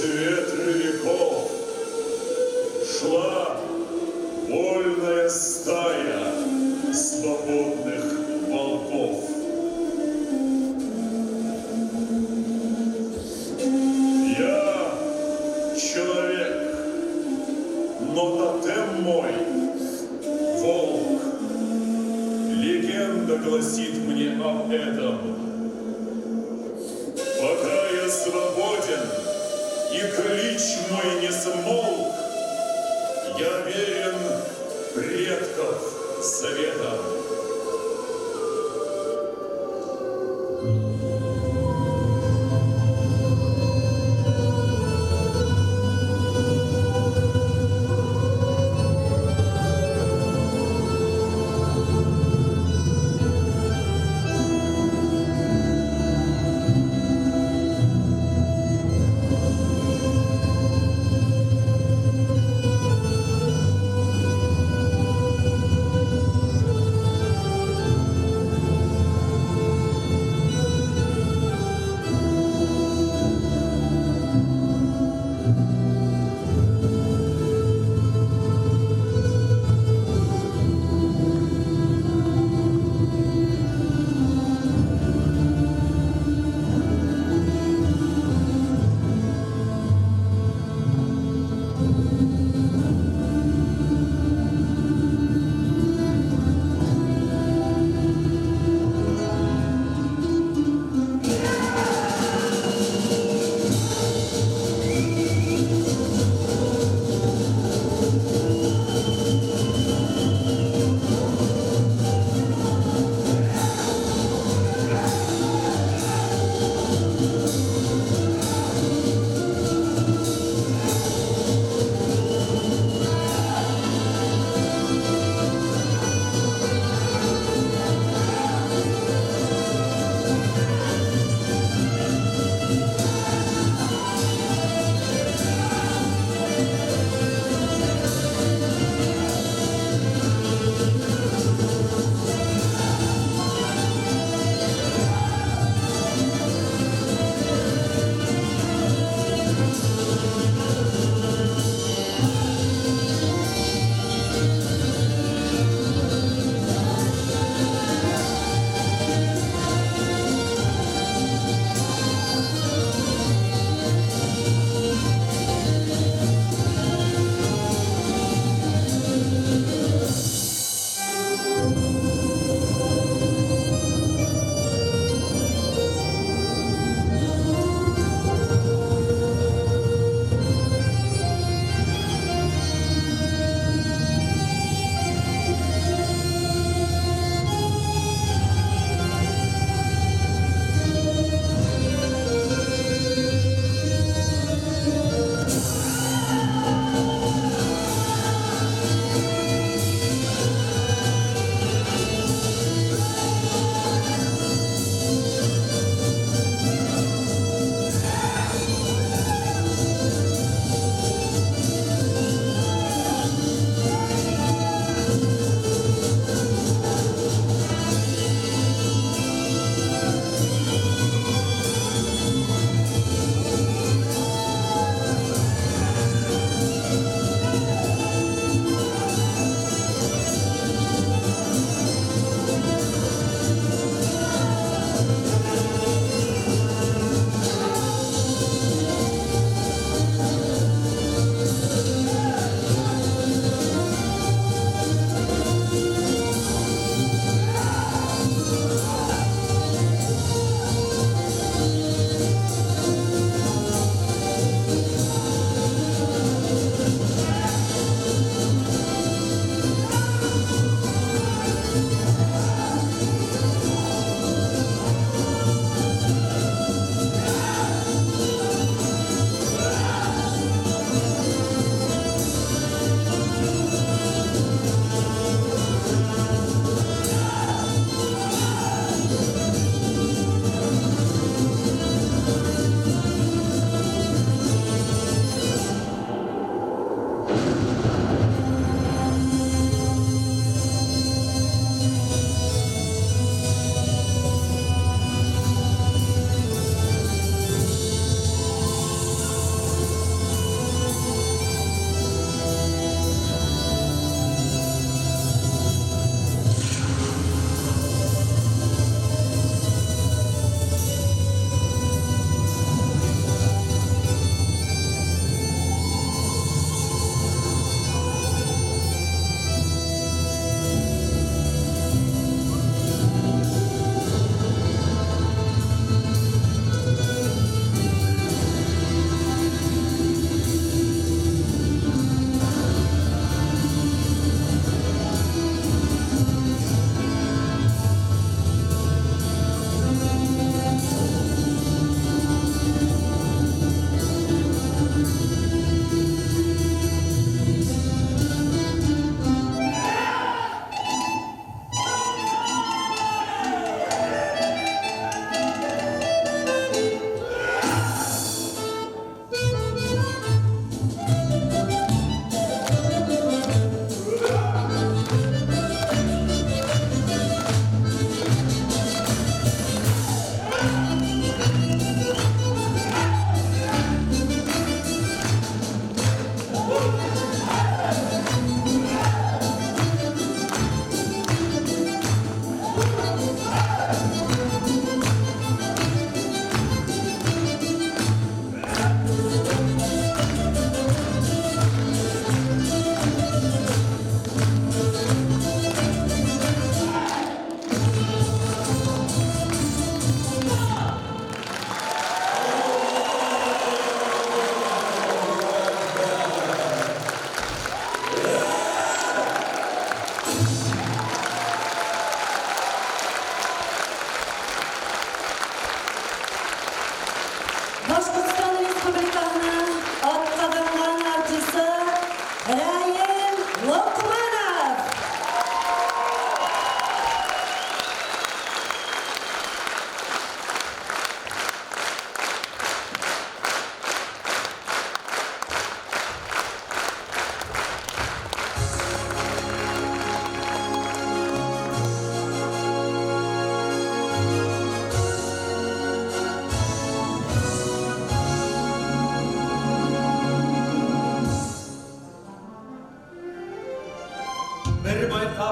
Сквозь ветры веков шла вольная стая свободных волков. Я человек, но тотем мой — волк. Легенда гласит мне об этом. Пока я свободен и клич мой не смолк, я верен предков заветам.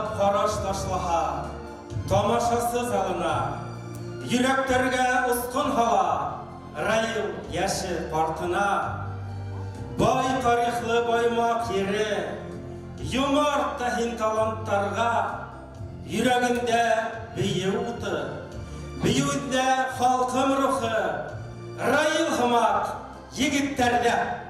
буйлап ҡараш ташлаһа, тамашасы залына, йөрәктәргә осҡон һала, Раил йәше ҡартына. Бай тарихлы Баймаҡ ере, йомарт та һин таланттарға, йөрәгендә бейеү уты, бейеүендә халҡым рухы, Раил һымаҡ егеттәрҙә.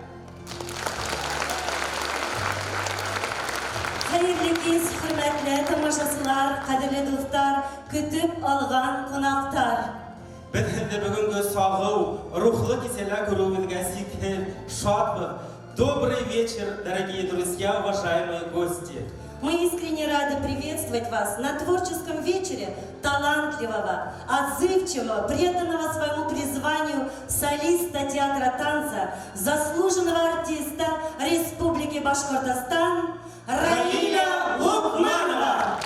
Хәйерле кис, хөрмәтле тамашасылар, ҡәҙерле дуҫтар, көтөп алған ҡунаҡтар. Беҙ һеҙҙе бөгөнгө сағыу, рухлы кисәлә күреүебеҙгә сикһеҙ шатбыҙ. Добрый вечер, дорогие друзья, уважаемые гости. Мы искренне рады приветствовать вас на творческом вечере талантливого, отзывчивого, преданного своему призванию солиста театра танца, заслуженного артиста Республики Башкортостан Раиля Лукманова.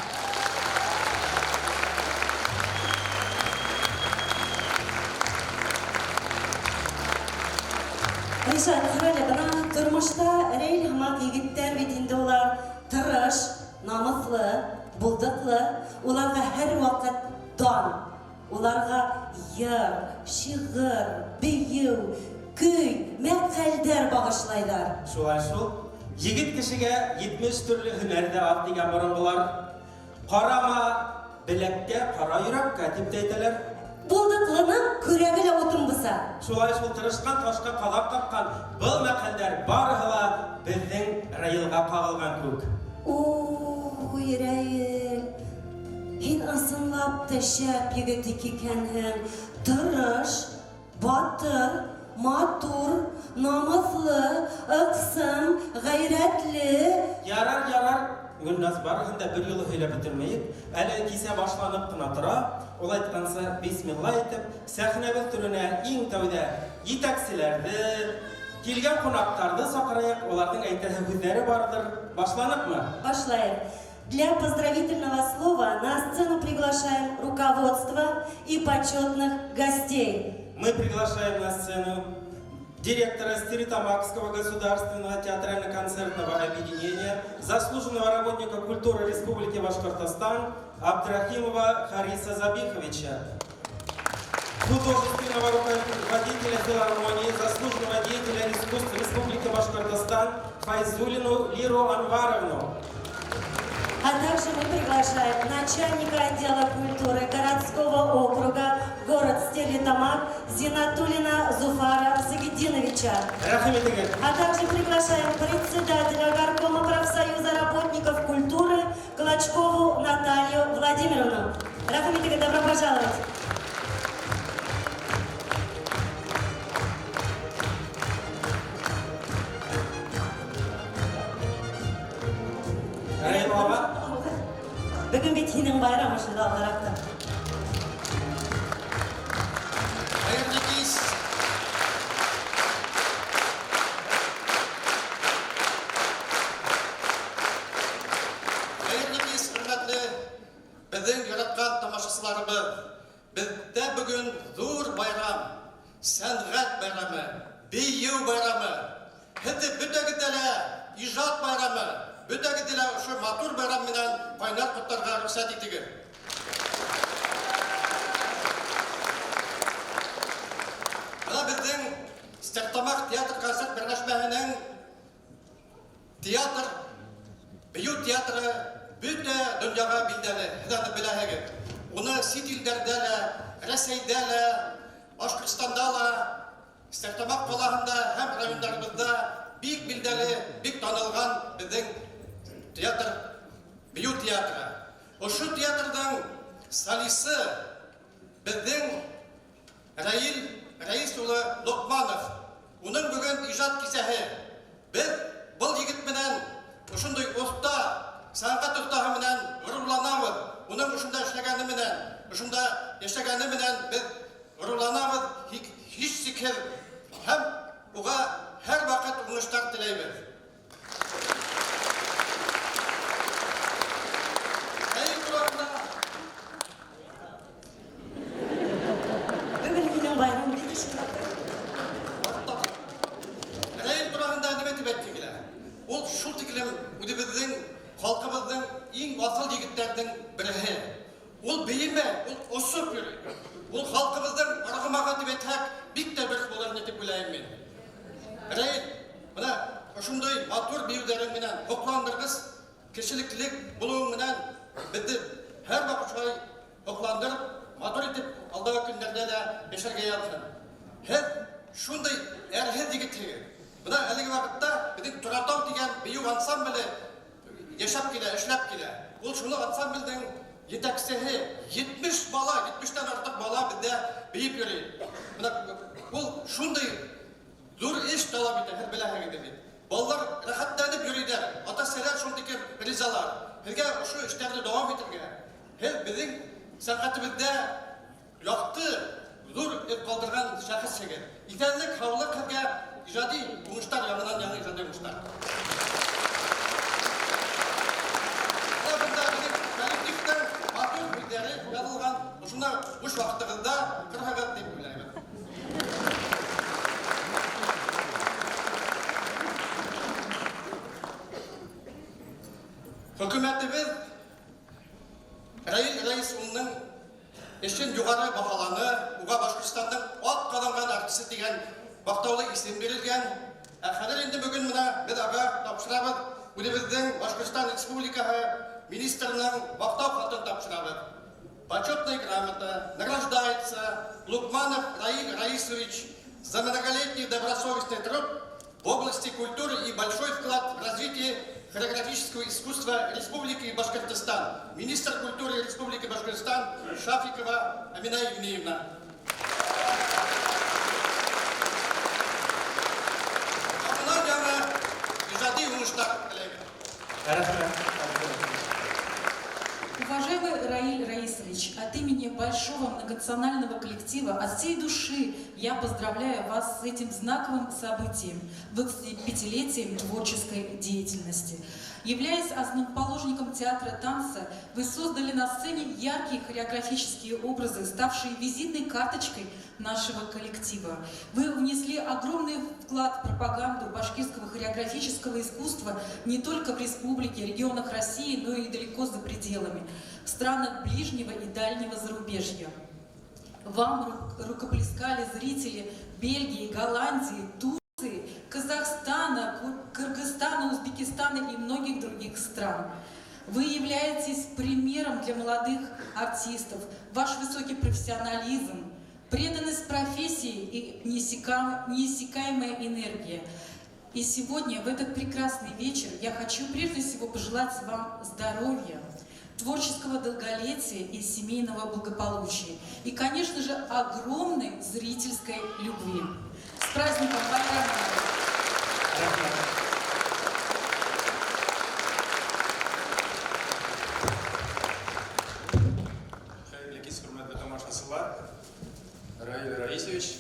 Ришат, ҡара, бына тормошта Рәйл һымаҡ егеттәр бит инде улар тырыш, намыҫлы, булдыҡлы, уларға һәр ваҡыт дан, уларға йыр, шиғыр, бейеү, көй, мәҡәлдәр бағышлайҙар. Шулай шул. Егет кешегә 70 төрлө һөнәр ҙә аҙ тигән боронғолар. Ҡарама беләккә, ҡара йөрәккә тип тә әйтәләр. Булдыҡлының көрәге лә утын быса. Шулай шул, тырышҡан ташҡа ҡаҙаҡ ҡаҡҡан. Был мәҡәлдәр барыһы ла беҙҙең Раилға ҡағылған кеүек. Ой, Рәйл, һин ысынлап та шәп егет икәнһең. Тырыш, батыр, матур, намыҫлы, ыҡсым, ғәйрәтле. Ярар, ярар, Гөлназ, барыһын да бер юлы һөйләп бөтөрмәйек. Әле кисә башланып ҡына тора. Ул әйткәнсә, бисмилла әйтеп, сәхнәбеҙ түренә иң тәүҙә етәкселәрҙе, килгән ҡунаҡтарҙы саҡырайыҡ, уларҙың әйтәһе һүҙҙәре барҙыр. Башланыҡмы? Башлайыҡ. Для поздравительного слова на сцену приглашаем руководство и почетных гостей. Мы приглашаем на сцену директора Стерлитамакского государственного театрально-концертного объединения, заслуженного работника культуры Республики Башкортостан Абдрахимова Хариса Забиховича, художественного руководителя филармонии, заслуженного деятеля искусств Республики Башкортостан Файзулину Лиру Анваровну. А также мы приглашаем начальника отдела культуры городского округа город Стерлитамак Зинатулина Зуфара Загидиновича. Рәхим итегеҙ. А также приглашаем председателя горкома профсоюза работников культуры Клочкову Наталью Владимировну. Рәхим итегеҙ, добро пожаловать. Раил ағай. Бөгөн бит һинең байрам ошонда алғыраҡ та. Хәйерле кис. Хәйерле кис, хөрмәтле беҙҙең яратҡан тамашасыларыбыҙ. Беҙҙә бөгөн ҙур байрам, сәнғәт байрамы, бейеү байрамы. Һеҙҙе бөтәгеҙҙе лә ижад байрамы, бөтәгеҙҙе лә ошо матур байрам менән ҡайнар ҡотларға рөхсәт итегеҙ. Бына беҙҙең Стәрлетамаҡ театр концерт берләшмәһенең театр, бейеү театры бөтә донъяға билдәле, һеҙ аны беләһегеҙ. Уны сит илдәрҙә лә, Рәсәйҙә лә, Башҡортостанда ла, Стәрлетамаҡ ҡалаһында һәм райондарыбыҙҙа бик билдәле, бик танылған беҙҙең театр, бейеү театры. Ошо театрҙың солисы беҙҙең Раил Рәис улы Лоҡманов. Уның бөгөн ижад кисәһе. Беҙ был егет менән ошондай оҫта, сәнғәт оҫтаһы менән ғорурланабыҙ. Уның ошонда эшләгәне менән, ошонда йәшәгәне менән беҙ ғорурланабыҙ, һис шикһеҙ. Һәм уға һәр ваҡыт уңыштар теләйбеҙ. Раил тураһында Бөгөн һинең байрам бит ошонда. Раил тураһында нимә тип әйткем килә? Ул шул тиклем үҙебеҙҙең халҡыбыҙҙың иң аҫыл егеттәрҙең береһе. Ул бейемәй, ул осоп йөрөй. Ул халҡыбыҙҙың арғымағы тип әйтһәк, бик тә дөрөҫ булыр ине тип уйлайым мин. Рәил, бына ошондай матур бейеүҙәрең менән, һоҡландырғыс кешелеклелек булыуың менән беҙҙе һәр ваҡыт шулай һоҡландырып, матур итеп алдағы көндәрҙә лә йәшәргә яҙһын. Һеҙ шундай әрһеҙ егетһегеҙ. Бына әлеге ваҡытта беҙҙең Торатау тигән бейеү ансамбле йәшәп килә, эшләп килә. Ул шуны ансамблдең етәксеһе, 70 бала, 70-тән артыҡ бала беҙҙә бейеп йөрөй. Бына ул шундай ҙур эш талап итә, һеҙ беләһегеҙ бит. Балалар рәхәтләнеп йөрөйҙәр, ата-әсәләр шундый ризалар. Һеҙгә ошо эштәрҙе дауам итергә, һеҙ беҙҙең сәнғәтебеҙҙә яҡты, ҙур эҙ ҡалдырған шәхесһегеҙ. Иҫәнлек, һаулыҡ һеҙгә, ижади уңыштар, яңынан яңы ижади уңыштар. Бында беҙҙең коллективтың матур һүҙҙәре яҙылған, ошоно буш ваҡытығыҙҙа уҡырһығыҙ тип уйлайбыҙ. Хөкүмәтебеҙ Раил Рәис улының эшен юғары баһаланы, уға Башҡортостандың ат ҡаҙанған артисы тигән маҡтаулы исем бирелгән. Ә хәҙер инде бөгөн бына беҙ уға тапшырабыҙ, үҙебеҙҙең Башҡортостан Республикаһы министрының маҡтау хатын тапшырабыҙ. Почетная грамота награждается Лукманов Раиль Раисович за многолетний добросовестный труд в области культуры и большой вклад в развитие хореографического искусства Республики Башкортостан. Министр культуры Республики Башкортостан Шафикова Амина Евнеевна. Яңынан яңы ижади уңыштар теләйбеҙ. Рәхмәт. Уважаемый Раиль Раисович, от имени большого многонационального коллектива от всей души я поздравляю вас с этим знаковым событием, 25-летием творческой деятельности. Являясь основоположником театра танца, вы создали на сцене яркие хореографические образы, ставшие визитной карточкой нашего коллектива. Вы внесли огромный вклад в пропаганду башкирского хореографического искусства не только в республике, регионах России, но и далеко за пределами, в странах ближнего и дальнего зарубежья. Вам рукоплескали зрители Бельгии, Голландии, Турции, Казахстана, Кыргызстана, Узбекистана и многих других стран. Вы являетесь примером для молодых артистов. Ваш высокий профессионализм, преданность профессии и неиссякаемая энергия. И сегодня, в этот прекрасный вечер, я хочу прежде всего пожелать вам здоровья, творческого долголетия и семейного благополучия. И, конечно же, огромной зрительской любви. С праздником, Байрам! Рәхмәт. Хәйерле кис, хөрмәтле тамашасылар. Раиль Раисович,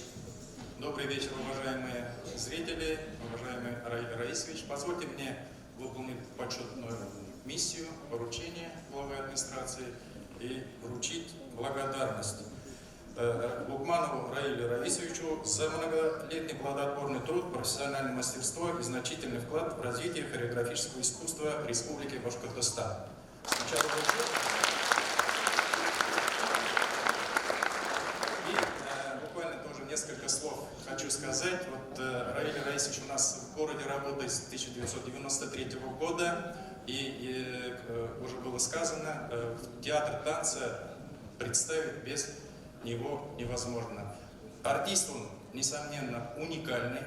добрый вечер, уважаемые зрители, уважаемый Раиль Раисович. Позвольте мне выполнить почетную миссию, поручение главы администрации и вручить благодарность Лукманову Раилю Раисовичу за многолетний плодотворный труд, профессиональное мастерство и значительный вклад в развитие хореографического искусства Республики Башкортостан. Сначала вручу. И буквально тоже несколько слов хочу сказать. Вот Раиль Раисович у нас в городе работает с 1993 года. И уже было сказано, театр танца представить без него невозможно. Артист он, несомненно, уникальный.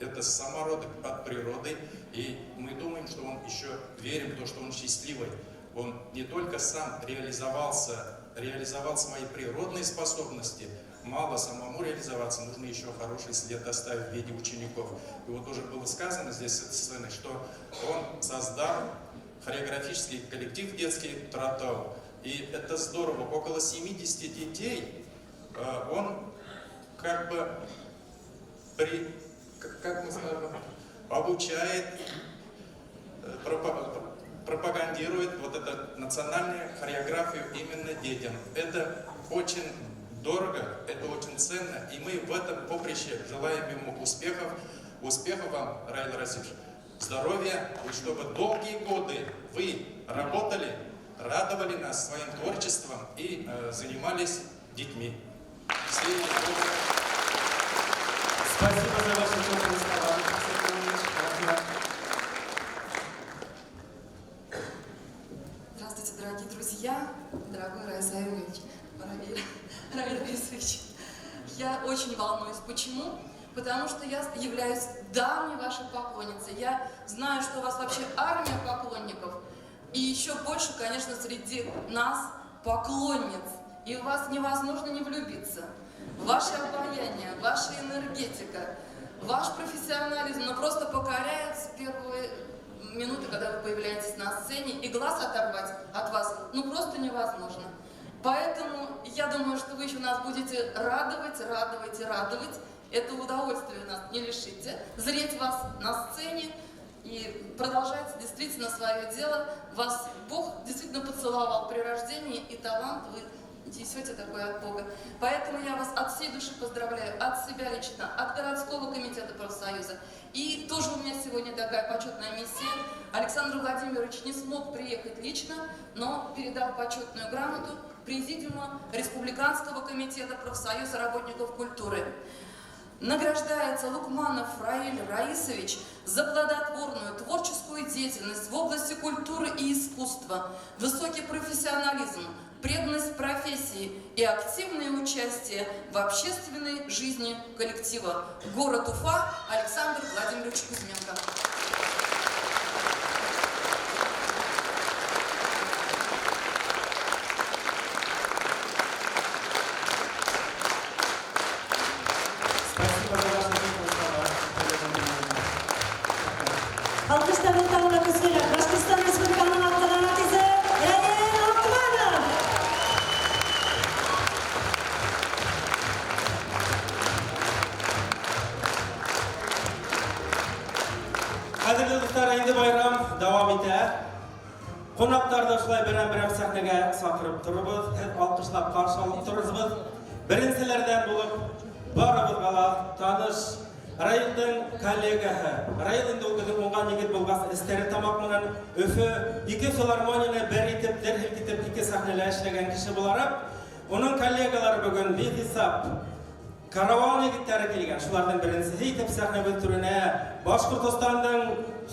Это самородок от природы. И мы думаем, что он еще верим в то, что он счастливый. Он не только сам реализовался, реализовал свои природные способности, мало самому реализоваться, нужно еще хороший след оставить в виде учеников. И вот уже было сказано здесь с этой сцены, что он создал хореографический коллектив детский «Торатау». И это здорово. Около 70 детей он как бы как мы скажем, обучает, пропагандирует вот эту национальную хореографию именно детям. Это очень дорого, это очень ценно, и мы в этом поприще желаем ему успехов. Успехов вам, Раиль Раисович. здоровья, и чтобы долгие годы вы работали, радовали нас своим творчеством и занимались детьми. Спасибо за ваши теплые слова. Здравствуйте, дорогие друзья, дорогой Раис Аюлович, Равиль Раисович. Я очень волнуюсь. Почему? Потому что я являюсь давней вашей поклонницей. Я знаю, что у вас вообще армия поклонников. И еще больше, конечно, среди нас поклонниц. И в вас невозможно не влюбиться. Ваше обаяние, ваша энергетика, ваш профессионализм, ну, просто покоряет с первой минуты, когда вы появляетесь на сцене, и глаз оторвать от вас, ну, просто невозможно. Поэтому я думаю, что вы еще нас будете радовать, радовать и радовать. Это удовольствие нас не лишите. Зреть вас на сцене и продолжать действительно свое дело. Вас Бог действительно поцеловал при рождении, и талант вы несете такой от Бога. Поэтому я вас от всей души поздравляю, от себя лично, от городского комитета профсоюза. И тоже у меня сегодня такая почетная миссия. Александр Владимирович не смог приехать лично, но передал почетную грамоту Президиума Республиканского комитета профсоюза работников культуры. Награждается Лукманов Раиль Раисович за плодотворную творческую деятельность в области культуры и искусства, высокий профессионализм, преданность профессии и активное участие в общественной жизни коллектива. Город Уфа, Александр Владимирович Кузьменко. Башҡортостан Республикаһының атҡаҙанған артисы Раил Лоҡманов. Ҡәҙерле дуҫтар, инде байрам дауам итә. Ҡунаҡтарҙы шулай берәм-берәм сәхнәгә саҡырып торорбоҙ, һеҙ алҡышлап ҡаршы алып торорбоҙ. Беренселәрҙән булып барыбыҙға ла таныш Раилдең коллегаһы. Раил инде ул беҙҙең уңған егет булғас, Стәрлетамаҡ менән Өфө ике филармонияны бер итеп, дер һелкетеп ике сәхнәлә эшләгән кеше булараҡ, уның коллегалары бөгөн бихисап караван егеттәре килгән. Шуларҙың беренсеһе итеп сәхнәбеҙ түренә Башҡортостандың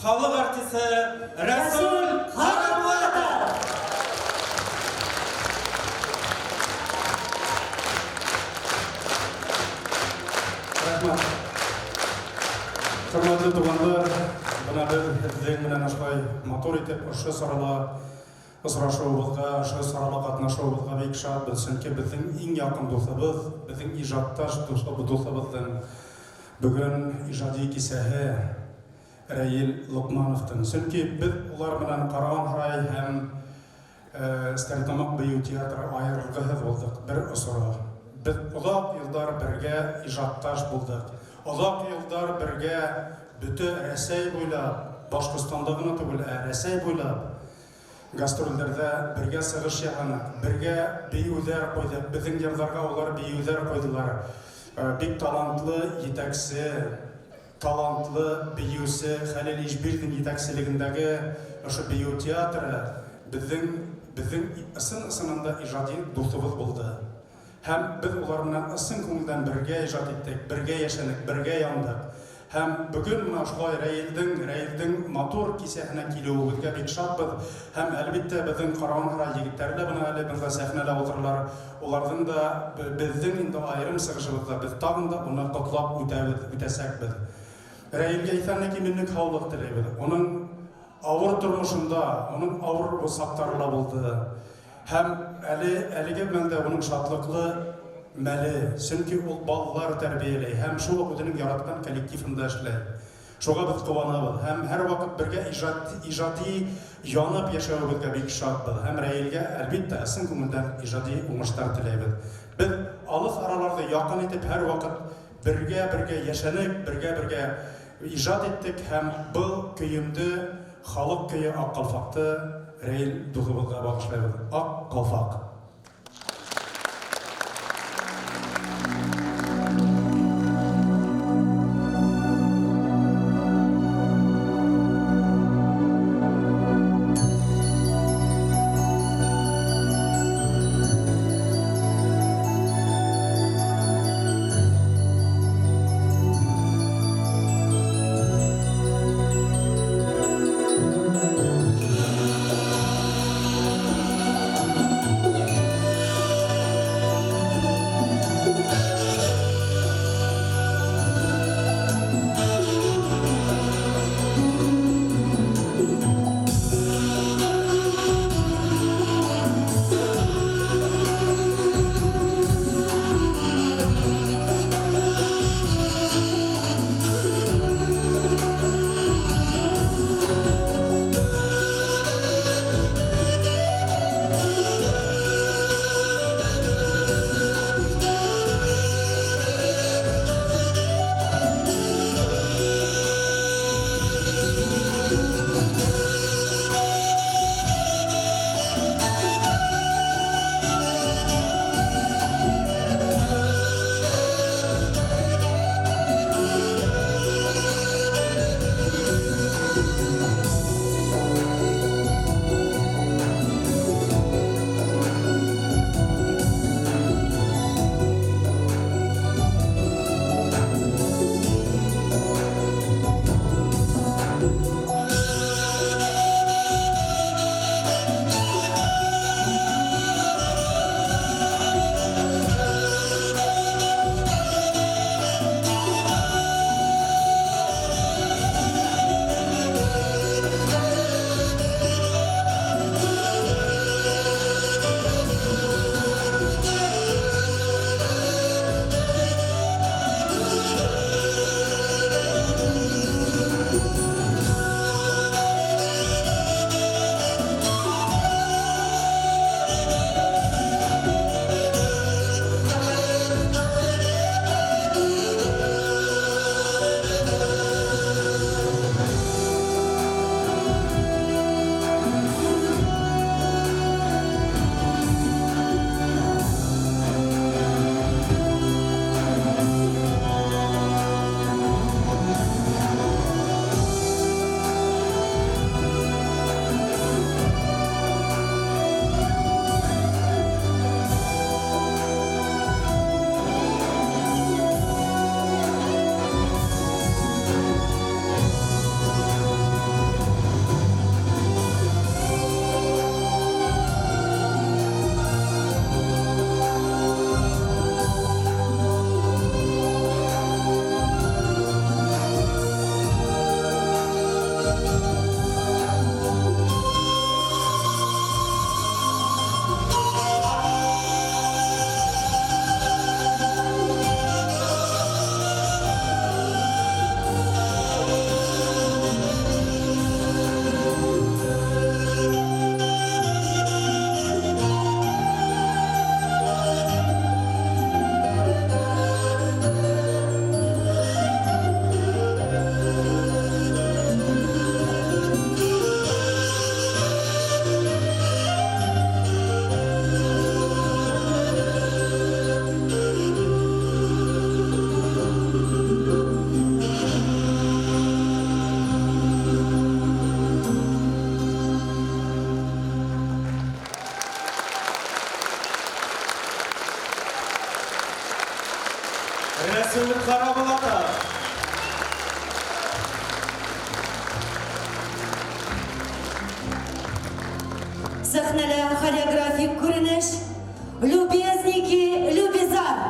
халыҡ артисы Рәсүл Ҡарабулатов. Рәхмәт. Хөрмәтле туғандар, бына беҙ һеҙҙең менән ошолай матур итеп ошо сарала осрашыуыбыҙға, ошо сарала ҡатнашыуыбыҙға бик шатбыҙ. Сөнки беҙҙең иң яҡын дуҫыбыҙ, беҙҙең ижадташ дуҫыбыҙҙың бөгөн ижади кисәһе Раил Лоҡмановтың. Сөнки беҙ улар менән Караван-һарай һәм Стәрлетамаҡ бейеү театры айырылғыһыҙ булдыҡ бер осоро. Беҙ оҙаҡ йылдар бергә ижадташ булдыҡ. Оҙаҡ йылдар бергә бөтә Рәсәй буйлап, Башҡортостанда ғына түгел, ә Рәсәй буйлап гастролдәрҙә бергә сығыш яһаныҡ, бергә бейеүҙәр ҡуйҙыҡ, беҙҙең йырҙарға улар бейеүҙәр ҡуйҙылар. Бик талантлы етәксе, талантлы бейеүсе Хәлил Ишбирҙин етәкселегендәге ошо бейеү театры беҙҙең ысын-ысынында ижади дуҫыбыҙ булды. Һәм беҙ улар менән ысын күңелдән бергә ижад иттек, бергә йәшәнек, бергә яндыҡ. Һәм бөгөн мына ошолай Раилдең матур кисәһенә килеүебеҙгә бик шатбыҙ. Һәм әлбиттә беҙҙең Караван-һарай егеттәре лә бына әле бында сәхнәлә ултыралар. Уларҙың да беҙҙең инде айырым сығышыбыҙҙа беҙ тағын да уны ҡотлап үтәбеҙ, үтәсәкбеҙ. Раилгә иҫәнлек, именлек, һаулыҡ теләйбеҙ. Уның ауыр тормошонда, уның ауыр саҡтары ла булды. Һәм әлеге мәлдә уның шатлыҡлы мәле, сөнки ул балалар тәрбиәләй һәм шул уҡ үҙенең яратҡан коллективында эшләй. Шуға беҙ ҡыуанабыҙ һәм һәр ваҡыт бергә ижади янып йәшәүебеҙгә бик шатбыҙ. Һәм Раилгә әлбиттә ысын күңелдән ижади уңыштар теләйбеҙ. Беҙ алыҫ араларҙы яҡын итеп һәр ваҡыт бергә-бергә йәшәнек, бергә-бергә ижад иттек һәм был көйөмдө, халыҡ көйө Аҡ ҡалфаҡты Раил дуҫыбыҙға бағышлайбыҙ. Аҡ ҡалфаҡ. Сәхнәлә хореографик күренеш «Любезники, Любизар».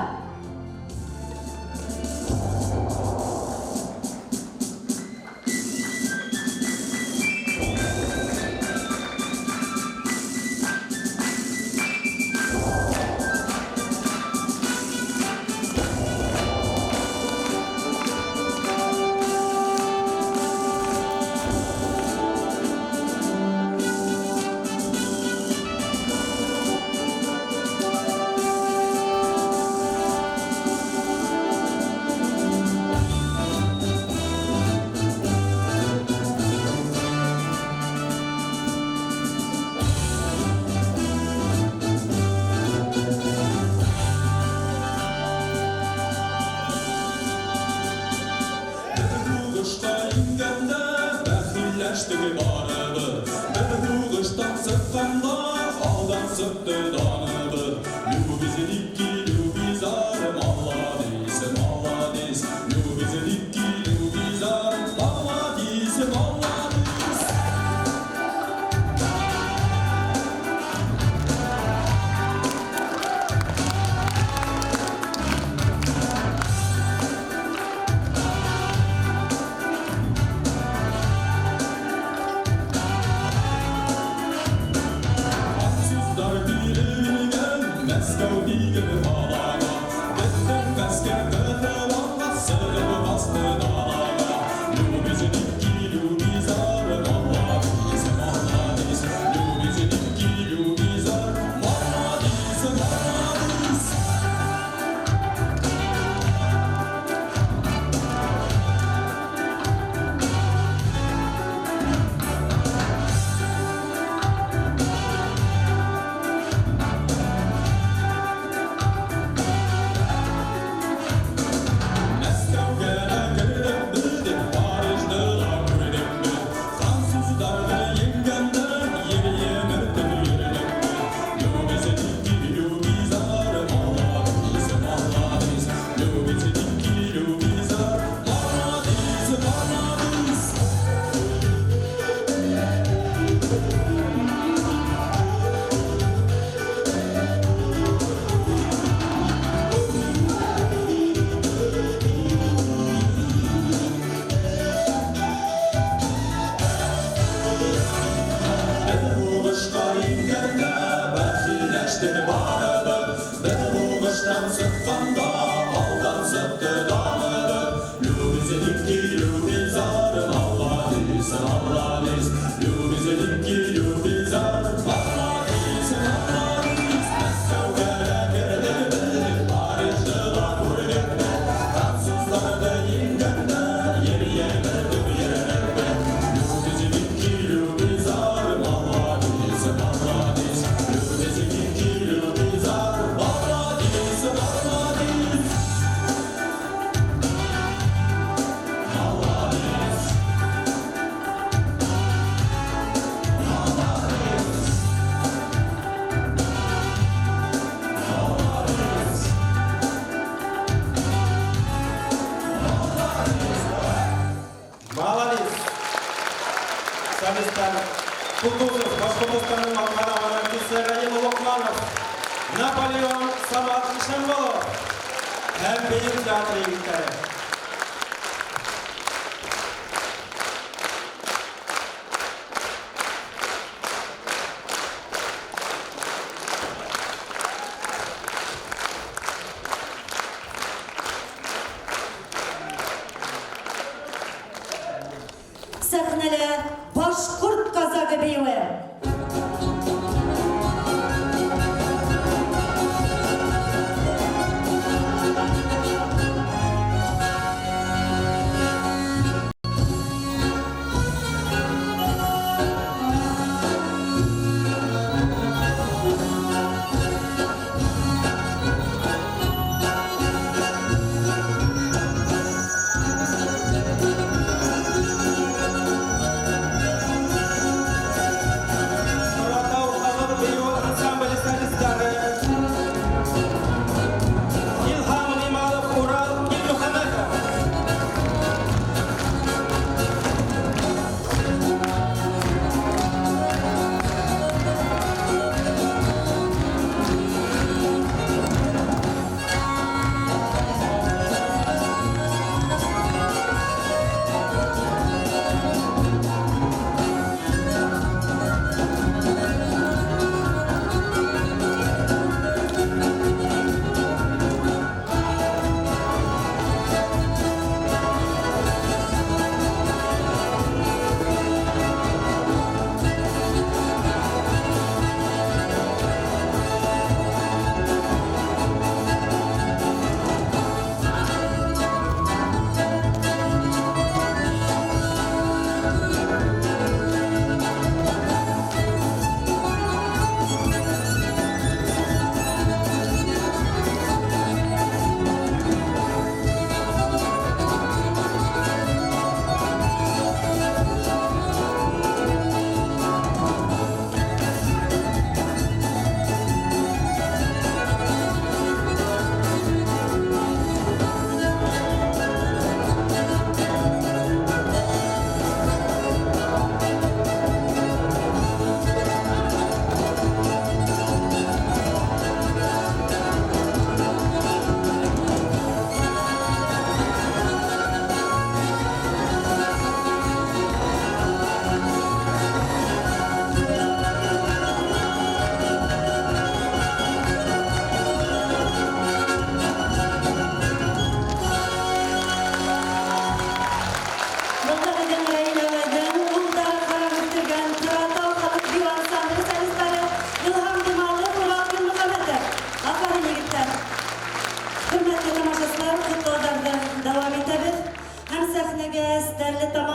Сәхнәлә башҡорт казагы бейеүе.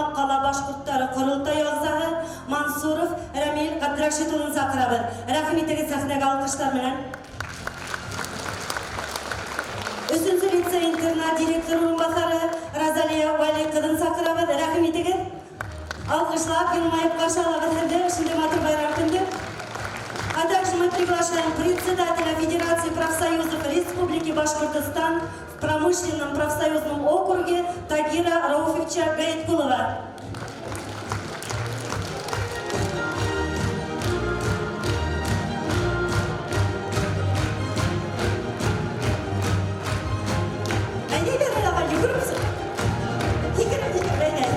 Стәрлетамаҡ ҡала башҡорттары ҡоролтай ағзаһы Мансуров Рәмил Ғәбдрәшит улын саҡырабыҙ. Рәхим итегеҙ сәхнәгә алҡыштар менән. Өсөнсө лицей-интернат директор урынбаҫары Розалия Вәли ҡыҙын саҡырабыҙ. Рәхим итегеҙ. Алҡышлап, йылмайып ҡаршы алабыҙ һеҙҙе ошондай матур байрам көндө. А также мы приглашаем председателя Федерации профсоюзов Республики Башкортостан в промышленном профсоюзном округе Тагира Рауфовича Гаиткулова. Әйҙә, ағай, йүгереп һикереп, һикереп, әйҙә.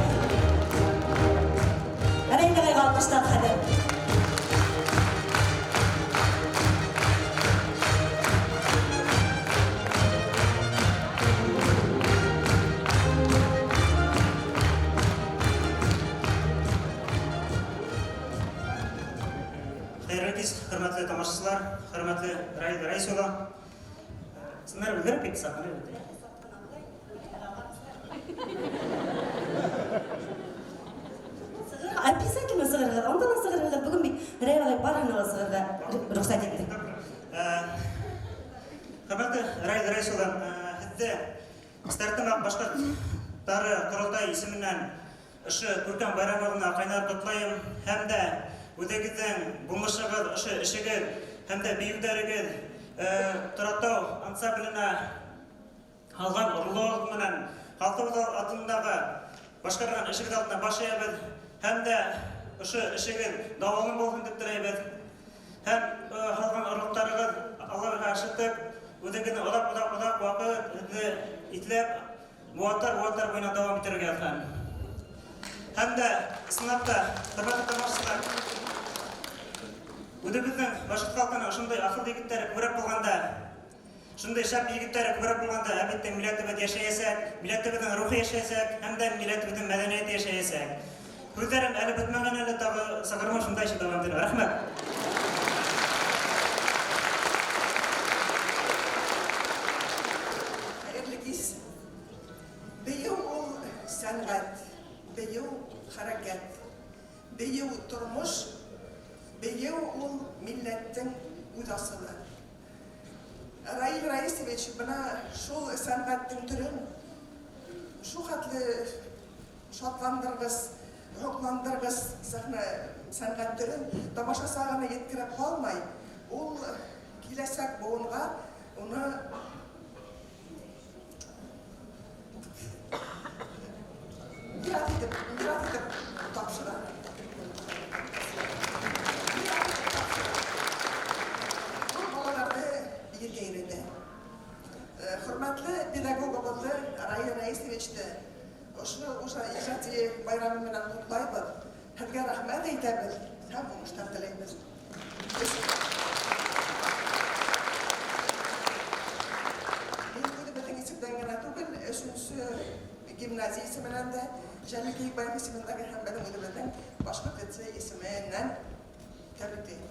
Рәйлә ағайға алҡыштар хәҙер. Хәйерле кис, хөрмәтле тамашасылар, хөрмәтле Раил Рәис улы. Сыннар өлгөрөп китте сәхнә. Обязательно сығырығыҙ, унда ла сығырығыҙ. Бөгөн бит Рәйл ағай барыһына ла сығырға рөхсәт итте. Хөрмәтле Раил Рәис улы, һеҙҙе Стәрлетамаҡ башҡорттары ҡоролтай исеменән ошо күркәм байрамығына ҡайнар ҡотлайым һәм дә үҙегеҙҙең булмышығыҙ, ошо эшегеҙ һәм дә бейеүҙәрегеҙ Торатау ансамбленә һалған орлоҡ менән халҡыбыҙ атындағы башҡарған эшегеҙ алдына баш эйәбеҙ һәм дә ошо эшегеҙ дауамлы булһын тип теләйбеҙ. Һәм һалған орлоҡтарығыҙ аларға ашытып, үҙегеҙҙе оҙаҡ-оҙаҡ-оҙаҡ ваҡыт һеҙҙе итләп, быуаттар-быуаттар буйына дауам итергә яҙһын. Һәм дә ысынлап та, хөрмәтле тамашасылар, үҙебеҙҙең башҡорт халҡының ошондай аҫыл егеттәре күберәк булғанда, шундай шәп егеттәре күберәк булғанда, әлбиттә, милләтебеҙ йәшәйәсәк, милләтебеҙҙең рухы йәшәйәсәк, һәм дә милләтебеҙҙең мәҙәниәте йәшәйәсәк. Һүҙҙәрем әле бөтмәгән, әле тағы сығырмын, шундай эше дауам итер. Рәхмәт. Хәйерле кис. Бейеү ул сәнғәт, бейеү хәрәкәт, бейеү тормош, бейеү ул милләттең үҙ асылы. Раил Раисович бына шул сәнғәттең төрөн шул хәтле шатландырғыс, һоҡландырғыс сәхнә сәнғәт төрөн тамашасыға ғына еткереп ҡалмай, ул киләсәк быуынға уны мираҫ итеп тапшыра. Ул балаларҙы бейергә өйрәтә. Хөрмәтле педагогыбыҙҙы Раил Раисовичты ошо уже ижади байрамы менән ҡотлайбыҙ. Һеҙгә рәхмәт әйтәбеҙ һәм уңыштар теләйбеҙ. Мин үҙебеҙҙең исемдән генә түгел, өсөнсө гимназия исеменән дә, Жәлил Кейекбаев исемендәге һәм беҙҙең үҙебеҙҙең башҡорт лицей исеменән тәбрикләйем.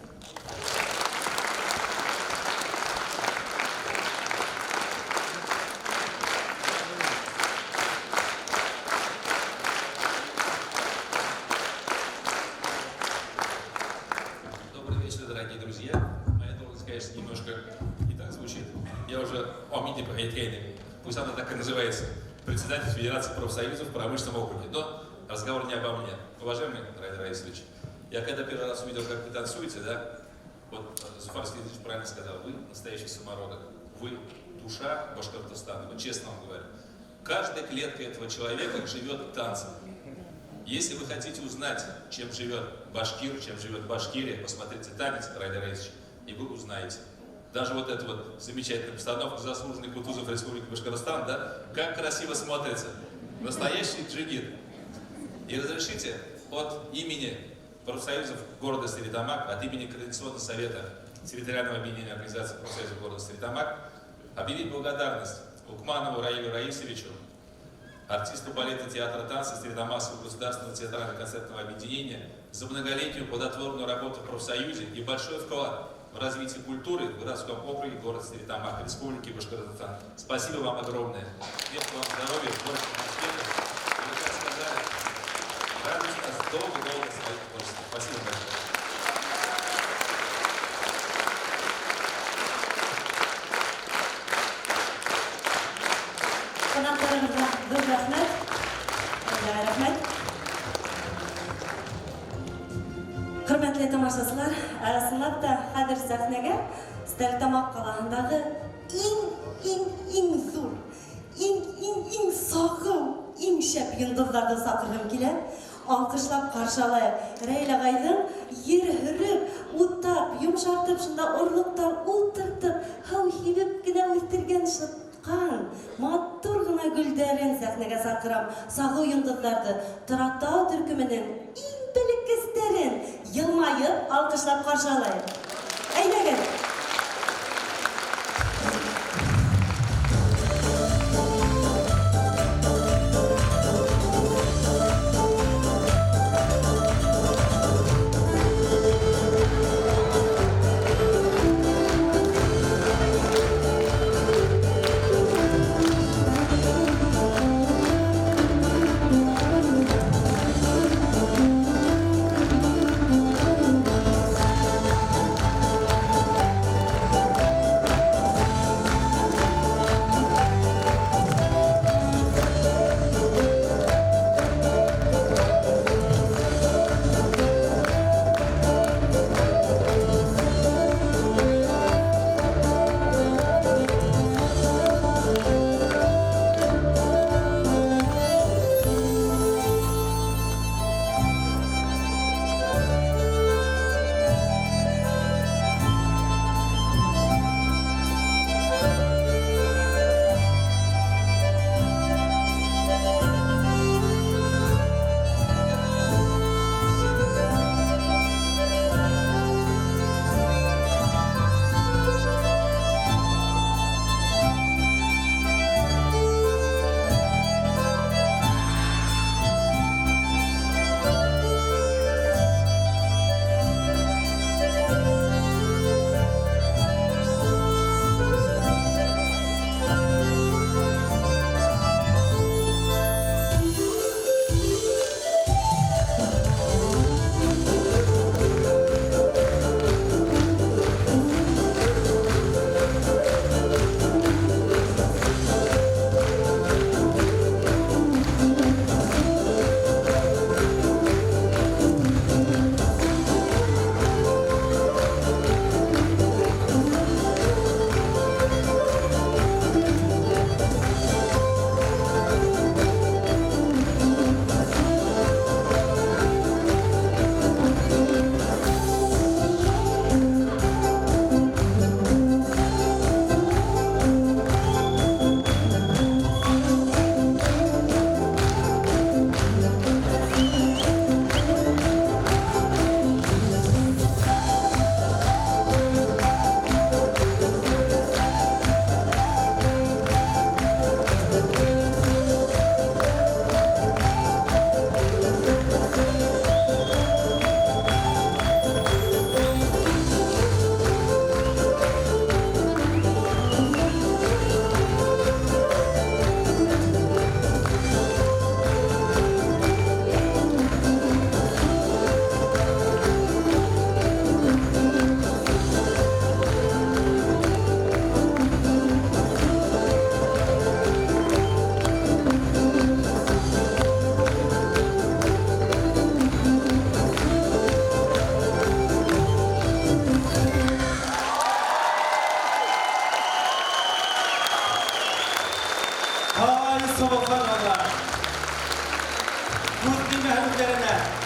Добрый вечер, дорогие друзья. Моя должность, конечно, немножко не так звучит. Я уже о Минде Пахайтейне, пусть она так и называется, председатель Федерации профсоюзов в промышленном округе. Но разговор не обо мне. Уважаемый Раиль Раисович, я когда первый раз увидел, как вы танцуете, да, вот Зуфар Сергеевич правильно сказал, вы настоящий самородок, вы душа Башкортостана, вот честно вам говорю. Каждая клетка этого человека живет танцем. Если вы хотите узнать, чем живет башкир, чем живет Башкирия, посмотрите танец Раиля Раисовича, и вы узнаете. Даже вот эта вот замечательная постановка заслуженный Кутузов Республики Башкортостан, да, как красиво смотрится. Настоящий джигит. И разрешите от имени профсоюзов города Стерлитамак, от имени Координационного совета территориального объединения организации профсоюзов города Стерлитамак объявить благодарность Лукманову Раилю Раисовичу, артисту балета театра танца Стерлитамакского государственного театрально-концертного объединения, за многолетнюю плодотворную работу в профсоюзе и большой вклад в развитие культуры в городском округе города Стерлитамак, Республики Башкортостан. Спасибо вам огромное. Крепкого вам здоровья, творческих успехов. И вы как сказали, долго-долго своим творчеством. Спасибо большое. Ҡунаҡтарыбыҙға ҙур рәхмәт. Рәхмәт. Хөрмәтле тамашасылар, ысынлап та хәҙер сәхнәгә Стәрлетамаҡ ҡалаһындағы иң, иң, иң ҙур, иң, иң, иң сағыу, иң шәп йондоҙҙарҙы саҡырғым килә. Алҡышлап ҡаршы алайыҡ. Рәйл ағайҙың ер һөрөп, утап, йомшартып, шунда орлоҡтар ултыртып, һыу һибеп кенә үҫтергән шытҡан матур ғына гөлдәрен сәхнәгә саҡырам. Сағыу йондоҙҙарҙы, Торатау төркөмөнөң иң бәләкәстәрен йылмайып, алҡышлап ҡаршы алайыҡ. Әйҙәгеҙ!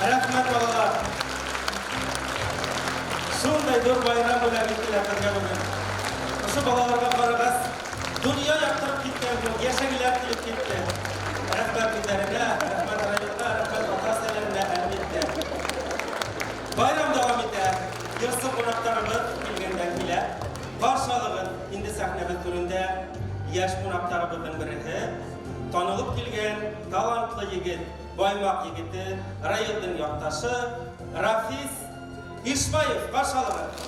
Рәхмәт, балалар. Шундай ҙур байрам бүләк иттеләр беҙгә бөгөн. Ошо балаларға ҡарағас, донъя яҡтырып киткән кеүек, йәшәгеләр килеп китте. Рәхмәт үҙҙәренә, рәхмәт районға, рәхмәт ата-әсәләренә, әлбиттә. Байрам дауам итә. Йырсы ҡунаҡтарыбыҙ килгәндән килә. Ҡаршы алығыҙ, инде сәхнәбеҙ түрендә йәш ҡунаҡтарыбыҙҙың береһе, танылып килгән талантлы егет, Баймаҡ егете, райондың яҡташы Рафис Ишбаев. Ҡаршы алығыҙ.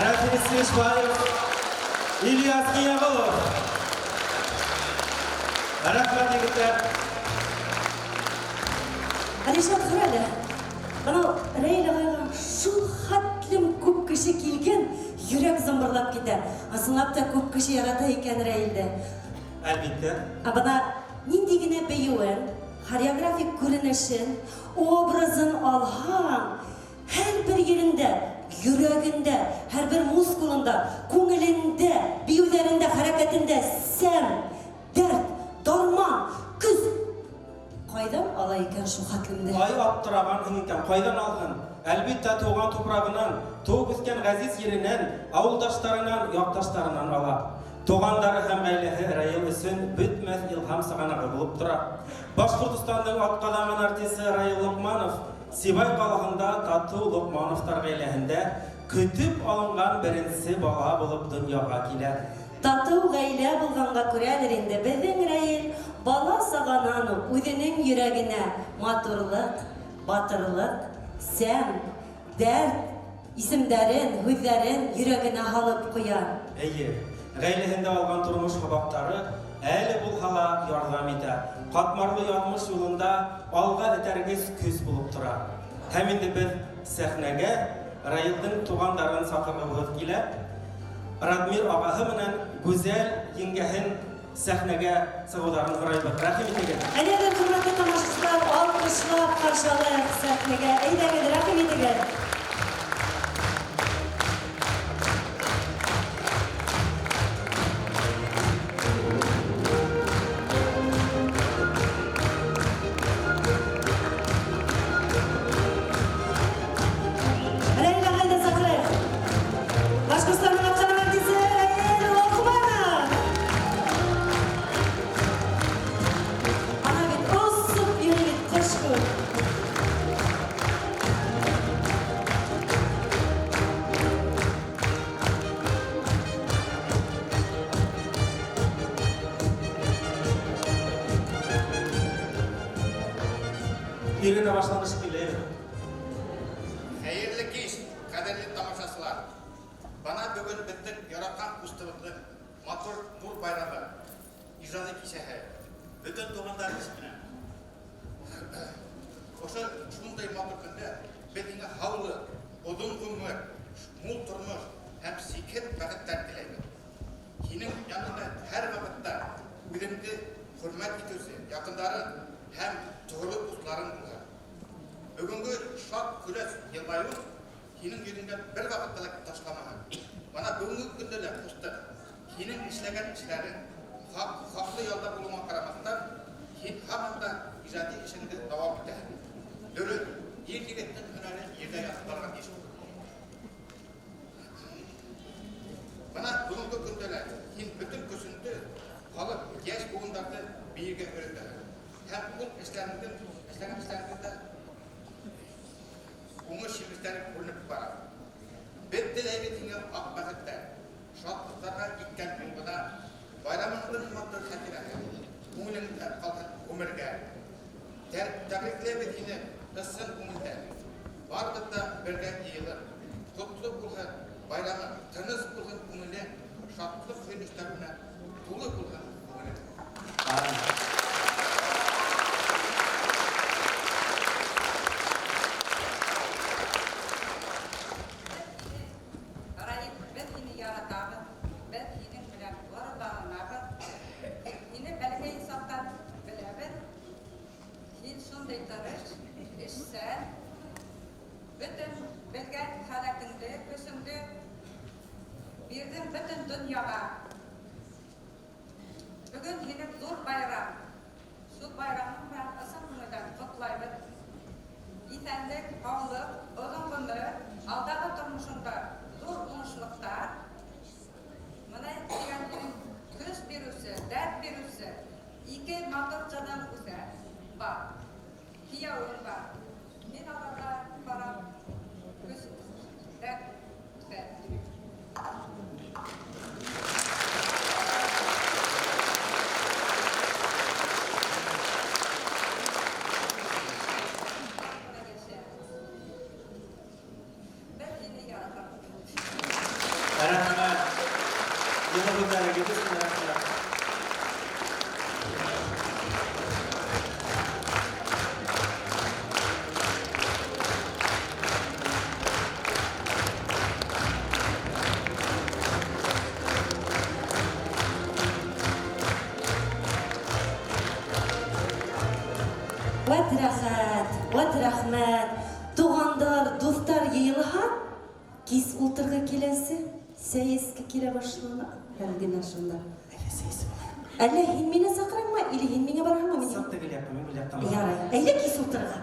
Рәфис Ишбаев, Ильяс Киябылов. Рәхмәт, егетләр. Ришат, ҡара әле. Бынау Рәил ағайға шул хәтлем күп кеше килгән, йөрәк зымбырлап китә. Ысынлап та күп кеше ярата икән Рәилде. Әлбиттә. Ә бына нинди генә бейеүен, хореографик күренешен, образын алһаң, һәр бер ерендә, йөрәгендә, һәр бер мускулында, күңелендә, бейеүҙәрендә, хәрәкәтендә сәм, дәрт, дарман, көс. Ҡайҙан ала икән шул хәтлемде? Ай аптырағанһың икән, ҡайҙан алһын? Әлбиттә, тыуған тупрағынан, тыуып үҫкән ғәзиз еренән, ауылдаштарынан, яҡташтарынан ала. Туғандары һәм ғаиләһе Раил өсөн бөтмәҫ илһам сығанағы булып тора. Башҡортостандың атҡаҙанған артисы Раил Лоҡманов Сибай ҡалаһында татыу Лоҡмановтар ғаиләһендә көтөп алынған беренсе бала булып донъяға килә. Татыу ғаилә булғанға күрәлер инде беҙҙең Раил бала сағанан уҡ үҙенең йөрәгенә матурлыҡ, батырлыҡ, сәм, дәрт исемдәрен, һүҙҙәрен йөрәгенә һалып ҡуя. Эйе, ғаиләһендә алған тормош һабаҡтары әле булһа ла ярҙам итә. Ҡатмарлы яҙмыш юлында алға этәргес көс булып тора. Һәм инде беҙ сәхнәгә Раилдең туғандарын саҡырғыбыҙ килә. Радмир ағаһы менән Гүзәл еңгәһен сәхнәгә сығыуҙарын һорайбыҙ. Рәхим итегеҙ. Әйҙәгеҙ, хөрмәтле тамашасылар, алҡышлап ҡаршы алайыҡ сәхнәгә. Әйҙәгеҙ, рәхим итегеҙ. Раил ағайҙы саҡырайыҡ. Башҡортостандың атҡаҙанған артисы Раил Лоҡманов. Ана бит осоп йөрөй бит ҡош кеүек. Өйрәнә башланы шикелле. Хәйерле кис, ҡәҙерле тамашасылар. Бына бөгөн беҙҙең яратҡан ҡустыбыҙҙың матур ҙур байрамы, ижади кисәһе. Бөтөн туғандар исеменән. Ошо шундай матур көндә беҙ һиңә һаулыҡ, оҙон ғүмер, мул тормош һәм сикһеҙ бәхеттәр теләйбеҙ. Һинең яныңда һәр ваҡытта үҙеңде хөрмәт итеүсе яҡындарың һәм тоғро дуҫларың булһын. Бөгөнгө шат көләс йылмайыуың һинең йөҙөңдән бер ваҡытта ла ташламаһын. Бына бөгөнгө көндә лә, ҡустым, һинең эшләгән эшләрең хаҡлы ялда булыуыңа ҡарамаҫтан, һин һаман да ижади эшеңде дауам итәһең. Дөрөҫ, ир егеттең һөнәре ерҙә ятып барған эш. Бына бөгөнгө көндә лә һин бөтөн көсөңдө һалып йәш быуындарҙы бейергә өйрәтәһең. Һәм ул эшләгән эшләреңдә уңыш емештәре күренеп бара. Беҙ теләйбеҙ һиңә аҡ бәхеттәр, шатлыҡтарға иткән юлыңда байрамыңдың матур хәтирәһе, күңелеңдә ҡалһын ғүмергә. Тәбрикләйбеҙ һине ысын күңелдән. Барыбыҙ ҙа бергә йыйылып, ҡотло булһын байрамың, тыныс булһын күңелең, шатлыҡ һөйөнөстәр менән тулы булһын күңелең. Раил, беҙ һине яратабыҙ, беҙ һинең менән ғорурланабыҙ. Һине бәләкәй саҡтан беләбеҙ. Һин шундай тырыш, эшсән, бөтөн белгән һәләтеңде, көсөңдө бирҙең бөтөн донъяға. Бөгөн һинең ҙур байрам. Шул байрамың менән ысын күңелдән ҡотлайбыҙ. Иҫәнлек, һаулыҡ, оҙон ғүмер, алдағы тормошоңда ҙур уңышлыҡтар. Мына тигән һинең көс биреүсе, дәрт биреүсе ике матур ҡыҙың үҫә. Бар. Кейәүең бар. Мин аларға ҡарап көс, дәрт үҫә. Беҙ һине яратабыҙ. Рәхмәт. Йылы һүҙҙәрегеҙ өсөн рәхмәт. Вәт рәхәт, вәт рәхмәт. Туғандар, дуҫтар йыйылһа, кис ултырғы киләсе, сәй эске килә башлана. Һәм генә шунда. Әллә һин мине саҡыраңмы, или һин миңә бараһыңмы? Мин Сыҡ тегел яҡтан, мин был яҡтан. Ярай. Әйҙә кис ултырға.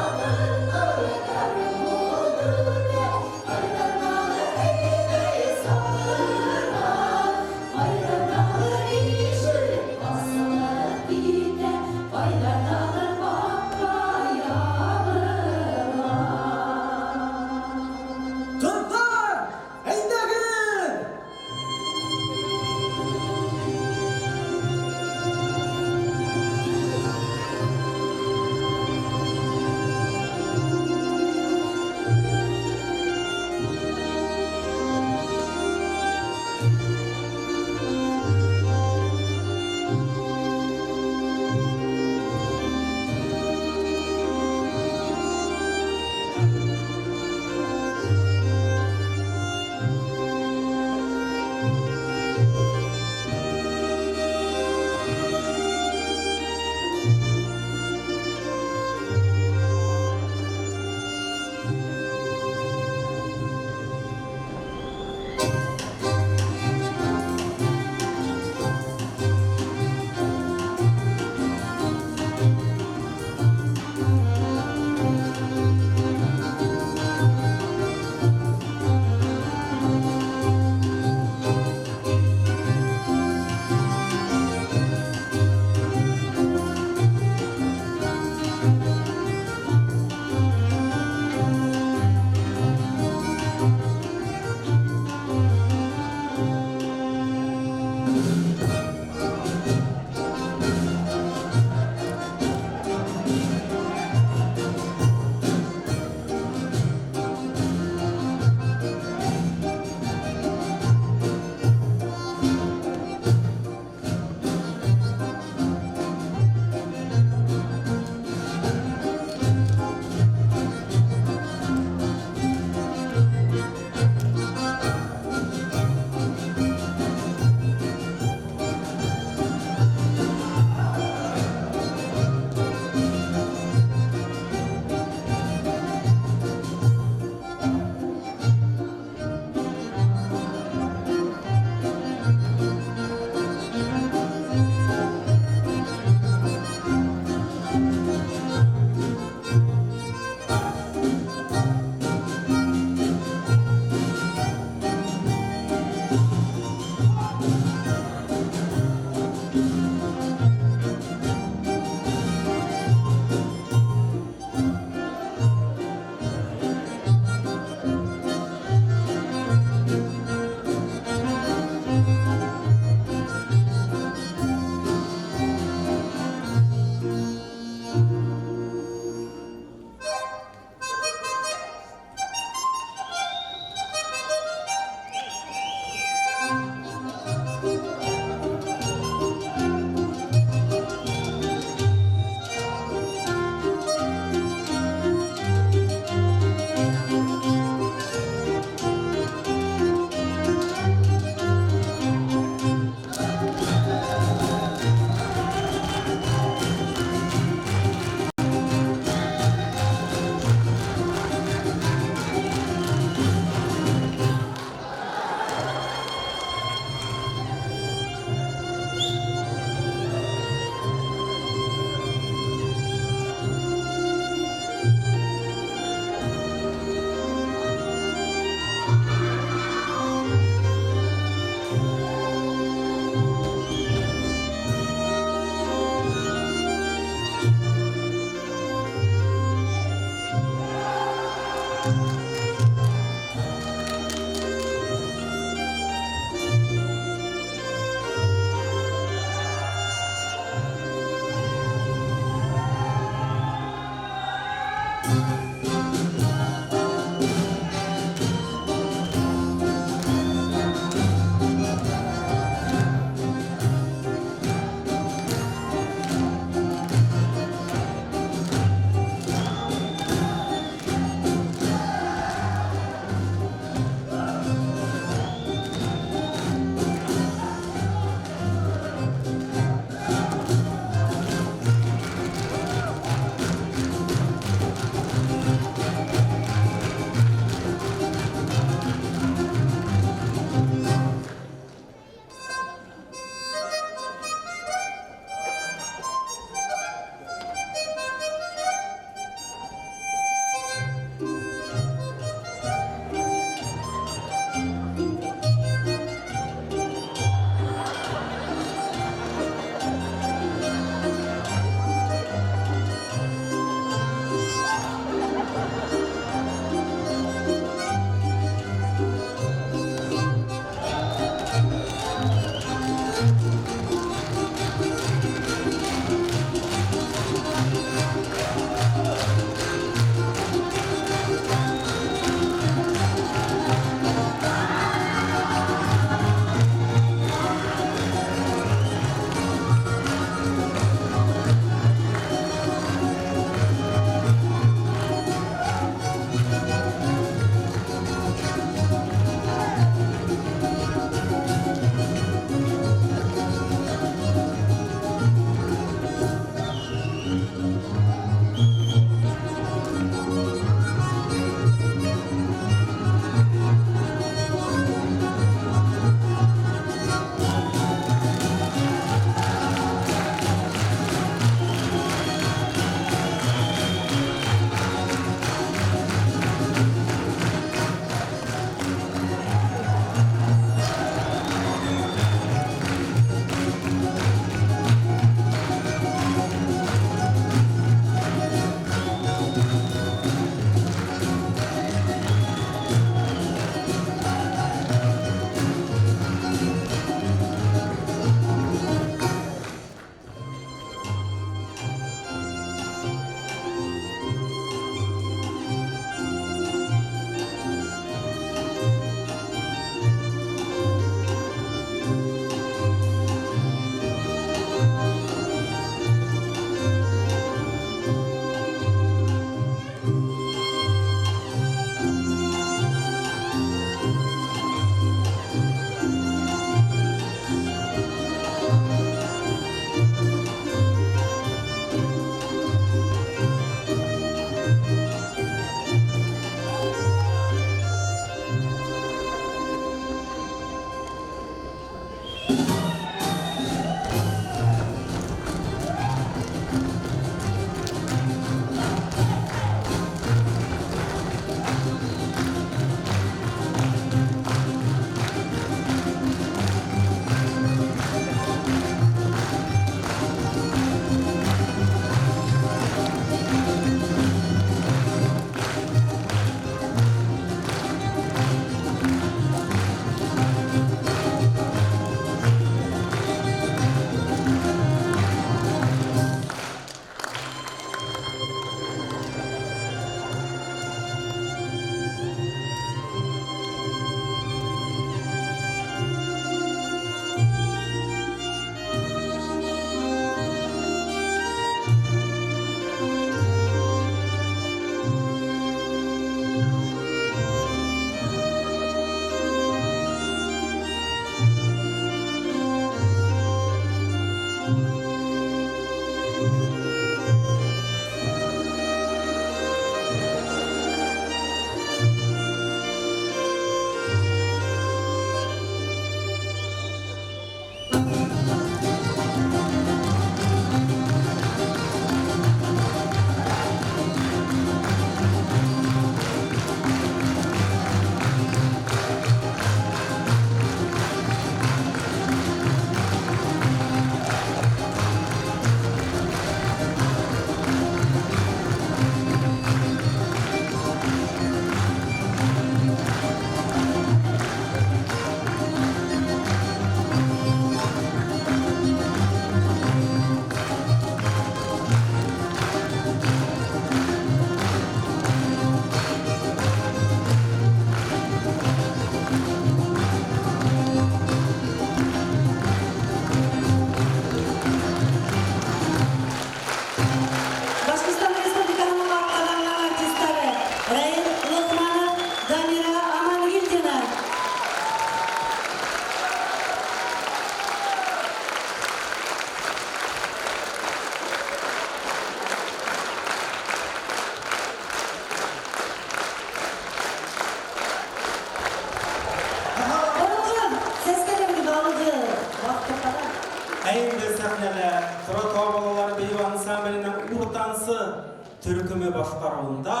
Төркөмө башҡарыуында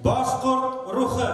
Башҡорт рухы.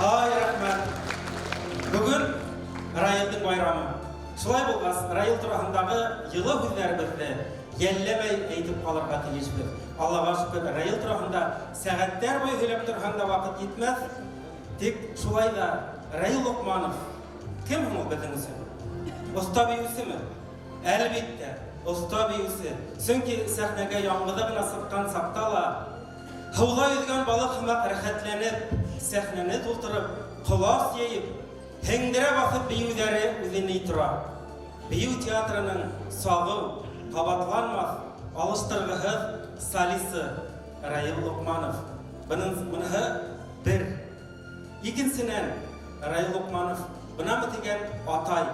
Ай, рәхмәт. Бөгөн Раилдең байрамы. Шулай булғас, Раил тураһындағы йылы һүҙҙәребеҙҙе йәлләмәй әйтеп ҡалырға тейешбеҙ. Аллаға шөкөр, Раил тураһында сәғәттәр буйы һөйләп торһаң да ваҡыт етмәҫ. Тик шулай ҙа Раил Лоҡманов кем һуң ул беҙҙең өсөн? Оҫта бейеүсеме? Әлбиттә, оҫта бейеүсе. Сөнки сәхнәгә яңғыҙы ғына сыҡҡан саҡта ла һыуҙа йөҙгән балыҡ һымаҡ рәхәтләнеп, сәхнәне тултырып, ҡолас йәйеп, һеңдерә баҫып бейеүҙәре үҙе ни тора. Бейеү театрының сағыу, ҡабатланмаҫ, алыштырғыһыҙ солисы Раил Лоҡманов. Быныһы бер. Икенсенән, Раил Лоҡманов бынамы тигән атай,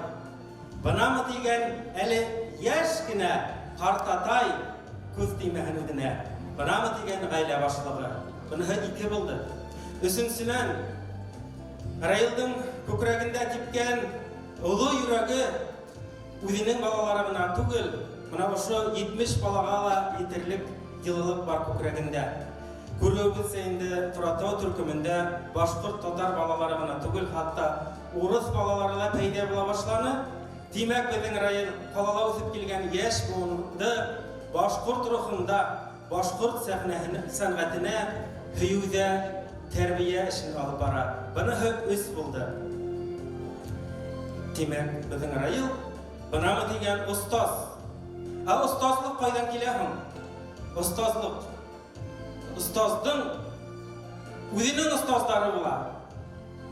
бынамы тигән әле йәш кенә ҡартатай күҙ теймәһен үҙенә. Бынамы тигән ғаилә башлығы. Быныһы ике булды. Өсөнсөнән, Раилдың күкрәгендә типкән оло йөрәге үҙенең балалары ғына түгел, бына ошо 70 балаға ла етерлек йылылыҡ бар күкрәгендә. Күреүебеҙсә инде Торатау төркөмөндә башҡорт, татар балалары ғына түгел, хатта урыҫ балалары ла пәйҙә була башланы. Тимәк, беҙҙең Раил ҡалала үҫеп килгән йәш быуынды башҡорт рухында, башҡорт сәнғәтенә һөйөүҙә тәрбиә эшен алып бара. Быныһы өс булды. Тимәк, беҙҙең Раил бынамы тигән остаз. Ә остазлыҡ ҡайҙан килә һуң? Остазлыҡ. Остаздың үҙенең остаздары була.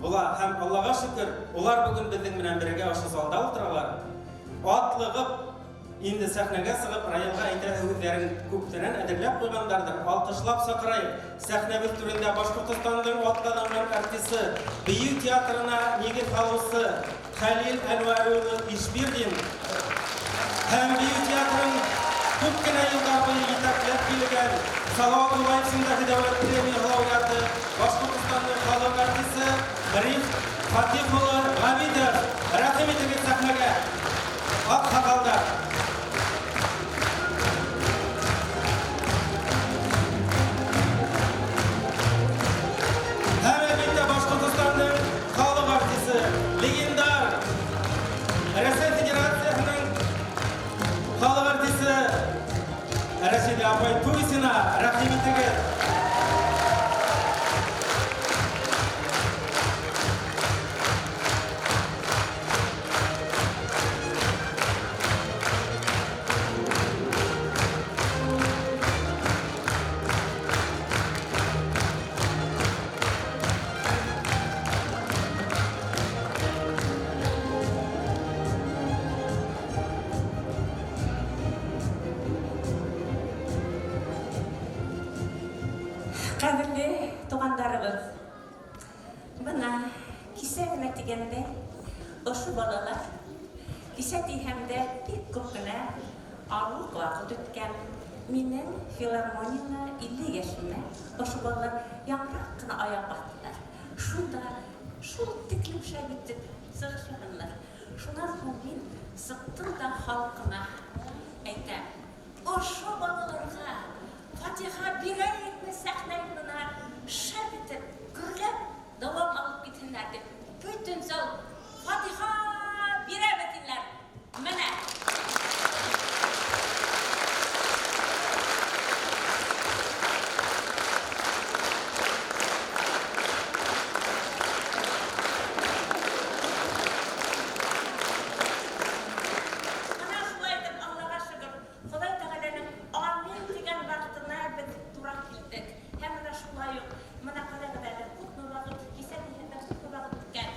Була һәм Аллаға шөкөр, улар бөгөн беҙҙең менән бергә ошо залда ултыралар. Атлығып, инде сәхнәгә сығып, Раилға әйтәһе һүҙҙәрен күптәнән әҙерләп ҡуйғандарҙыр. Алҡышлап саҡырайыҡ. Сәхнәбеҙ түрендә Башҡортостандың атҡаҙанған артисы, бейеү театрына нигеҙ һалыусы Хәлил Әнүәр улы Ишбирҙин һәм бейеү театрын күп кенә йылдар буйы етәкләп килгән Салауат Юлаев исемендәге дәүләт премия лауреаты, Башҡортостандың халыҡ артисы Риф Фатих улы Ғәбитов. Рәхим итегеҙ сәхнәгә. Аҡһаҡалдар. Һәм әлбиттә Башҡортостандың халыҡ артисы, легендар Рәсәй Федерацияһының халыҡ артисы Рәшиҙә апай Туйсина, рәхим итегеҙ. Ҡәҙерле туғандарыбыҙ, бына кисә генә тигәндә ошо балалар, кисә тиһәм дә бик күп кенә арлыҡ ваҡыт үткән. Минең филармонияла 50 йәшемә ошо балалар яңыраҡ ҡына аяҡ баҫтылар. Шунда шул тиклем шәп итеп сығыш яһанылар. Шунан һуң мин сыҡтым да халҡыма әйтәм: ошо балаларға фатиха бирәйекме сәхнә юлына шәп итеп, гөрләп дауам алып китһеннәр тип. Бөтөн зал фатиха бирәбеҙ тинеләр. Менә. Бына шулай итеп, Аллаға шөкөр, Хоҙай Тәғәләнең амин тигән ваҡытына беҙ тура килдек. Һәм бына шулай уҡ, бына ҡарағыҙ әле, күпме ваҡыт, кисә тиһәм күпме ваҡыт үткән.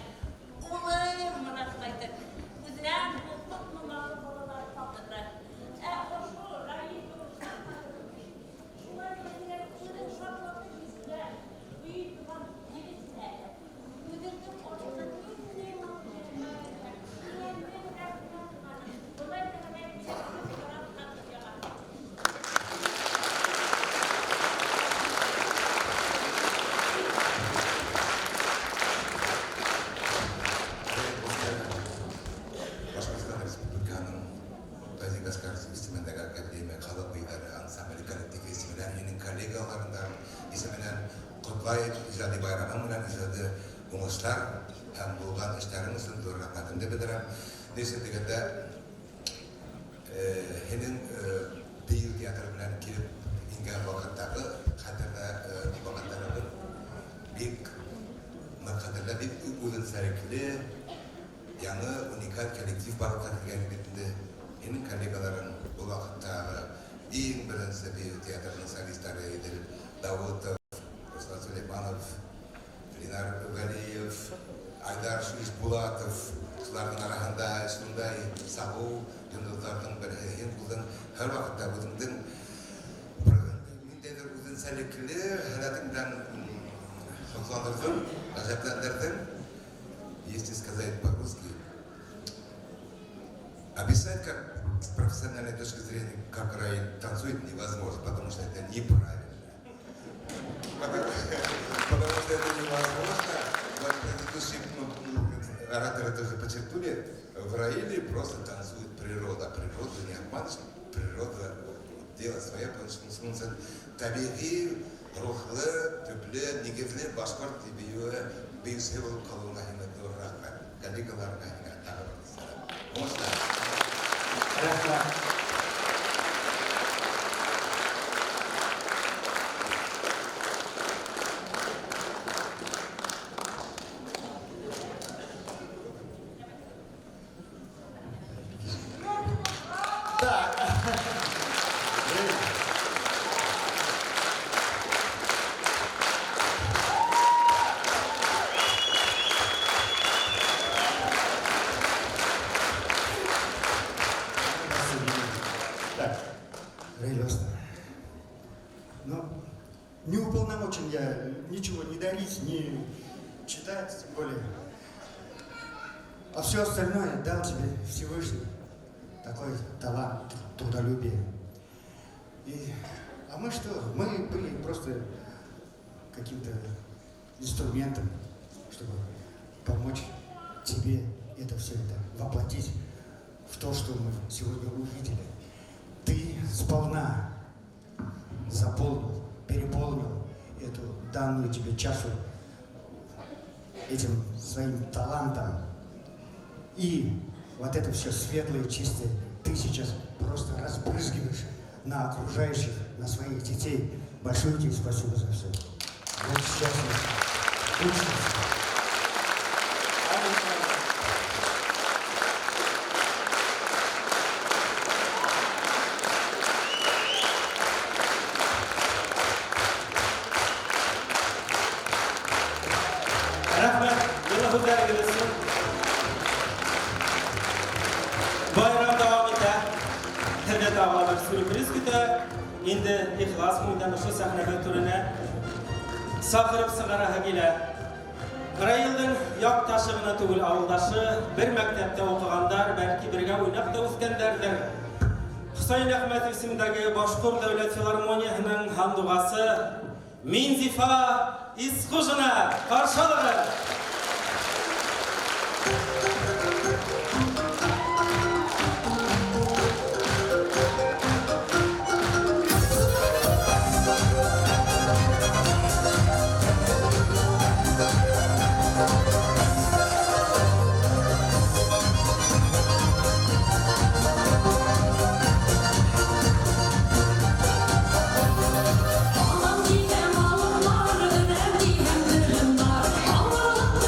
Улым бына шулай итеп, үҙенән күпме матур балалар ҡалдырҙы. Ә ошо Раил шулай тигән үҙең шатлыҡлы йөҙләр, бөйөк туған егеттәр, үҙеңдең ошо ниндәй матур Хоҙай Тәғәлә яратҡан донъяға. Башҡортостан Республикаһының Гази Гаскаров исемендәге академия халыҡ бейеүҙәре ансамбле коллективы исеменән, минең коллегаларымдан исеменән ҡотлайым ижади байрамы менән, ижади уңыштар һәм булған эштәрең өсөн ҙур рәхмәтемде белдерәм. Ни өсөн тигәндә, һинең бейеү театры менән килеп ингән ваҡыттағы хәтерҙә ваҡыттарыбыҙ бик ныҡ хәтерҙә, бик үҙенсәлекле, яңы уникаль коллектив барлыҡҡа килгән бит инде. Һинең коллегаларың был ваҡыттағы иң беренсе бейеү театрының солисттары Иҙел Дауытов, Руслан Сулейманов, Ленар Галиев, Айдар Ишбулатов, шуларҙың араһында шундай сағыу йондоҙҙарҙың береһе һин булдың. Һәр ваҡытта үҙеңдең ниндәйҙер үҙенсәлекле һәләтең белән һоҡландырҙың, ғәжәпләндерҙең. Если сказать по-русски, описать как с профессиональной точки зрения, как Раиль танцует, невозможно, потому что это неправильно. Потому что это невозможно. Вот предыдущие ораторы тоже подчеркнули, в Раиле просто танцует природа. Природу не обманешь, природа делает свое, потому что тәбиғи Рухлы, төпле, нигеҙле башҡорт бейеүе бейеүсе булып ҡалыуына һиңә ҙур рәхмәт. Коллегаларыңа һиңә тағы бер сәләм. Уңыштар. Рәхмәт. Так. Так, Раиль, ну, не уполномочен я ничего не дарить, не читать, тем более. А все остальное дал тебе Всевышний. Такой талант, трудолюбие. А мы что? Мы были просто каким-то инструментом, чтобы помочь тебе это все это воплотить в то, что мы сегодня увидели. Ты сполна заполнил, переполнил эту данную тебе чашу этим своим талантом. И вот это все светлое, чистое ты сейчас просто разбрызгиваешь на окружающих, на своих детей. Большое тебе спасибо за все. Будь счастлив. Будь счастлив. Рәхмәт, йылы һүҙҙәрегеҙ өсөн. Байрам дауам итә. Һеҙҙе тағы ла бер сюрприз көтә. Инде ихлас күңелдән ошо сәхнәгә түренә саҡырып сығараһы килә. Раилдең яҡташы ғына түгел, ауылдашы, бер мәктәптә уҡығандар, бәлки бергә уйнап та үҫкәндәрҙер. Хөсәйен Әхмәтов исемендәге Башҡорт дәүләт филармонияһының һандуғасы Минзифа Исҡужина ҡаршы алығыҙ. Алам дигән алырлар, өрәм дигән өрөм бар. Ауырлыҡ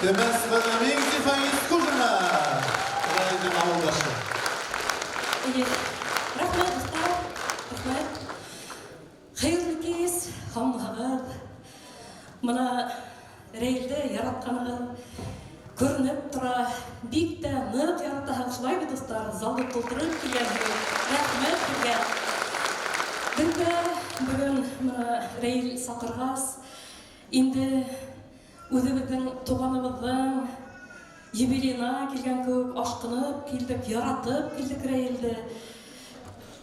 Темәс ҡыҙы Миңзифа Искужина, Раилдең ауылдашы. Эйе. Рәхмәт, дуҫтар. Рәхмәт. Хәйерле кис, һаумыһығыҙ. Мына Рәйлде яратҡанығыҙ күренеп тора. Бик тә ныҡ яратаһығыҙ, шулай бит, дуҫтар? Залды тултырып килгәнһегеҙ. Рәхмәт һеҙгә. Беҙ ҙә бөгөн мына Рәйл саҡырғас, инде үҙебеҙҙең туғаныбыҙҙың юбилейына килгән кеүек ашҡынып килдек, яратып килдек Рәйлде.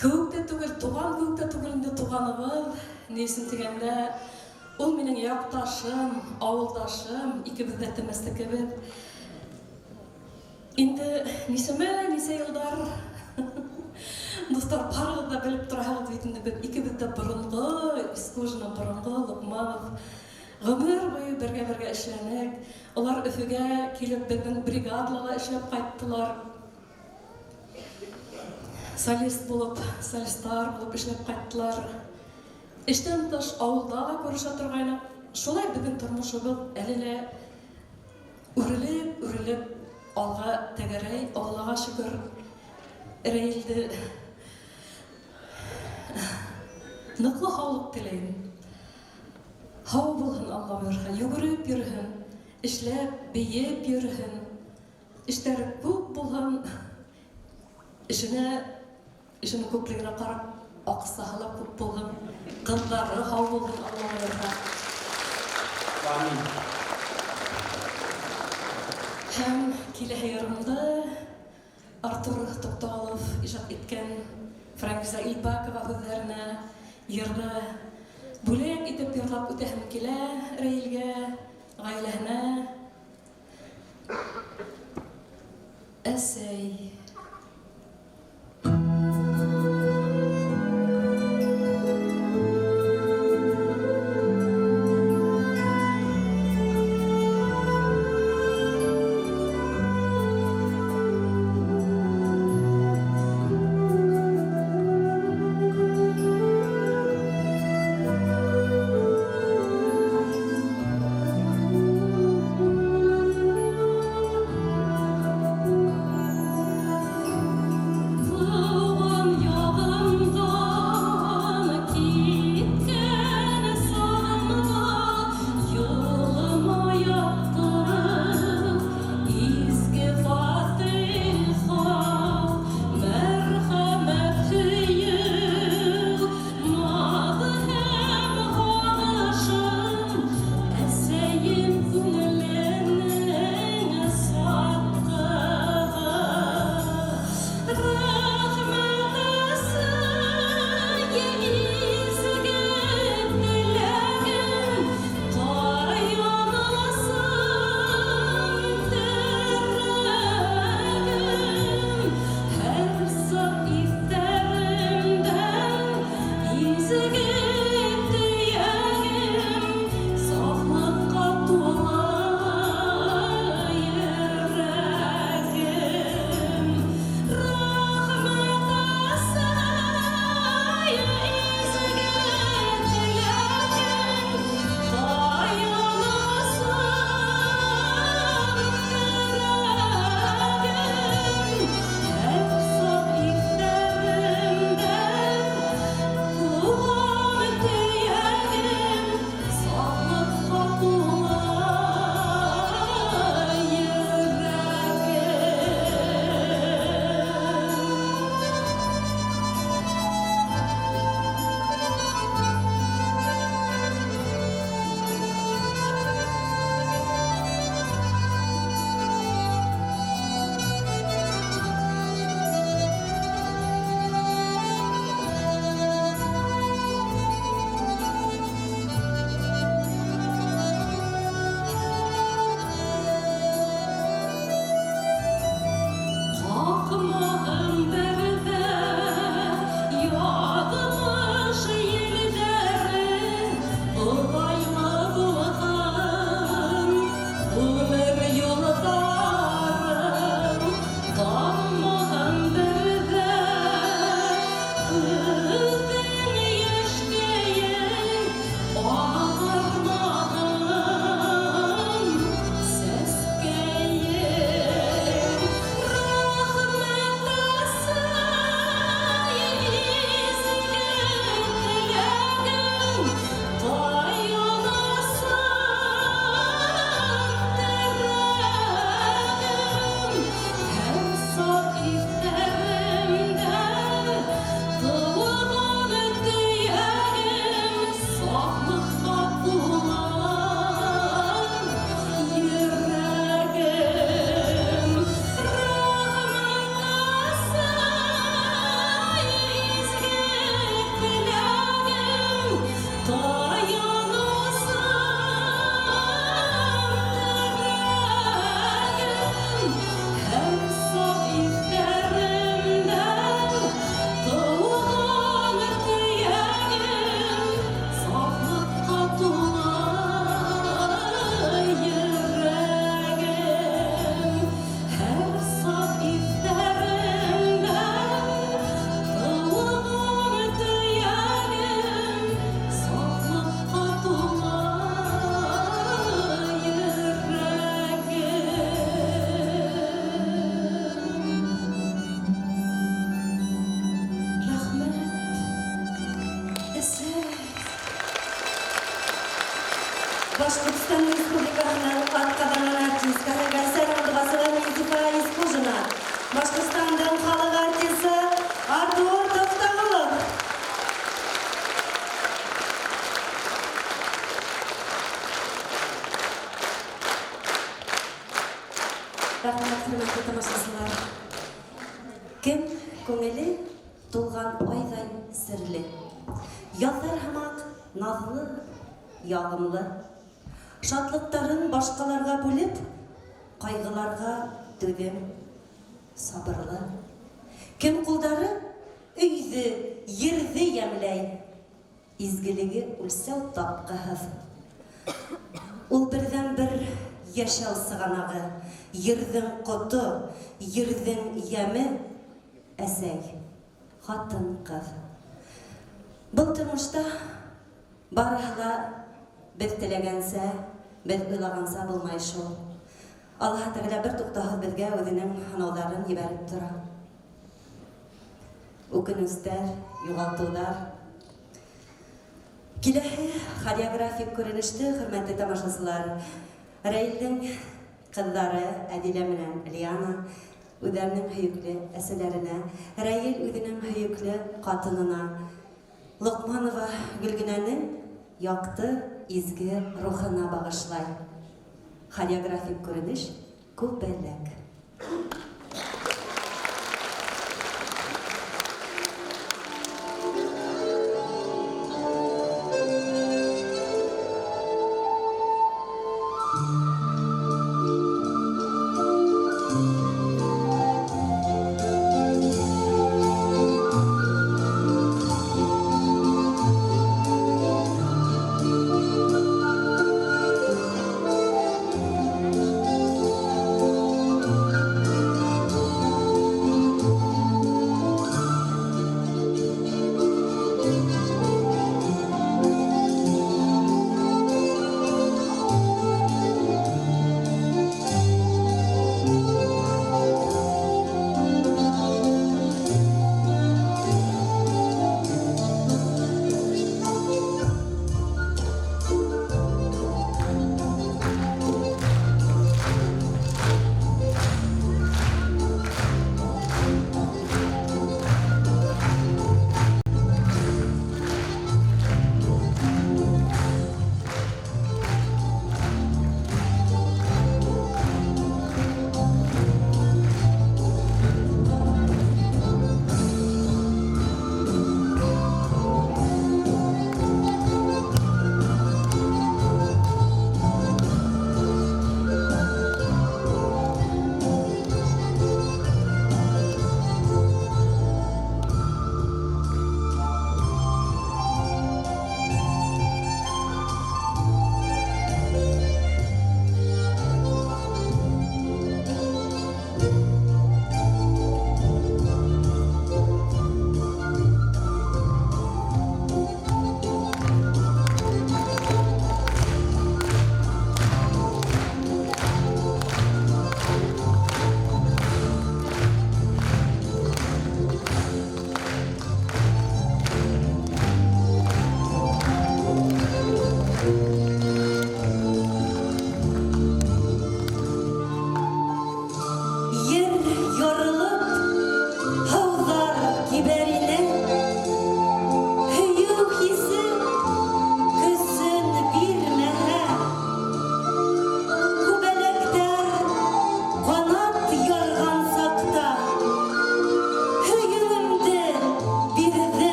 Кеүек тә түгел, туған кеүек тә түгел инде туғаныбыҙ. Ни өсөн тигәндә, ул минең яҡташым, ауылдашым, икебеҙ ҙә Темәстекебеҙ. Инде нисәмә, нисә йылдар, дуҫтар, барығыҙ ҙа белеп тораһығыҙ бит инде, беҙ икебеҙ ҙә боронғо Искужина, боронғо Лоҡманов. Ғүмер буйы бергә-бергә эшләнек. Улар Өфөгә килеп беҙҙең бригадала эшләп ҡайттылар. Солист булып, солисттар булып эшләп ҡайттылар. Эштән тыш ауылда ла күрешә торғайныҡ. Шулай беҙҙең тормошобоҙ әле лә үрелеп, үрелеп алға тәгәрәй. Аллаға шөкөр, Рәйлде ныҡлы һаулыҡ теләйем. Һау булһын, Алла бойорһа, йүгереп йөрөһөн, эшләп, бейеп йөрөһөн, эштәре күп булһын, эшенә, эшенең күплегенә ҡарап, аҡсаһы ла күп булһын, ҡыҙҙары һау булһын, Алла бойорһа. Амин. Һәм киләһе йырымды Артур Туҡталов ижад иткән Франгиза Илбакова һүҙҙәренә йырҙы бүләк итеп йырлап үтәһем килә Рәйлгә, ғаиләһенә. Әсәй. Башҡортостан Республикаһының атҡаҙанған артисткаһы, Гәлсәр һандуғасы Минзифа Исҡужина, Башҡортостандың халыҡ артисы Артур Туҡтағолов. Рәхмәт, хөрмәтле тамашасылар. Кем күңеле тулған айҙай серле, яҙҙар һымаҡ наҙлы, яғымлы, шатлыҡтарын башҡаларға бүлеп, ҡайғыларға түҙем, сабырлы. Кем ҡулдары өйҙө, ерҙе йәмләй, изгелеге үлсәү тапҡыһыҙ. Ул берҙән-бер йәшәү сығанағы, ерҙең ҡото, ерҙең йәме, әсәй, ҡатын-ҡыҙ. Был тормошта барыһы ла беҙ теләгәнсә, беҙ уйлағанса булмай шул. Аллаһ Тәғәлә бер туҡтауһыҙ беҙгә үҙенең һынауҙарын ебәреп тора. Үкенестәр, юғалтыуҙар. Киләһе хореографик күренеште, хөрмәтле тамашасылар, Рәилдең ҡыҙҙары Әҙилә менән Лиана үҙҙәренең һөйөклө әсәләренә, Рәил үҙенең һөйөклө ҡатынына, Лоҡманова Гөлгенәнең яҡты, изге рухына бағышлай. Хореографик күренеш Күбәләк.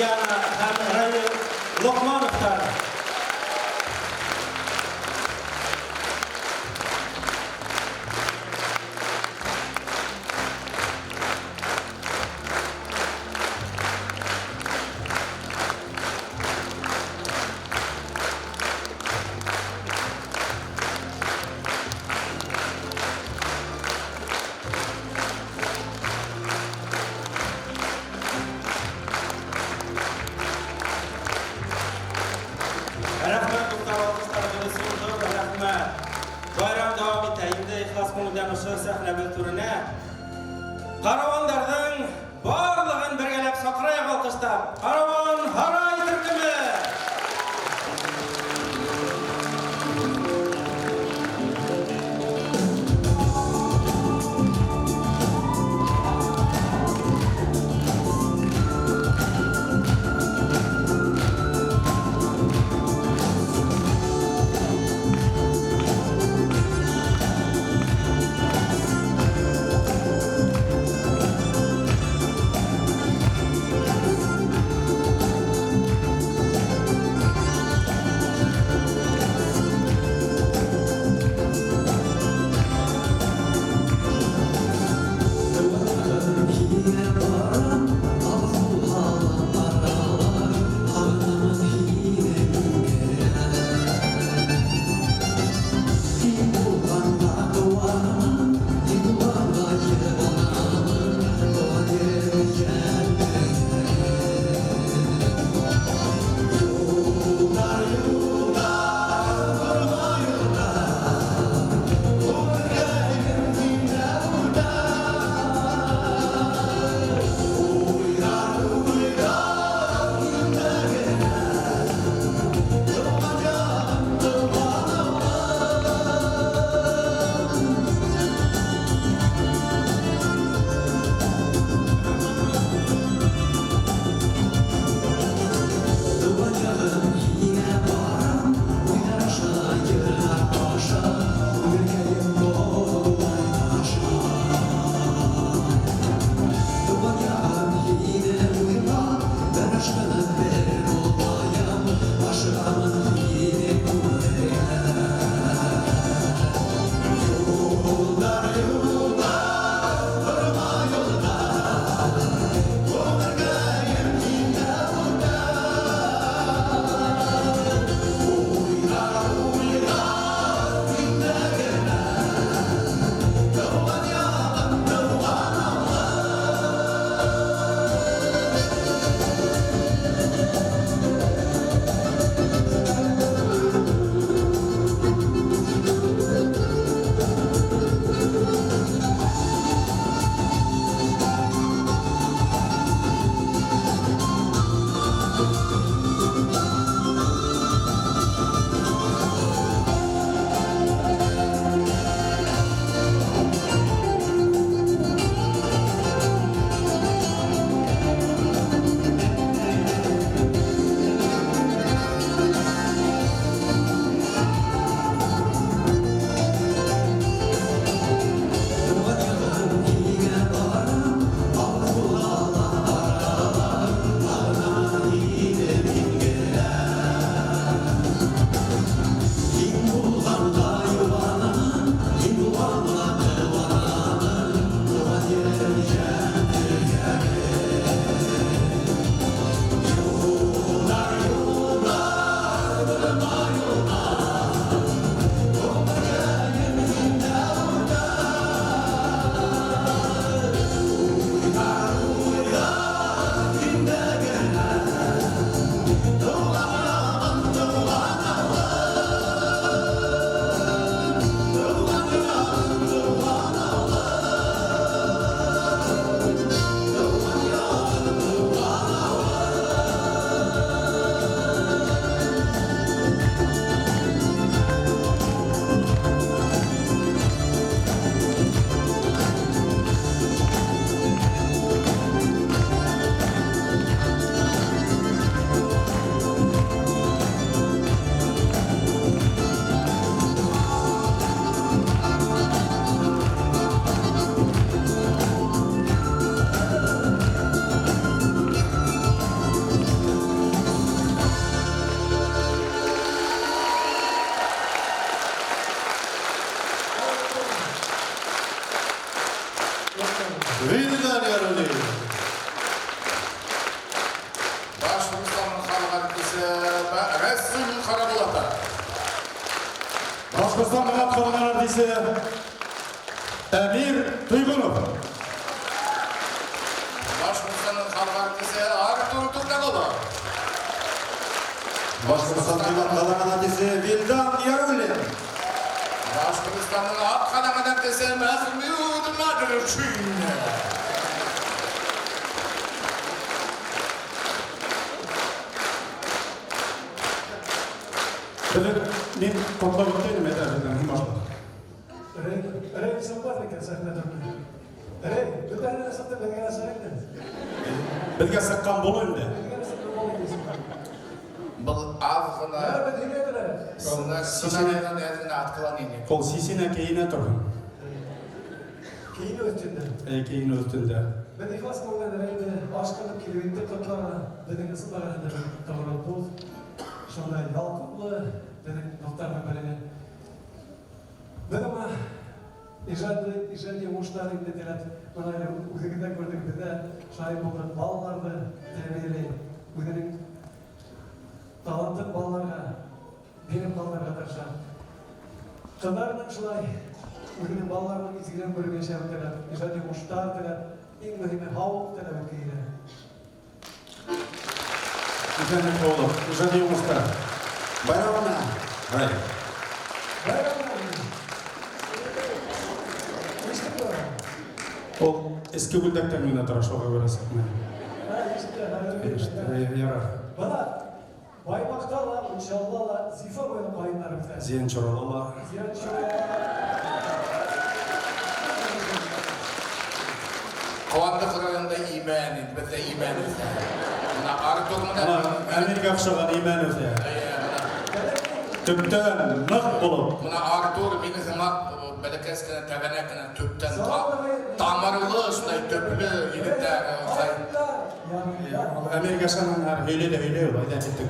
Ульяна һәм Равил Лоҡмановтар. Рәсүл Ҡарабулатов. Башҡортостандың атҡаҙанған артисы Әмир Тойғонов. Башҡортостандың халыҡ артисы Артур Туҡтағолов. Башҡортостандың атҡаҙанған артисы Вилдан Яруллин. Башҡортостандың атҡаҙанған артисы Мәхмүт Надршин. Беҙҙең мин ҡотлап үткәйнем, әйҙә, беҙҙең һин башла. Рәй, сыҡмаҫ икән сәхнәдән. Рәй, бөтәһенә лә сыҡты, беҙгә лә сыға инде. Беҙгә сыҡҡан булыр инде. Был аҙ ғына Беҙ һөйләнеләр. сценарийҙан әҙ генә отклонение. Ул сисенә кейенә торһон. Кейенеү өҫтөндә. Әй, кейенеү өҫтөндә. Беҙ ихлас күңелдән Рәйҙе ашҡынып килеп етте ҡотларға. Беҙҙең ысынлаған инде тоғро дуҫ. Шундай ялҡынлы беҙҙең дуҫтарҙың береһе. Беҙ уға ижади уңыштар инде теләп, бына әле үҙегеҙ ҙә күрҙек, беҙ ҙә шаһит булдыҡ, балаларҙы тәрбиәләй, үҙенең талантын балаларға биреп ҡалдырырға тырыша. Ҡыҙҙарының шулай үҙенең балаларының изгелеген күреп йәшәүен теләп, ижади уңыштар теләп, иң мөһиме һаулыҡ теләп үткәрә. Иҫәнлек һаулыҡ, ижади уңыштар. Байрамына, Рай. Ул эске күлдәктән генә тора, шуға күрә сыҡмай. Ярар. Бына Баймаҡта ла, Учалыла ла, Зифа буйының ҡайыннары үҫә. Зиянчурала ла. Зиянчурала. Ҡыуандыҡ районында имән инде, беҙҙә имән үҫә. Бына Артур менән Бына Әмиргә оҡшаған имән үҫә. Эйе, бына. Төптән ныҡ булып. Бына Артур мине һымаҡ бәләкәс кенә, тәбәнәк кенә төптән тамырлы, шундай төплө егеттәр. Әмиргә ышанғандар, һөйләй ҙә һөйләй ул, әйҙә киттек.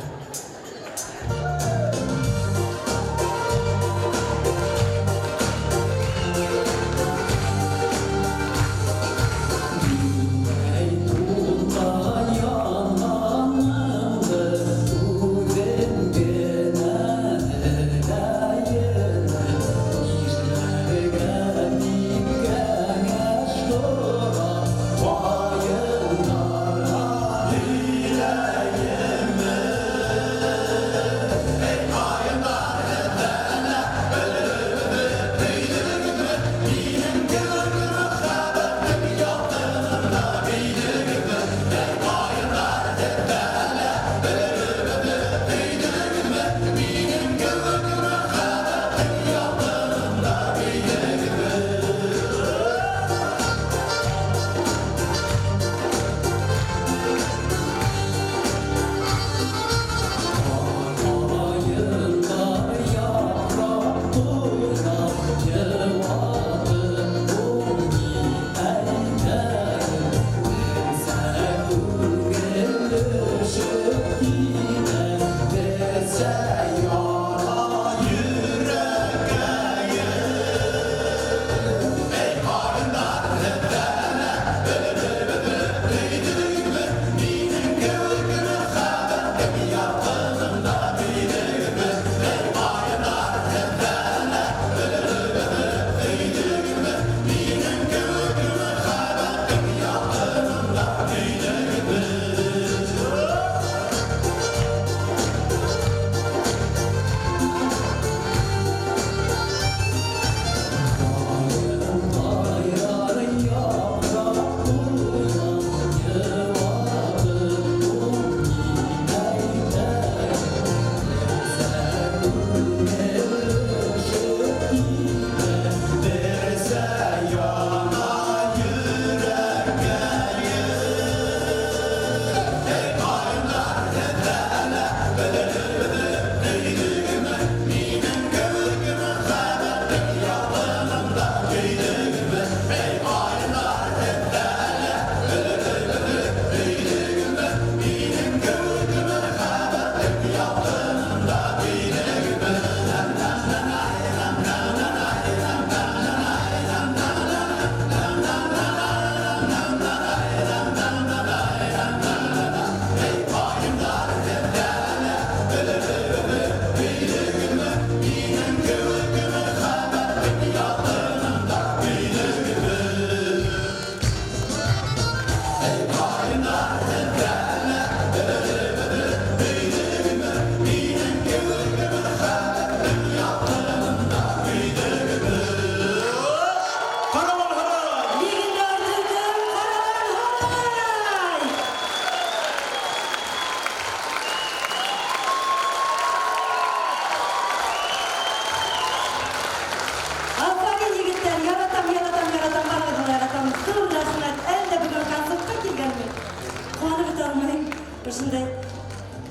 Ошондай.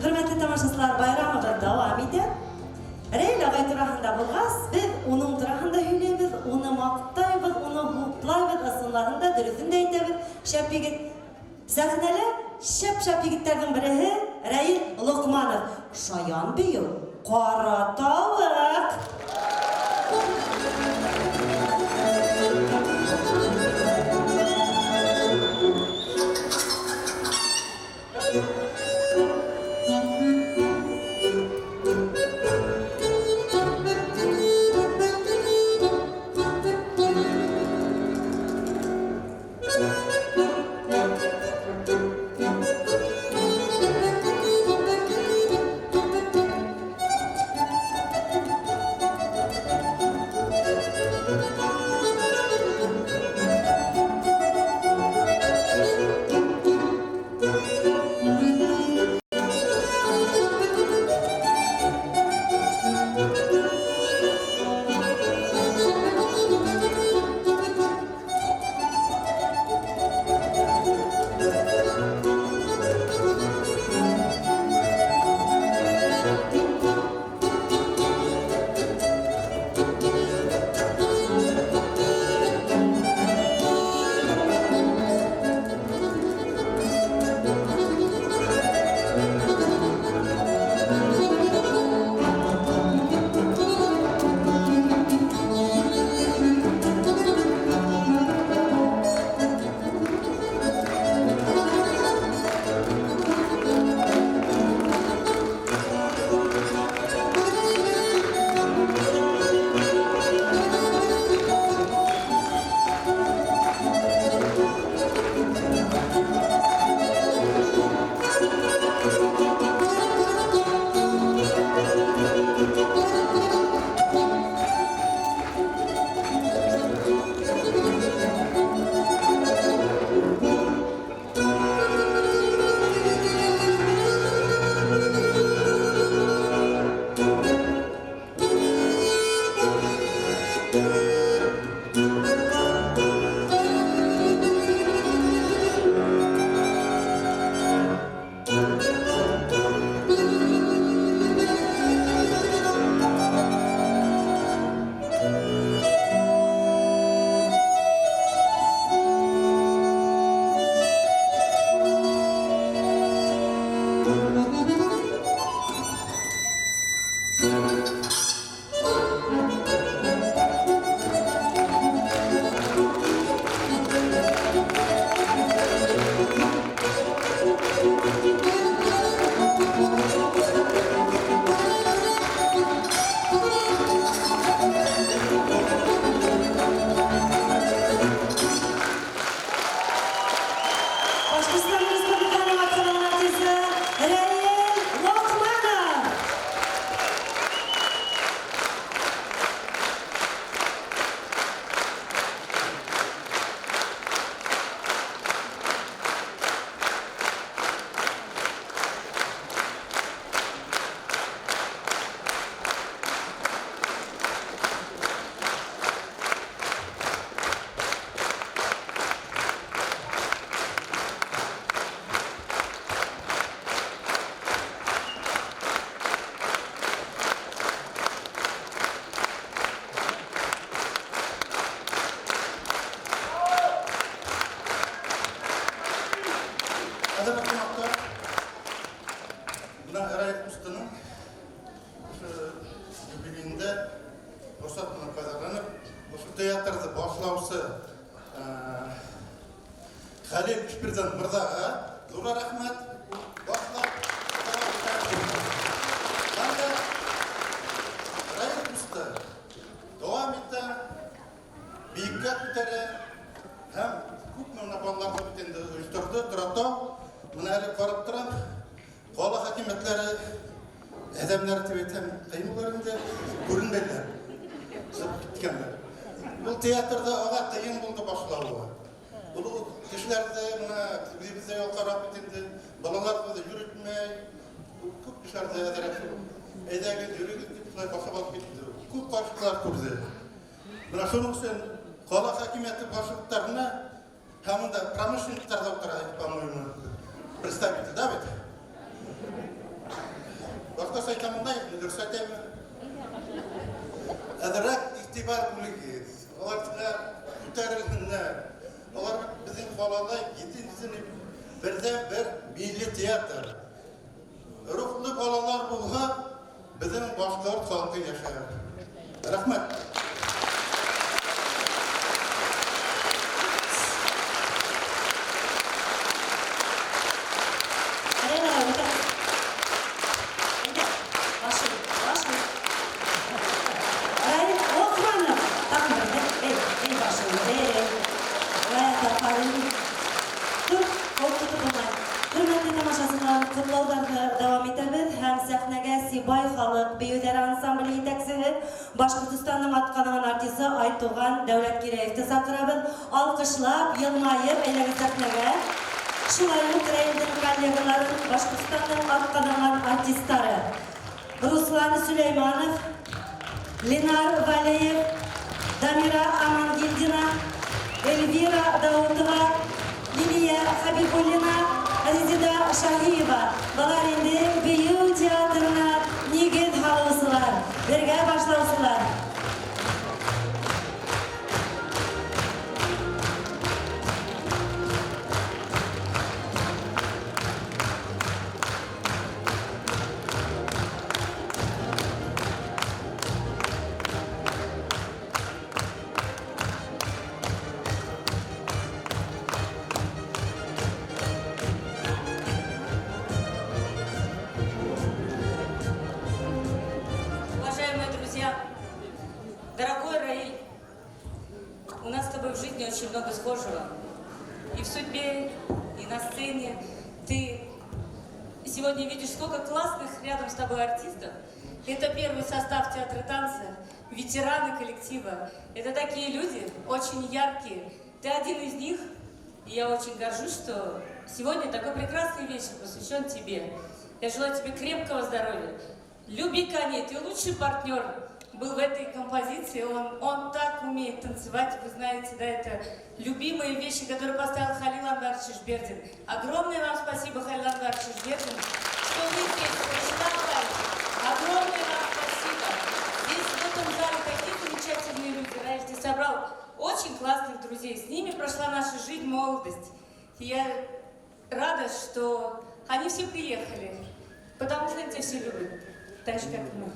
Хөрмәтле тамашасылар, байрамыбыҙ дауам итә. Рәйл ағай тураһында булғас, беҙ уның тураһында һөйләйбеҙ, уны маҡтайбыҙ, уны хуплайбыҙ, ысынлығын да, дөрөҫөн дә әйтәбеҙ. Шәп егет. Сәхнәлә шәп-шәп егеттәрҙең береһе Рәил Лоҡманов. Шаян бейеү, ҡара тауыҡ. Башҡортостан Республикаһының атҡаҙанған артисы Рәил Лоҡманов. Ҡәҙерле ҡунаҡтар, бына Рәил ҡустының ошо юбилейында форсат менән файҙаланып, ошо театрҙы башлаусы Хәлил Ишбирҙин мырҙаға ҙур рәхмәт. Башлап һәм дә Рәил ҡусты дауам итә, бейеккә күтәрә һәм күпме бына балаларҙы бит инде ойошторҙо, Торатау. Бына әле ҡарап торам, ҡала хакимиәттәре әҙәмдәр тип әйтһәм, ҡыйын булыр инде, күренмәйҙәр, сығып киткәндәр. Был театрҙа уға ҡыйын булды башлауы. Ул кешеләрҙе бына үҙебеҙҙә ялҡарап бит инде, балаларҙы йөрөтмәй, күп кешеләрҙе әҙерәк шул әйҙәгеҙ, йөрөгөҙ тип шулай башлап алып китте. Күп ҡаршылыҡтар күрҙе. Бына шуның өсөн ҡала хакимиәте башлыҡтарына һәм унда промышленниктар ҙа ултыра, по-моему, представитель, да бит? Башҡортса әйтәм унда, дөрөҫ әйтәме? Әҙерәк иғтибар бүлегеҙ. Уларға күтәрелһендәр. Улар беҙҙең ҡалала единственный берҙән-бер милли театр. Рухлы балалар булһа, беҙҙең башҡорт халҡы йәшәр. Рәхмәт. Башҡортостандың атҡаҙанған артисы Айтуған Дәүләткирәевте саҡырабыҙ. Алҡышлап, йылмайып, әйләгеҙ сәхнәгә. Шулай уҡ Рәилдең коллегаларын Башҡортостандың атҡаҙанған артистары Руслан Сөләйманов, Ленар Валеев, Дамира Амангилдина, Эльвира Даутова, Лилия Хабибуллина, Резида Шаһиева. Былар инде бейеү театрына нигеҙ һалыусылар, бергә башлаусылар. Очень много схожего. И в судьбе, и на сцене. Ты сегодня видишь, сколько классных рядом с тобой артистов. Это первый состав театра танца, ветераны коллектива. Это такие люди, очень яркие. Ты один из них, и я очень горжусь, что сегодня такой прекрасный вечер посвящен тебе. Я желаю тебе крепкого здоровья. Люби коней, ты лучший партнер был в этой композиции, он так умеет танцевать, вы знаете, да, это любимые вещи, которые поставил Халил Анварович Ишбердин. Огромное вам спасибо, Халил Анварович Ишбердин, что вы здесь, Руслан, огромное вам спасибо. Здесь в этом зале такие замечательные люди, Раиль, ты собрал очень классных друзей, с ними прошла наша жизнь, молодость. И я рада, что они все приехали, потому что они тебя все любят, так же, как и мы.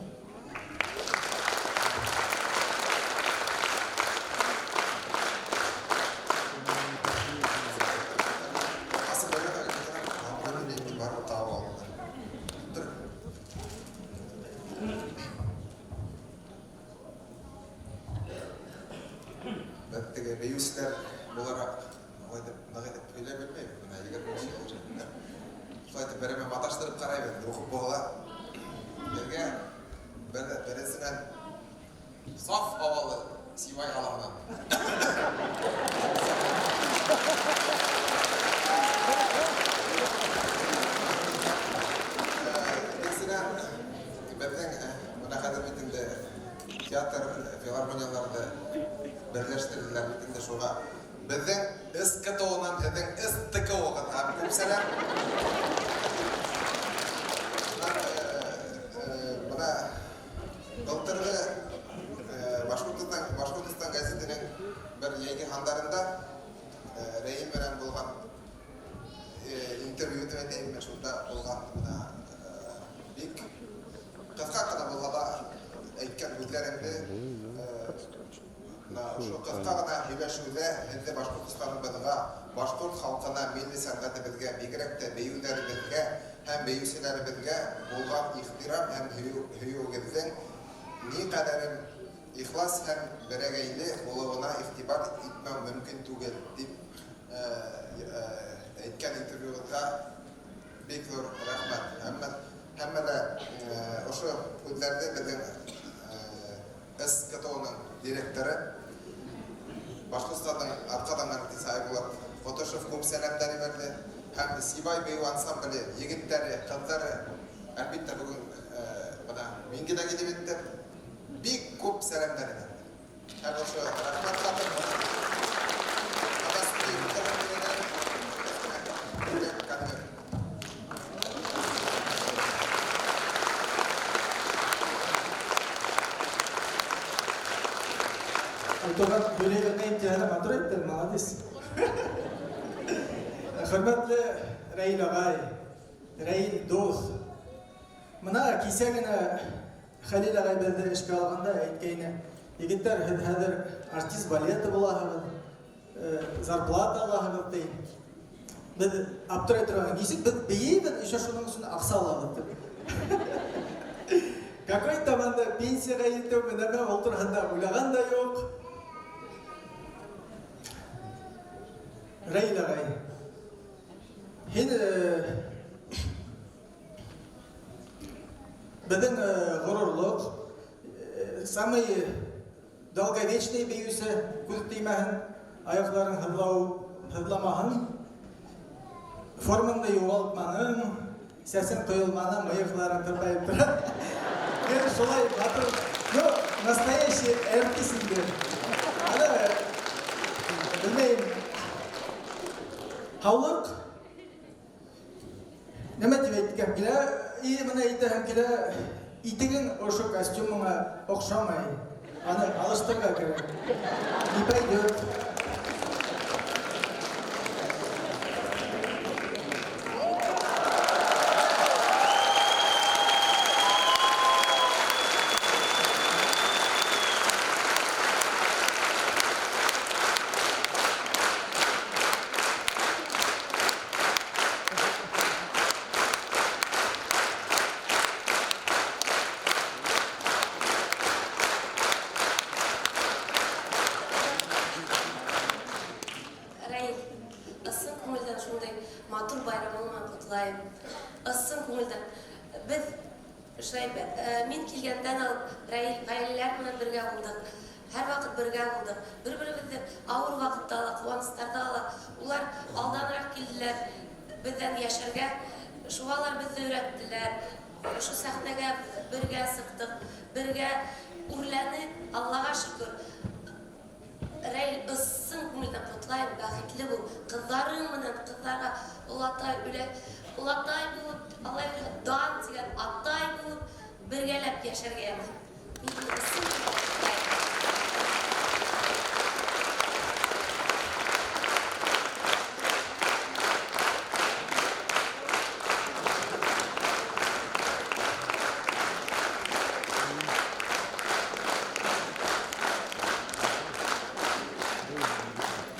Туған һөйләй белмәйем тиһә лә матур әйтте, молодец. Хөрмәтле Рәил ағай, Рәил дуҫ. Мына кисә генә Хәлил ағай беҙҙе эшкә алғанда әйткәйне: "Егеттәр, һеҙ хәҙер артист балета булаһығыҙ, зарплата алаһығыҙ", ти. Беҙ аптырай торған, нисек беҙ бейейбеҙ, еще шуның өсөн аҡса алабыҙ тип. Какой табанда пенсияға етеү, нәмә ул тураһында уйлаған да юҡ. Рәил ағай, һин беҙҙең ғорурлыҡ, самый долговечный бейеүсе, күҙ теймәһен, аяҡларың һыҙламаһын, формаңды юғалтманың, сәсең ҡойолманы, мыйыҡларың тырпайып тора. Гел шулай матур, ну, настоящий артист инде. Ана, белмәйем, һаулыҡ, нәмә тип әйткән килә, и бына әйтәһем килә, итегең ошо костюмыңа оҡшамай, аны алыштырырға кәрәк. Не пойдет. Раил, ысын күңелдән шундай матур байрамың менән ҡотлайым. Ысын күңелдән. Беҙ шулай, мин килгәндән алып Раил ғаиләләр менән бергә булдыҡ. Һәр ваҡыт бергә булдыҡ. Бер-беребеҙҙе ауыр ваҡытта ла, ҡыуаныстарҙа ла, улар алданыраҡ килделәр беҙҙән йәшәргә. Шуға улар беҙҙе өйрәттеләр. Ошо сәхнәгә бергә сыҡтыҡ, бергә үрләнек, Аллаға шөкөр. Раил, ысын күңелдән ҡотлайым, бәхетле бул. Ҡыҙҙарың менән ҡыҙҙарға олатай, олатай булып, Алла бирһә, дан тигән атай булып, бергәләп йәшәргә яҙһын. Мин һине ысын күңелдән ҡотлайым.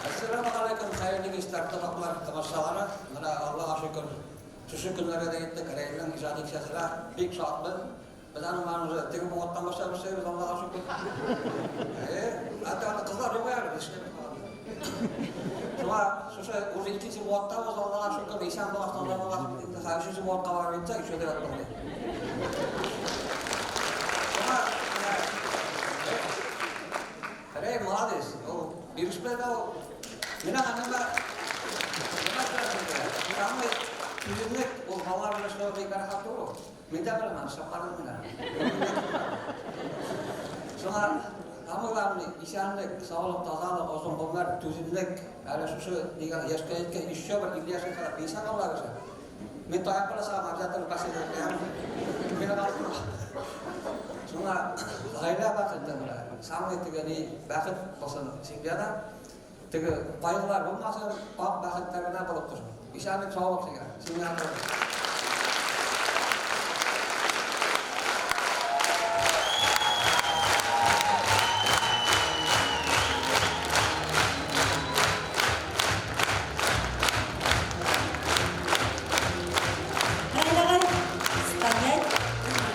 Әссәләмү ғәләйкүм, хәйерле кистәр, ҡунаҡлар, тамашалары. Мына Аллаға шөкөр, шушы көннәргә дә еттек, Рәилнең ижади кисәсенә бик шатбыҙ. Беҙ аның менән уже теге быуаттан башлап эшләйбеҙ, Аллаға шөкөр. Хатта аны ҡыҙҙар юҡ әле, беҙ эшләйбеҙ. Шуға шушы уже икенсе быуаттабыҙ, Аллаға шөкөр, иҫән булғас, таза булғас, инде хәҙер өсөнсө быуатҡа барып етсәк, еще дә ятмай. Шуға Рәй молодец, ул бирешмәй ҙә ул. Мин аңа нәмә самый түҙемлек, ул балалар менән эшләү бик рәхәт түгел ул. Мин дә беләм, эшләп ҡарадым мин. Шуңа самый главный иҫәнлек, саулыҡ, таҙалыҡ, оҙон ғүмер, түҙемлек. Әле шушы дигән йәшкә еткән еще бер илле йәшкә ҡәҙәр бейсәң Алла бирһә. Мин таяҡ белән обязательно бассейнда керәм. Мин шуңа ғаилә бәхете менә самый теге ни бәхет булсын семьяда. Теге ҡайғылар булмаһын, аҡ бәхеттәр генә булып торһон. Иҫәнлек, саулыҡ һеҙгә. Семьяға. Раил ағай, стоять,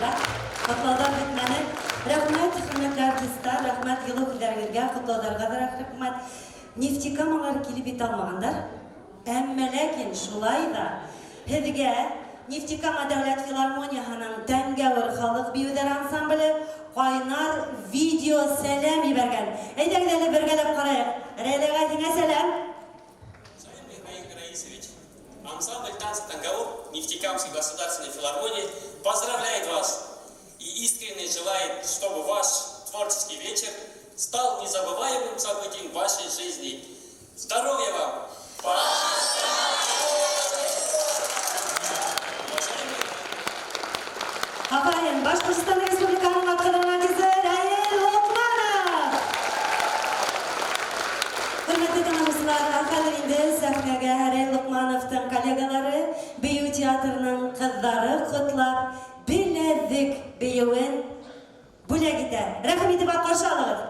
да, ҡотлауҙар бөтмәне. Рәхмәт, хөрмәтле артистлар, рәхмәт йылы һүҙҙәрегеҙгә, ҡотлауҙарға ҙа рәхмәт. Нефтекамалар килеп етә алмағандар, әммә ләкин шулай ҙа һеҙгә Нефтекама дәүләт филармонияһының Тәңгәүер халыҡ бейеүҙәре ансамбле ҡайнар видео сәләм ебәргән. Әйҙәгеҙ әле бергәләп ҡарайыҡ. Рәил ағай, һиңә сәләм. Уважаемый Раиль Раисович, ансамбль танца Тангаур Нефтекамской государственной филармонии поздравляет вас и искренне желает, чтобы ваш творческий вечер стал незабываемым событием в вашей жизни. Здоровья вам! Афарин, Башҡортостан Республикаһының атҡаҙанған артисы Раил Лоҡманов. Рәйлгә Рәйл Лоҡмановтың коллегалары, бейеү театрының ҡыҙҙары ҡотлап, Беләҙек бейеүен бүләк итә. Рәхим итеп ҡаршы алығыҙ.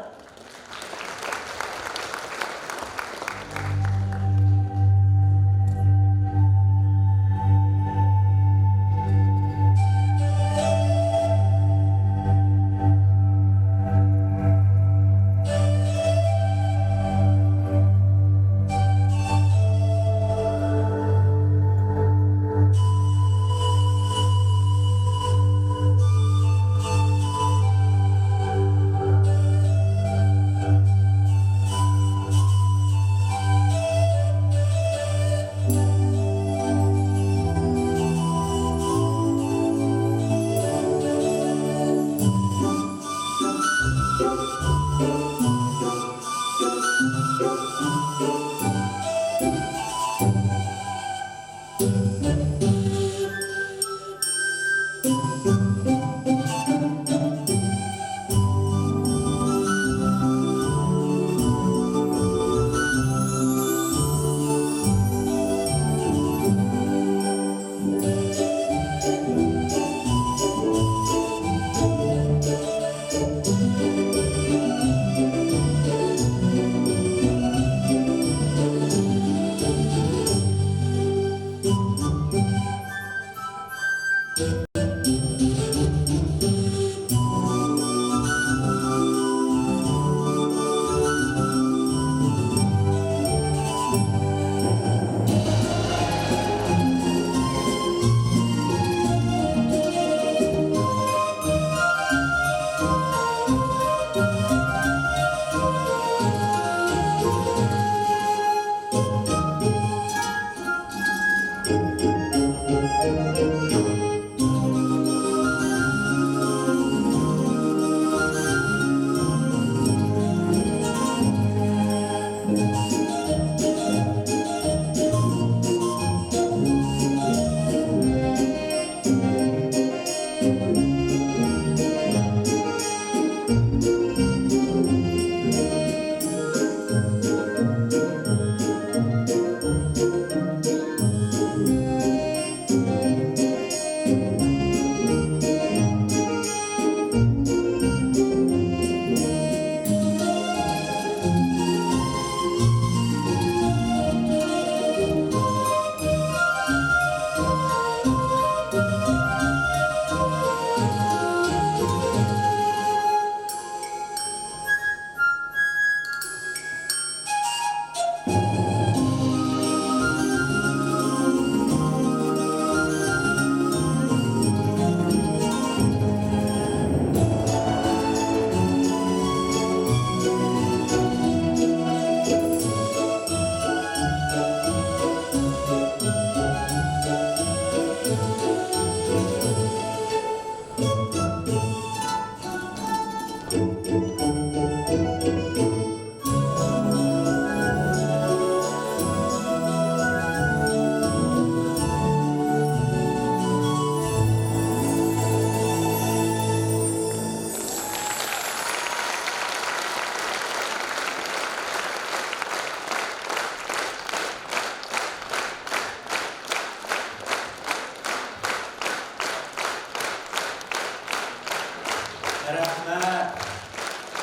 Рәхмәт.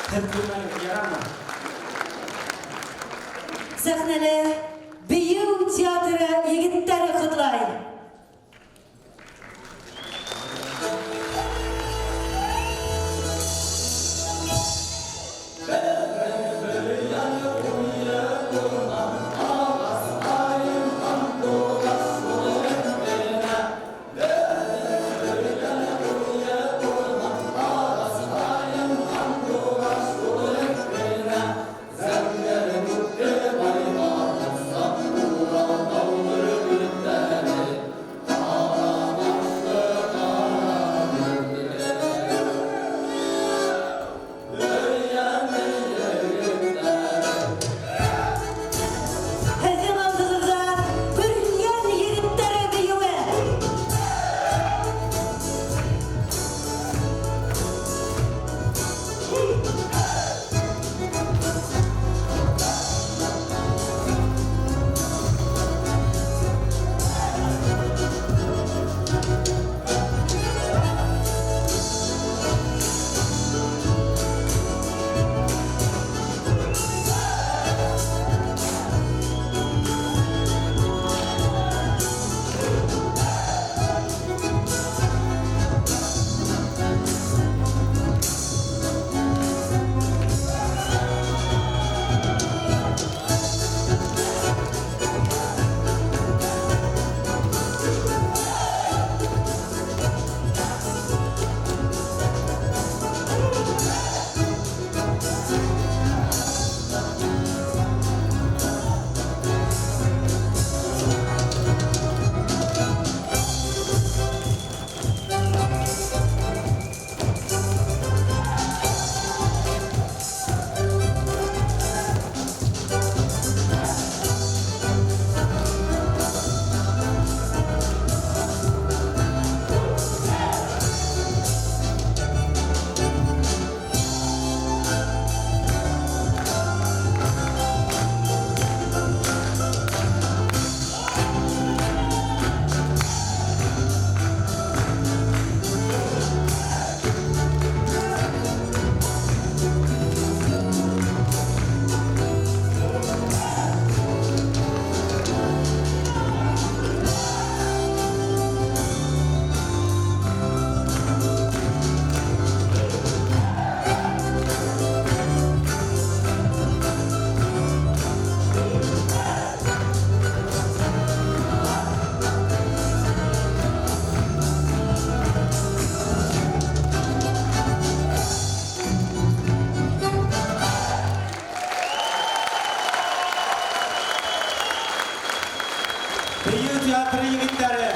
Һеҙ күрмәнегеҙ, ярамы? Сәхнәлә бейеү театры егеттәре ҡотлай. театры егетләре.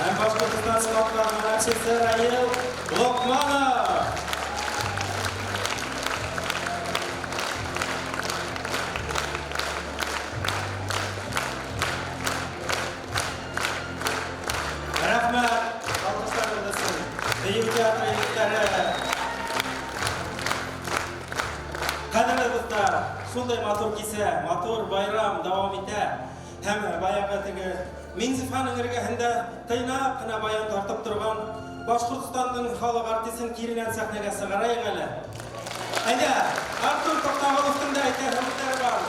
Һәм Башҡортостан атҡаҙанған артисы Раил Лоҡманов. Рәхмәт, алҡыштарығыҙ өсөн. Бейеү театры егетләре. Ҡәҙерле дуҫтар, шундай матур кисә, матур байрам дауам итә. Һәм баяғы теге Минзифаның эргәһендә тыйнаҡ ҡына баян тартып торған Башҡортостандың халыҡ артисын киренән сәхнәгә сығарайыҡ әле. Әйҙә, Артур Тоҡтағоловтың да әйтер һүҙҙәре бар.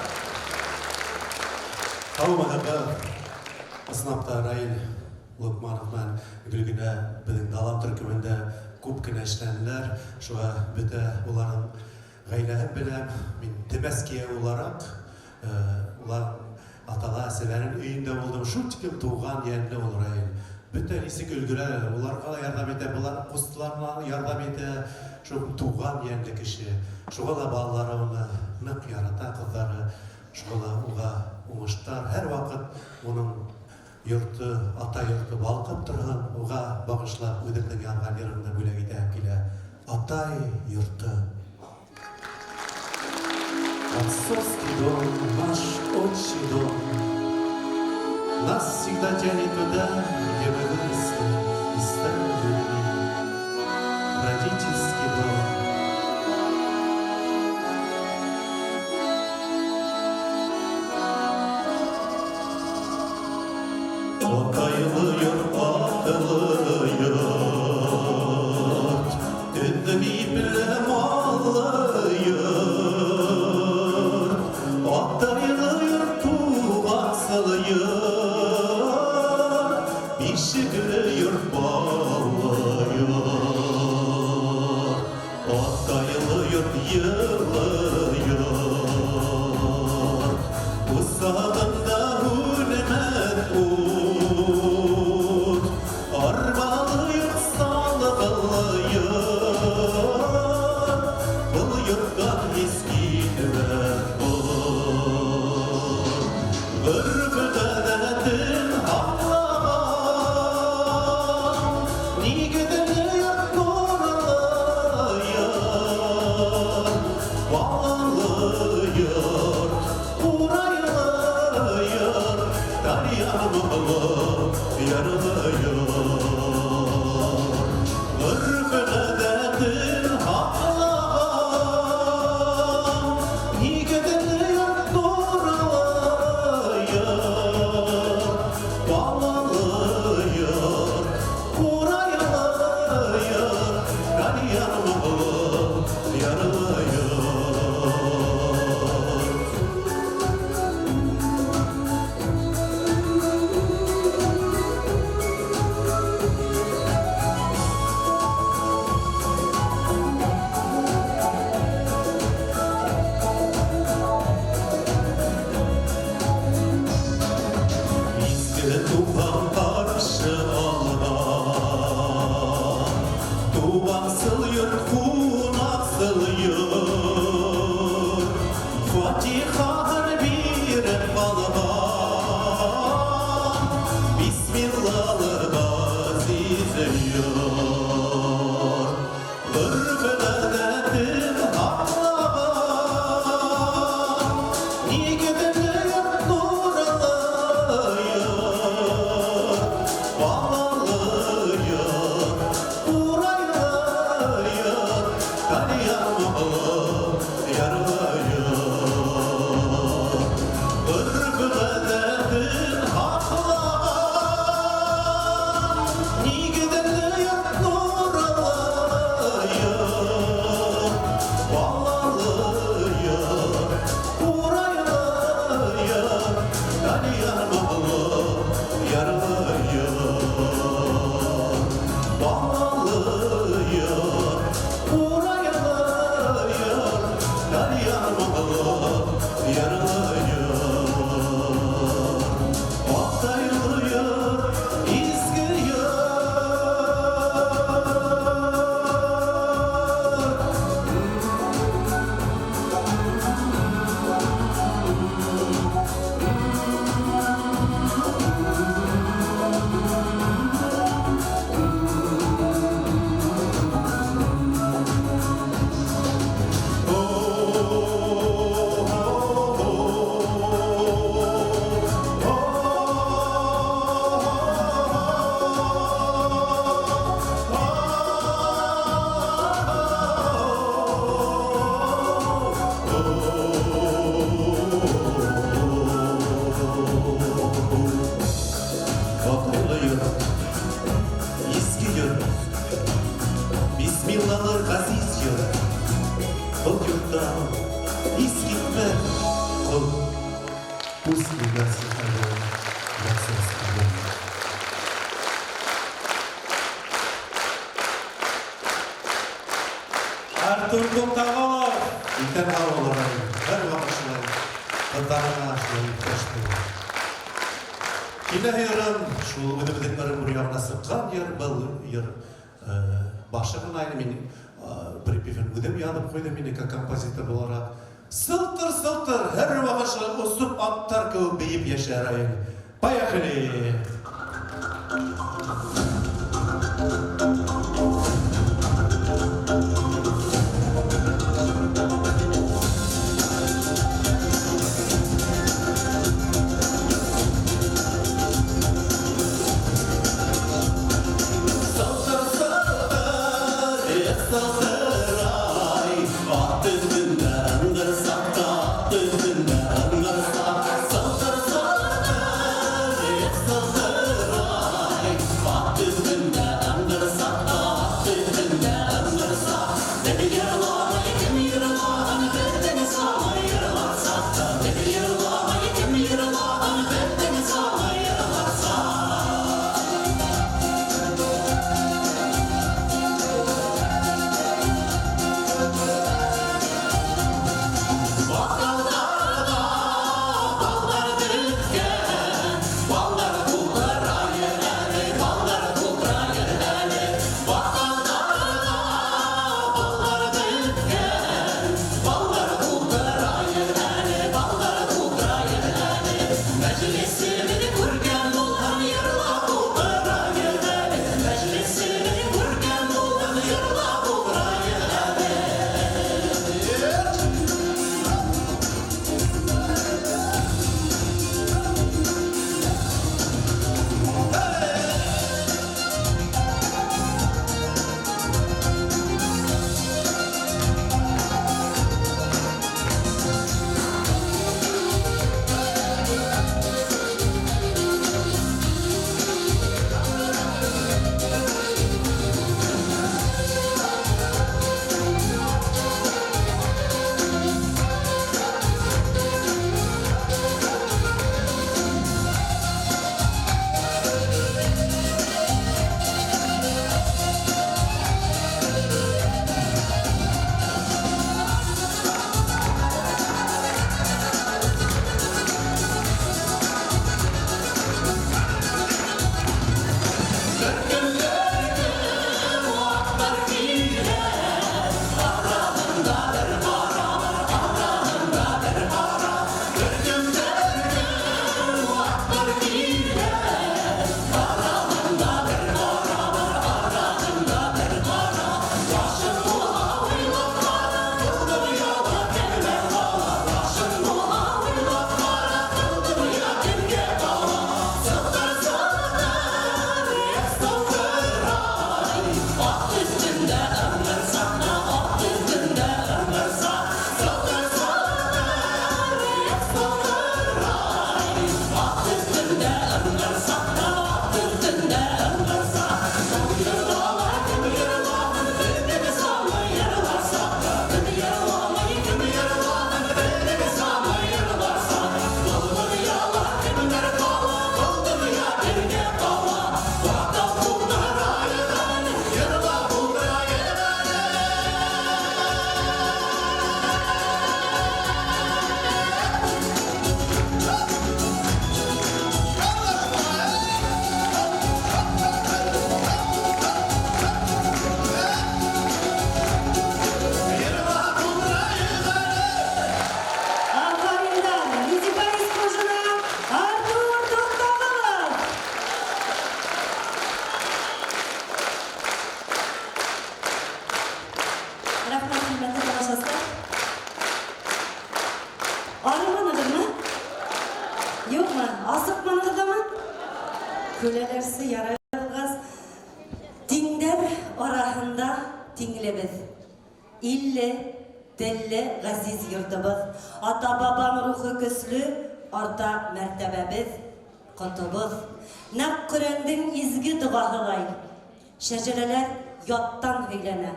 Һаумыһығыҙ. Ысынлап та Раил Лоҡманов менән Гөлгенә беҙҙең Далам төркөмөндә күп кенә эшләнеләр. Шуға бөтә уларҙың ғаиләһен беләм. Мин Темәс кейәүе булараҡ, улар атала әсәләренең өйөндә булдым. Шул тиклем тыуған йәнле ул Раил. Бөтә нисек өлгөрә, уларға ла ярҙам итә, былар ҡустыларына ярҙам итә. Шул тыуған йәнле кеше. Шуға ла балалары уны ныҡ ярата, ҡыҙҙары. Шуға ла уға уңыштар. Һәр ваҡыт уның йорто, ата йорто балҡып торһон, уға бағышлап үҙемдең яҙған йырымды бүләк итәһем килә. Атай йорто. Отцовский дом, наш отчий дом, нас всегда тянет туда, где мы выросли и стали людьми. Родительский дом. Атайлы йорт, атлы йорт, төҙөк ипле маллы йорт. Атайлы йорт, туғансыл йорт, бишекле йорт, баллы йорт. Атайлы йорт, йылы йорт, усағында һүнмәҫ ут. Арбалы йорт, салғылы йорт, был йорттан һис китмәҫ ҡот. Ғөрөф-ғәҙәтен һаҡлаған, нигеҙле йорт, нурлы йорт, балалы йорт, ҡурайлы йорт, тальян моңло ярлы йорт. Ғөрөф-ғәҙәтен һаҡлаған, нигеҙле йорт, нурлы йорт, балалы йорт, ҡурайлы йорт, тальян моңло ярлы йорт. Изге туған ҡаршы алған, туғансыл йорт, ҡунаҡсыл йорт, фатихаһын биреп ҡалған, бисмиллалы ғәзиз йорт. Ғөрөф-ғәҙәтен һаҡлаған, нигеҙле йорт, нурлы йорт, балалы йорт, ҡурайлы йорт, йыр, Бисмиллалы ғәзиз йыр. Был йортта ис китмәҫ ҡот. Пусть не гаснет огонь в отцовском доме. Артур Туктаголов! Иҫән һау бул, ағайым. Һәр ваҡыт шулай ҡыҙҙарыңа шулай иптәш бул. Киләһе йырым шул үҙебеҙҙең Ырымбур яғына сыҡҡан йыр, был йыр башы ғына инде, мин припевен үҙем яҙып ҡуйҙым инде как композитор булараҡ. Сылтыр, сылтыр, һәр ваҡыт шулай осоп аттар кеүек бейеп йәшә, Раил. Поехали! Сылтыр, сылтыр, эх, сылтырай, ат өҫтөндә ыңғырсаҡ та, ат өҫтөндә ыңғырсаҡ. Сылтыр, сылтыр, эх, сылтырай, ат өҫтөндә ыңғырсаҡ та, ат өҫтөндә ыңғырсаҡ. Беҙ йырламай, кем йырлаһын, беҙҙең самай йырларсаҡ. Беҙ йырламай, кем йырлаһын, беҙҙең самай йырларсаҡ. Баҡалдарҙа балдар бөткән, балдар тултырайыҡ әле, балдар тултырайыҡ әле. Баҡалдарҙа балдар бөткән, балдар тултырайыҡ әле, балдар тултырайыҡ әле. Мәжлесебеҙ күркәм булһын, йырлап ултырайыҡ әле. Мәжлесебеҙ күркәм булһын, йырлап ултырайыҡ әле. Төркөм-төркөм аттар килә, араһында бер ҡара, араһында бер ҡара. Төркөм-төркөм аттар килә, араһында бер ҡара, араһында бер ҡара. Башың булһа уйлап ҡара, был донъяла кемгә ҡала? Башың булһа уйлап ҡара, был донъя кемгә ҡала? Сылтыр, сылтыр, эх, сылтырай, ат өҫтөндә ыңғырсаҡ та, ат өҫтөндә ыңғырсаҡ. Сылтыр, сылтыр, эх, сылтырай, ат өҫтөндә ыңғырсаҡ та, ат өҫтөндә ыңғырсаҡ. Был йырламай, кем йырлаһын, беҙҙең самай йырларсаҡ. Беҙ йырламай, кем йырлаһын, беҙҙең самай йырларсаҡ. Был донъяла кемдәр ҡала, был донъя кемгә ҡала? Баҡал тултырайыҡ әле, йырлап ултырайыҡ әле. Афариндар! Нисипа Исҡужина, Артур Туҡтағолов! Рәхмәт, хөрмәтле тамашасылар. Арыманығыҙмы? Юҡмы? Асыҡманығыҙ ҙамы? Көләләрсе, ярай булғас. Тиңдәр араһында тиңлебеҙ. Илле, телле ғәзиз йортобоҙ. Ата-бабам рухы көслө, арта мәртәбәбеҙ, ҡотобоҙ. Нәҡ Ҡөрьәндең изге доғаһылай. Шәжәрәләр яттан һөйләнә.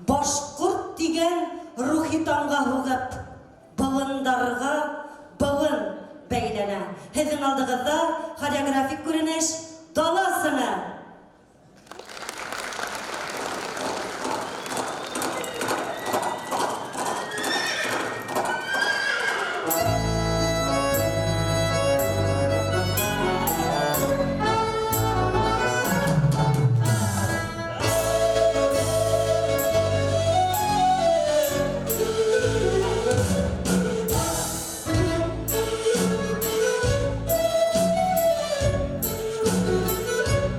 Башҡорт тигән рухи тамға һуғып, быуындарға быуын бәйләнә. Һеҙҙең алдығыҙҙа хореографик күренеш Дала сыңы.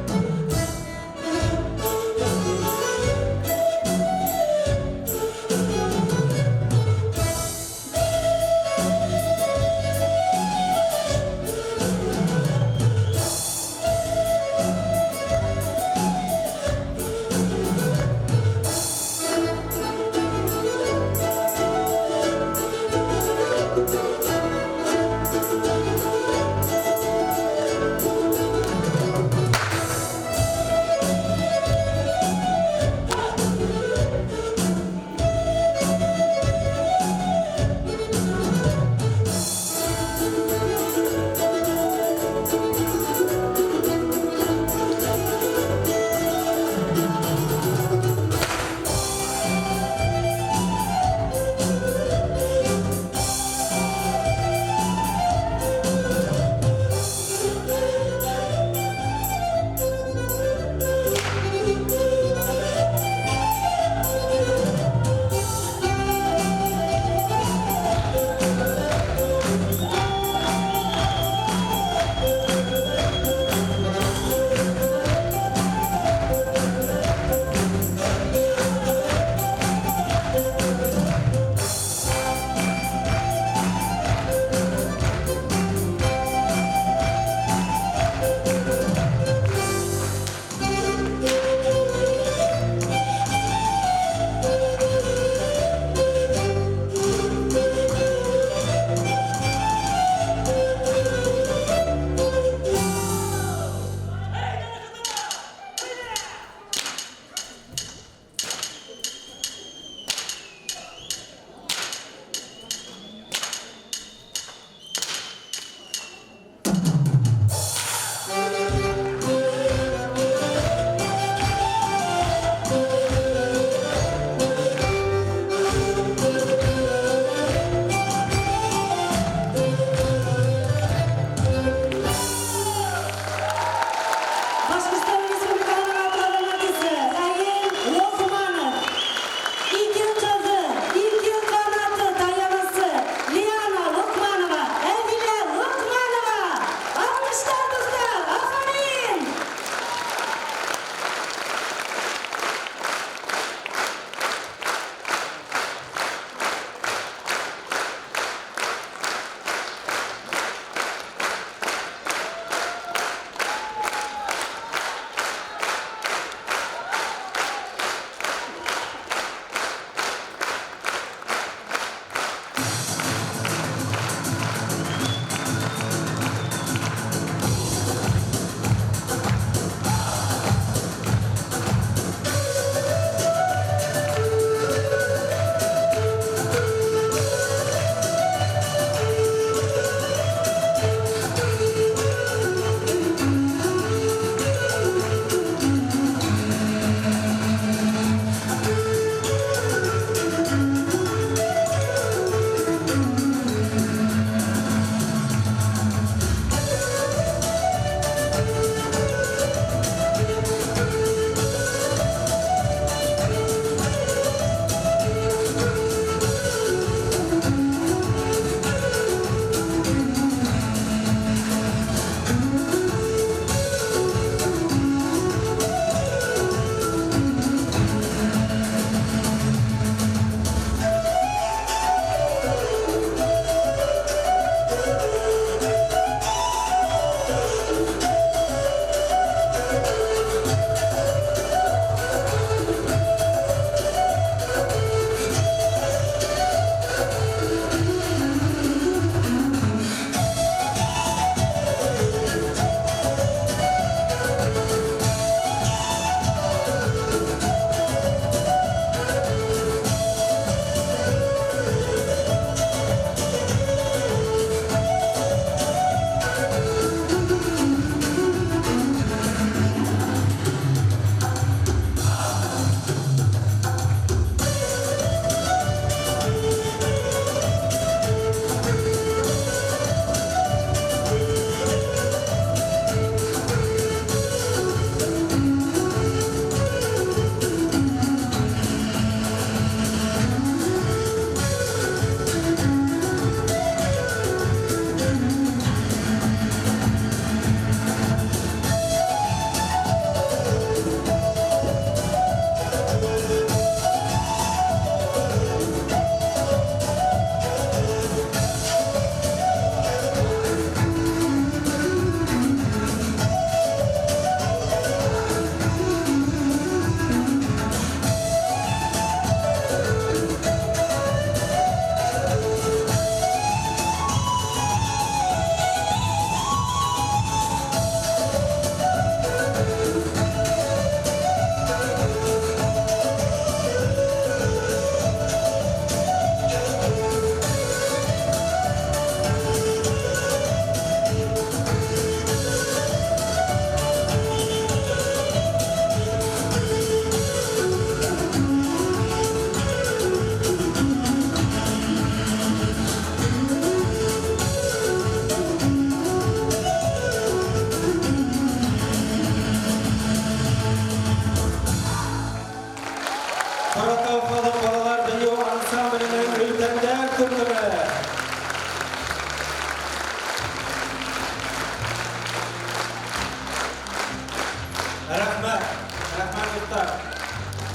Thank you.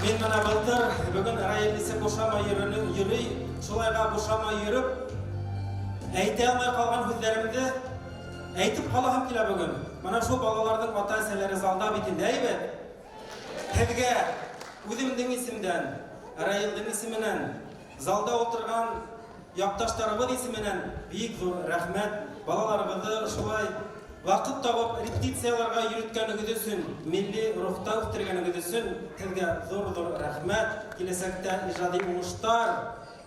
Мин менә былтыр бөгөн Раил дисә бушамай йөрөй, шулайға бушамай йөрөп, әйтә алмай ҡалған һүҙҙәремде әйтеп ҡалаһым килә бөгөн. Менә шул балаларҙың ата-әсәләре залда бит инде, әйбәт. Һеҙгә үҙемдең исемдән, Раилдең исеменән, залда ултырған яҡташтарыбыҙ исеменән бик ҙур рәхмәт. Балаларыбыҙҙы шулай ваҡыт табып репетицияларға йөрөткәнегеҙ өсөн, милли рухта үҫтергәнегеҙ өсөн һеҙгә ҙур-ҙур рәхмәт. Киләсәктә ижади уңыштар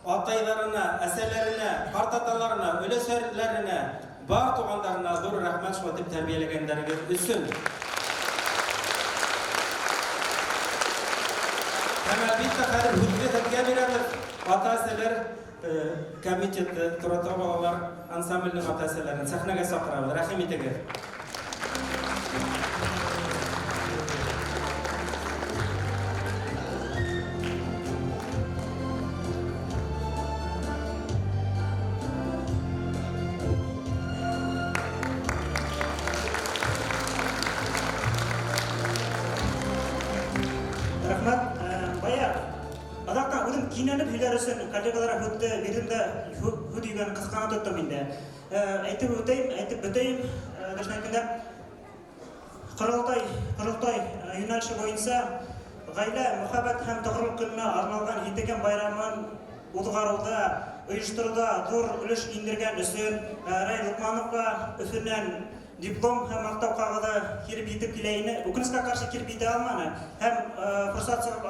атайҙарына, әсәләренә, ҡартаталарына, өләсәләренә, бар туғандарына ҙур рәхмәт шулай итеп тәрбиәләгәндәрегеҙ өсөн. Һәм әлбиттә хәҙер һүҙҙе һеҙгә бирәбеҙ. Ата-әсәләр комитеты Торатау балалар ансамбленең ата-әсәләрен сәхнәгә саҡырабыҙ. Рәхим итегеҙ. Рәхмәт. Бая аҙаҡтан үҙем кинәнеп һөйләр өсөн коллегаларға һүҙҙе бирҙем дә һүҙ йүгән ҡыҫҡаны тоттом инде. Әйтеп үтәйем, әйтеп бөтәйем, дөрөҫөн әйткәндә, Ҡоролтай йүнәлеше буйынса ғаилә, мөхәббәт һәм тоғролоҡ көнөнә арналған Етегән байрамын уҙғарыуҙа, ойоштороуҙа ҙур өлөш индергән өсөн Раил Лоҡмановҡа Өфөнән диплом һәм маҡтау ҡағыҙы килеп етеп килә ине. Үкенескә ҡаршы килеп етә алманы. Һәм форсат сығып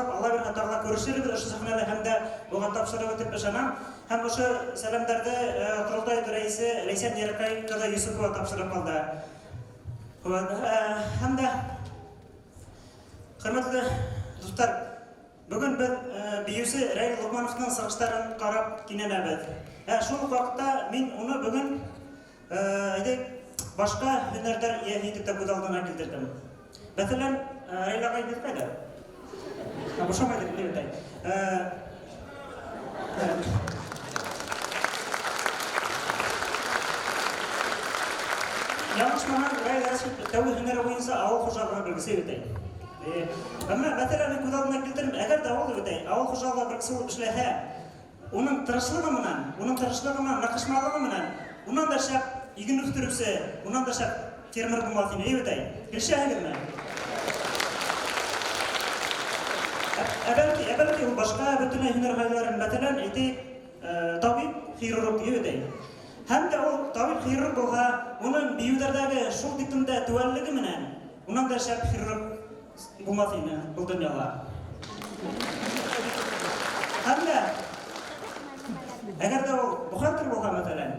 ала бирһә тағы ла күрешербеҙ ошо сәхнәлә һәм дә уға тапшырыбыҙ тип ышанам. Һәм ошо сәләмдәрҙе Ҡоролтай рәйесе Ләйсән Йәрҡәй ҡыҙы Йосопова тапшырып ҡалды. Һәм дә хөрмәтле дуҫтар, бөгөн беҙ бейеүсе Раил Лоҡмановтың сығыштарын ҡарап кинәнәбеҙ. Шул уҡ ваҡытта мин уны бөгөн әйтәйек, башҡа һөнәрҙәр эйәһе итеп тә күҙ алдына килтерҙем. Мәҫәлән, Раил ағай беҙ ҡайҙа? Бушамай тип әйтәйек. Яңылышмаһам, Раил Рәшит тәүге һөнәре буйынса ауыл хужалығы белгесе бит әй. Ә менә, мәҫәлән, мин күҙ алдына килтерҙем, әгәр ҙә ул бит әй, ауыл хужалығы белгесе булып эшләһә, уның тырышлығы менән, ныҡышмалығы менән, унан да шәп иген үҫтереүсе, унан да шәп фермер булмаҫ ине, әй бит әй. Килешәһегеҙме? Ә бәлки ул башҡа бөтөнләй һөнәр һайларын, мәҫәлән, әйтәйек, табип, хирург, әй бит әй. Һәм дә ул табип хирург булһа, уның бейеүҙәрҙәге шул тиклем дә теүәллеге менән, унан да шәп хирург булмаҫ ине был донъяла. Һәм дә әгәр ҙә ул бухгалтер булһа, мәҫәлән,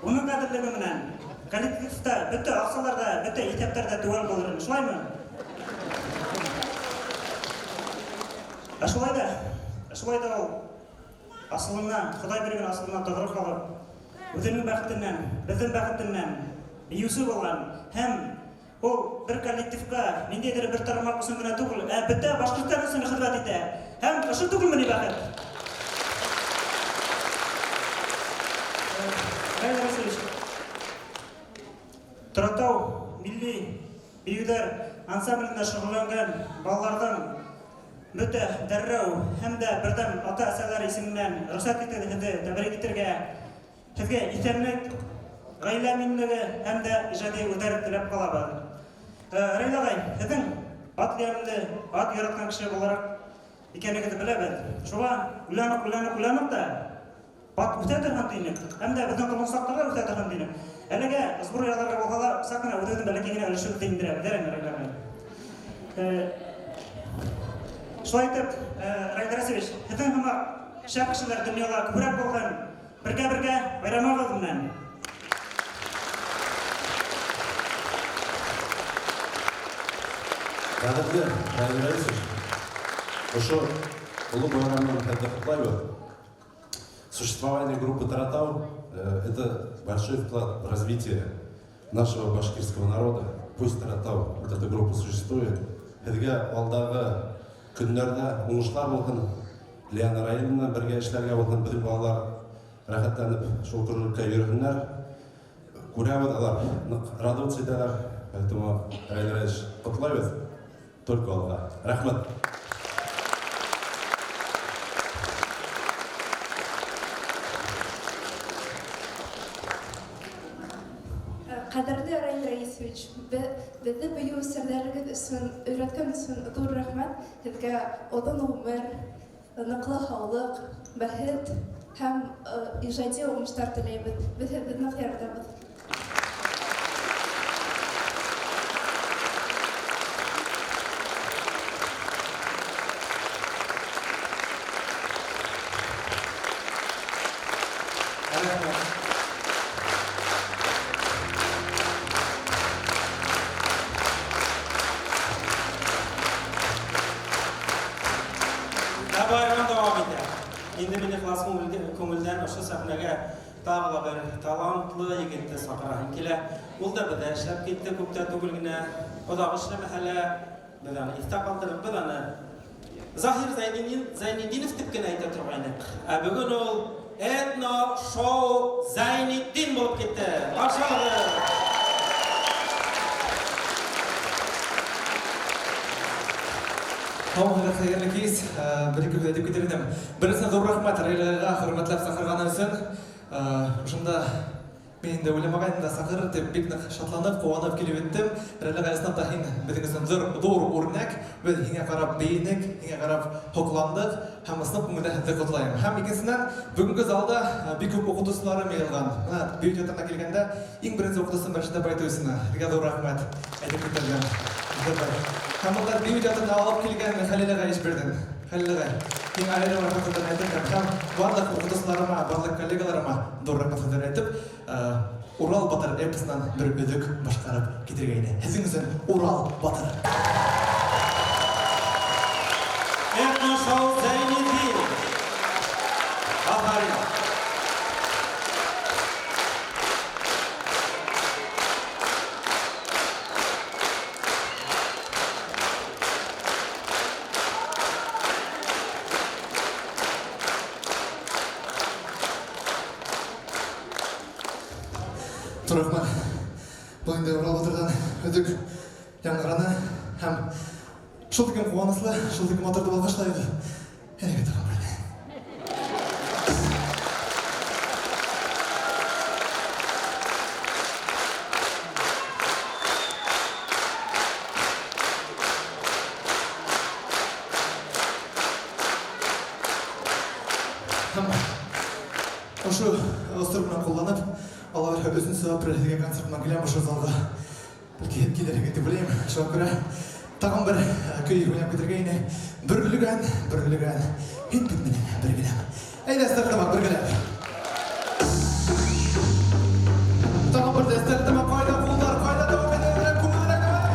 уның ғәҙеллеге менән коллективта бөтә аҡсаларҙа, бөтә иҫәптәрҙә теүәл булыр ине, шулаймы? Ә шулай да ул асылына, Хоҙай биргән асылына тоғро ҡалып, үҙенең бәхетенән, беҙҙең бәхетенән бейеүсе булған һәм ул бер коллективҡа ниндәйҙер бер тармаҡ өсөн генә түгел, ә бөтә Башҡортостан өсөн хеҙмәт итә. Һәм ошо түгелме ни бәхет? Раил Расилевич, Торатау милли бейеүҙәр ансамблендә шөғөлләнгән балаларҙың бөтә дәррәү һәм дә берҙәм ата-әсәләр исеменән рөхсәт итегеҙ һеҙҙе тәбрик итергә. Һеҙгә иҫәнлек, ғаилә минлеге һәм дә ижади үрҙәр теләп ҡалабыҙ. Раил ағай, һеҙҙең ат йәмле, ат яратҡан кеше булараҡ икәнегеҙҙе беләбеҙ. Шуға уйланып, уйланып, уйланып та ат үҫә торған тинек, һәм дә беҙҙең ҡолонсаҡтарға үҫә торған тинек. Әлегә сбор яҙырға булһа ла, саҡ ҡына үҙебеҙҙең бәләкәй генә өлөшөбөҙҙө индерәбеҙ, әйме, Раил ағай? Шулай итеп, Раил Расилевич, һеҙҙең һымаҡ шәп кешеләр донъяла күберәк булһын, бергә-бергә байрамығыҙ менән. Ҡәҙерле Раил Раисович, ошо оло байрам менән һеҙҙе ҡотлайбыҙ. Существование группы Торатау это большой вклад в развитие нашего башкирского народа. Пусть Торатау, вот эта группа существует. Һеҙгә алдағы көндәрҙә уңыштар булһын. Лиана Раиловна бергә эшләргә булһын. Беҙҙең балалар рәхәтләнеп шул кружокка йөрөһөннәр. Күрәбеҙ, алар ныҡ радоваться итәләр. Поэтому, Раил Раилович, ҡотлайбыҙ. Только алға. Рәхмәт. Раисович, беҙҙе бейеү серҙәрегеҙ өсөн, өйрәткән өсөн ҙур рәхмәт. Һеҙгә оҙон ғүмер, ныҡлы һаулыҡ, бәхет һәм ижади уңыштар теләйбеҙ. Беҙ һеҙҙе ныҡ яратабыҙ. Ә байрам дауам итә. Инде мин ихлас күңелдән ошо сәхнәгә тағы ла бер талантлы егетте саҡыраһым килә. Ул да беҙҙә эшләп китте, күптән түгел генә. Оҙаҡ эшләмәһә лә, беҙ аны иҫтә ҡалдырып, беҙ аны Заһир Зайнетдинов тип кенә әйтә торғайныҡ. Ә бөгөн ул этно-шоу Зайнетдин булып китте. Ҡаршы алығыҙ! Һаумыһығыҙ, хәйерле кис. Бер ике һүҙ әйтеп китер инем. Беренсенән, ҙур рәхмәт Раиләгә хөрмәтләп саҡырғаны өсөн. Ошонда мин инде уйламағайным да саҡырыр тип бик ныҡ шатланып, ҡыуанып килеп еттем. Раиләгә ысынлап та һин беҙҙең өсөн ҙур үрнәк. Беҙ һиңә ҡарап бейенек, һиңә ҡарап һоҡландыҡ һәм ысынлап күңелдән һеҙҙе ҡотлайым. Һәм икенсенән, бөгөнгө залда бик күп уҡытыусыларым йыйылған. Бына бейеү театрына килгәндә иң беренсе уҡытыусым Рәшидә Байтусина. Һеҙгә ҙур рәхмәт әйтеп китергә. Һәм бында бейеү театрына алып килгән Хәлил ағай Ишбирҙин. Хәлил ағай, һиңә айырым рәхмәт һүҙҙәрен әйтеп, һәм барлыҡ уҡытыусыларыма, барлыҡ коллегаларыма ҙур рәхмәт һүҙҙәрен әйтеп, Урал батыр эпосынан бер өҙөк башҡарып китергә ине. Һеҙҙең өсөн Урал батыр. Этно-шоу Зайнетдин. Афарин. Рәхмәт. Был инде Урал батырҙан өҙөк яңғыраны һәм шул тиклем ҡыуаныслы, шул тиклем матур тип алҡышлайбыҙ. Әлегә тағы бер. Һәм ошо осор менән ҡулланып, алар өсөнсө апрель һеҙгә концерт менән киләм ошо залға. Бәлки һеҙ килерһегеҙ тип уйлайым. Шуға күрә тағын бер көй уйнап китергә ине. Бөргөлгән, бөргөлгән, һин бит минең бергеләм. Әйҙә, Стәрлетамаҡ, бергеләп. Тағын бер дә Стәрлетамаҡ, ҡайҙа ҡулдар, ҡайҙа дауам итәләр, күңелерәк дауам итәләр.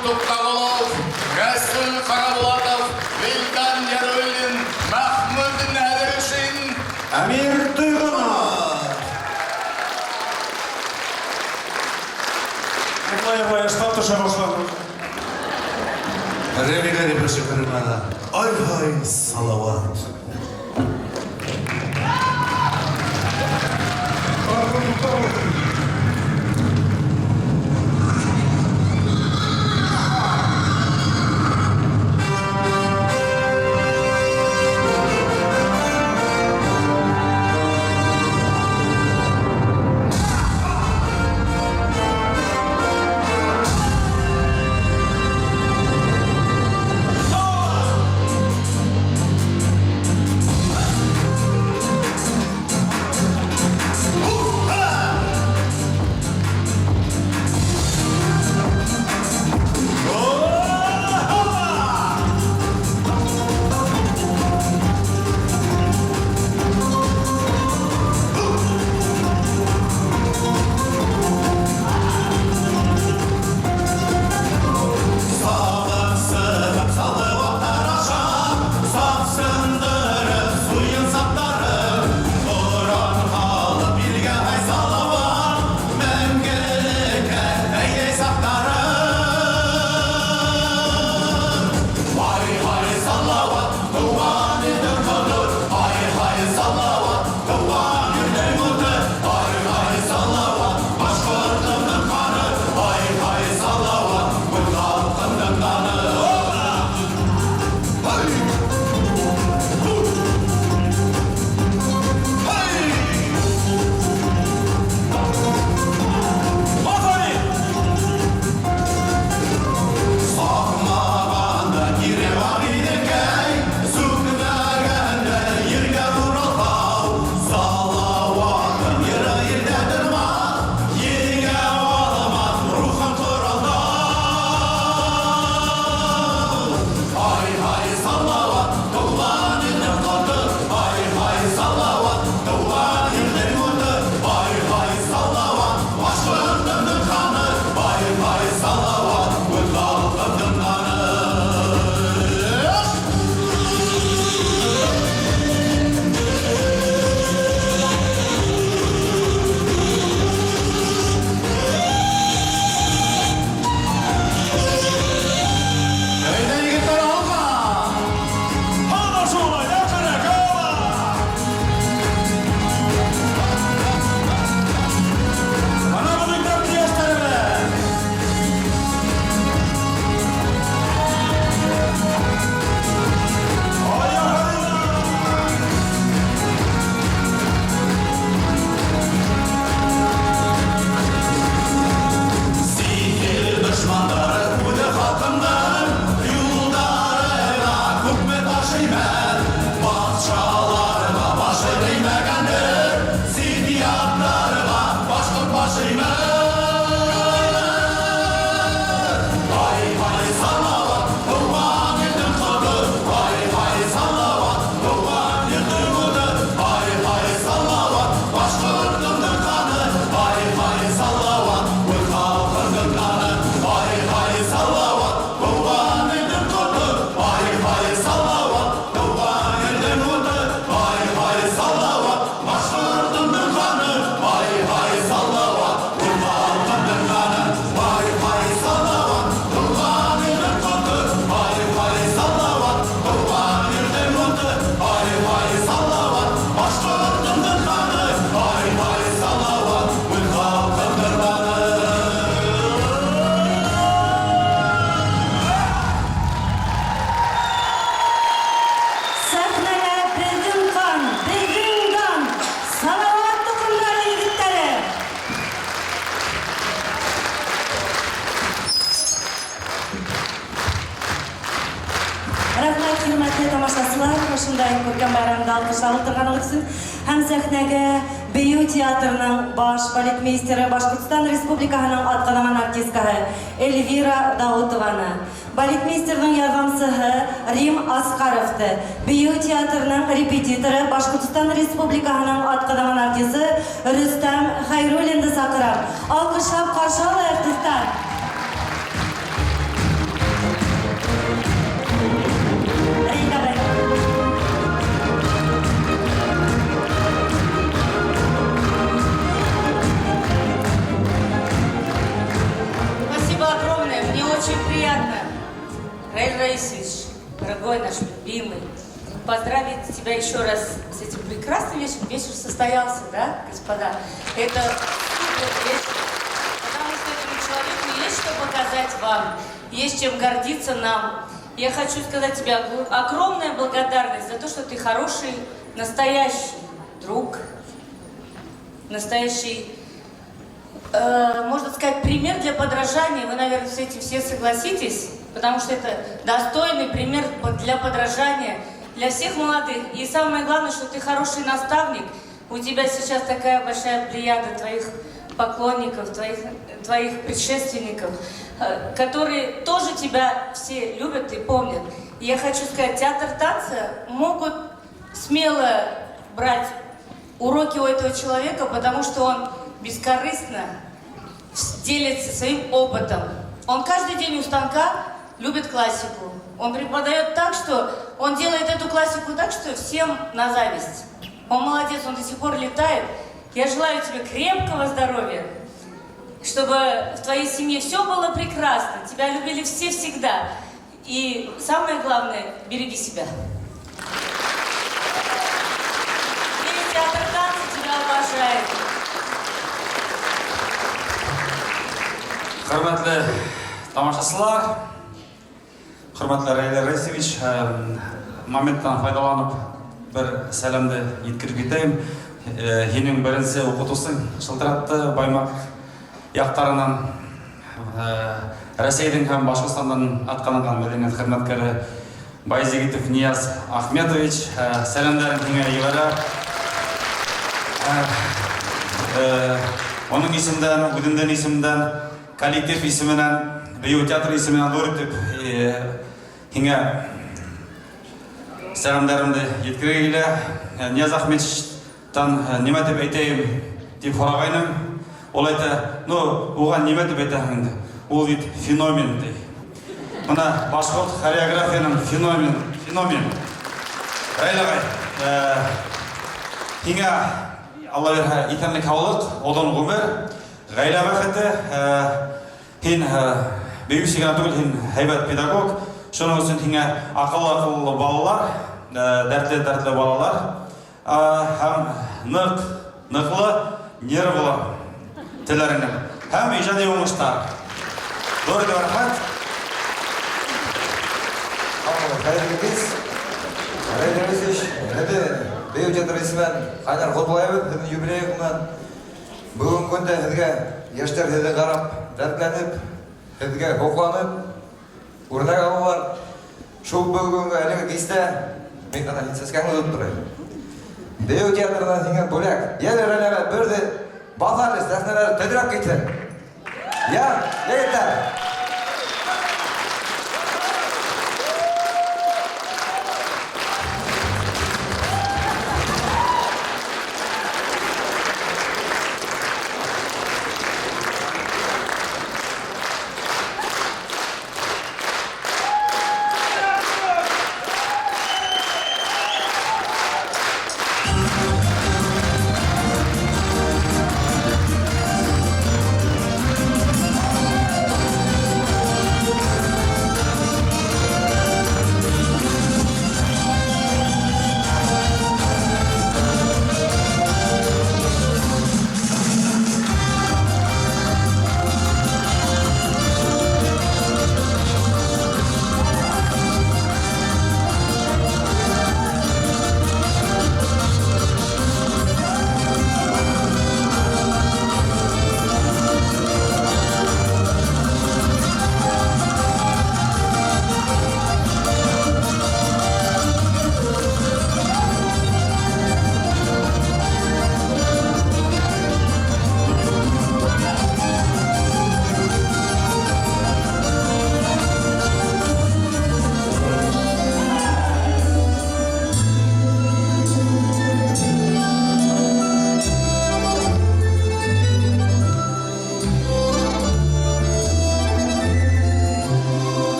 Туҡтағолов, Рәсүл Ҡарабулатов, Вилдан Яруллин, Мәхмүт Нәҙершин, Әмир Тойғонов. Йоҡлай-йоҡлай ыштан төшә башланы. Рәми Гарипов чакырырга. Ай-һай, Салават. Сәхнәгә беҙҙең ҡан, беҙҙең дан, Салауат тоҡомдары егеттәре! Рәхмәт, хөрмәтле тамашасылар, ошондай күркәм байрамда алҡышлап ултырғанығыҙ өсөн һәм сәхнәгә Бейеү театрының баш балетмейстеры, Башҡортостан Республикаһының атҡаҙанған артисткаһы Эльвира Даутованы, балетмейстерҙың ярҙамсыһы Рим Асҡаровты, Бейеү театрының репетиторы, Башҡортостан Республикаһының атҡаҙанған артисы Рөстәм Хәйруллинды саҡырам. Алҡышлап ҡаршы алайыҡ, дуҫтар! Очень приятно, Раиль Раисович, дорогой наш любимый, поздравить тебя еще раз с этим прекрасным вечером. Вечер состоялся, да, господа? Это супер вечер, потому что этому человеку есть что показать вам, есть чем гордиться нам. Я хочу сказать тебе огромная благодарность за то, что ты хороший, настоящий друг, настоящий, можно сказать, пример для подражания. Вы, наверное, с этим все согласитесь, потому что это достойный пример для подражания для всех молодых. И самое главное, что ты хороший наставник. У тебя сейчас такая большая плеяда твоих поклонников, твоих предшественников, которые тоже тебя все любят и помнят. И я хочу сказать, театр танца могут смело брать уроки у этого человека, потому что он бескорыстно делится своим опытом. Он каждый день у станка любит классику. Он преподает так, что он делает эту классику так, что всем на зависть. Он молодец, он до сих пор летает. Я желаю тебе крепкого здоровья, чтобы в твоей семье все было прекрасно, тебя любили все всегда. И самое главное, береги себя. Весь театр танца тебя обожает. Хөрмәтле тамашасылар, хөрмәтле Раиль Раисович, моменттан файҙаланып бер сәләмде еткереп китәйем. Һинең беренсе уҡытыусың шылтыратты Баймаҡ яҡтарынан, Рәсәйҙең һәм Башҡортостандың атҡаҙанған мәҙәниәт хеҙмәткәре Байзигитов Нияз Ахметович сәләмдәрен һиңә ебәрә. Уның исемдән, үҙемдең исемдән, коллектив исеменән, бейеү театры исеменән ҙур итеп һиңә сәләмдәремде еткерергә килә. Нияз Ахметовичтан нимә тип әйтәйем тип һорағайным. Ул әйтә, ну, уға нимә тип әйтәһең инде? Ул бит феномен, ти. Бына башҡорт хореографияның феномен, феномен. Раил ағай, һиңә Алла бирһә иҫәнлек, һаулыҡ, оҙон ғүмер, ғаилә бәхете. Һин бейеүсе генә түгел, һин һәйбәт педагог. Шуның өсөн һиңә аҡыллы-аҡыллы балалар, дәртле-дәртле балалар һәм ныҡ, ныҡлы нервылар теләр инем. Һәм ижади уңыштар. Ҙур рәхмәт. Хәйерле кис. Раиль Раисович, һеҙҙе бейеү театры исеменән ҡайнар ҡотлайбыҙ һеҙҙең юбилейығыҙ менән. Бөгөнгө көндә һеҙгә йәштәр һеҙҙе ҡарап, дәртләнеп, һеҙгә һоҡланып, үрнәк алалар. Шул бөгөнгө әлеге кистә мин ана һин сәскәңде тотоп торайым. Бейеү театрынан һиңә бүләк. Йәле, Раил ағай, берҙе баҫ әле, сәхнәләр тетрәп китһен. Я, егеттәр!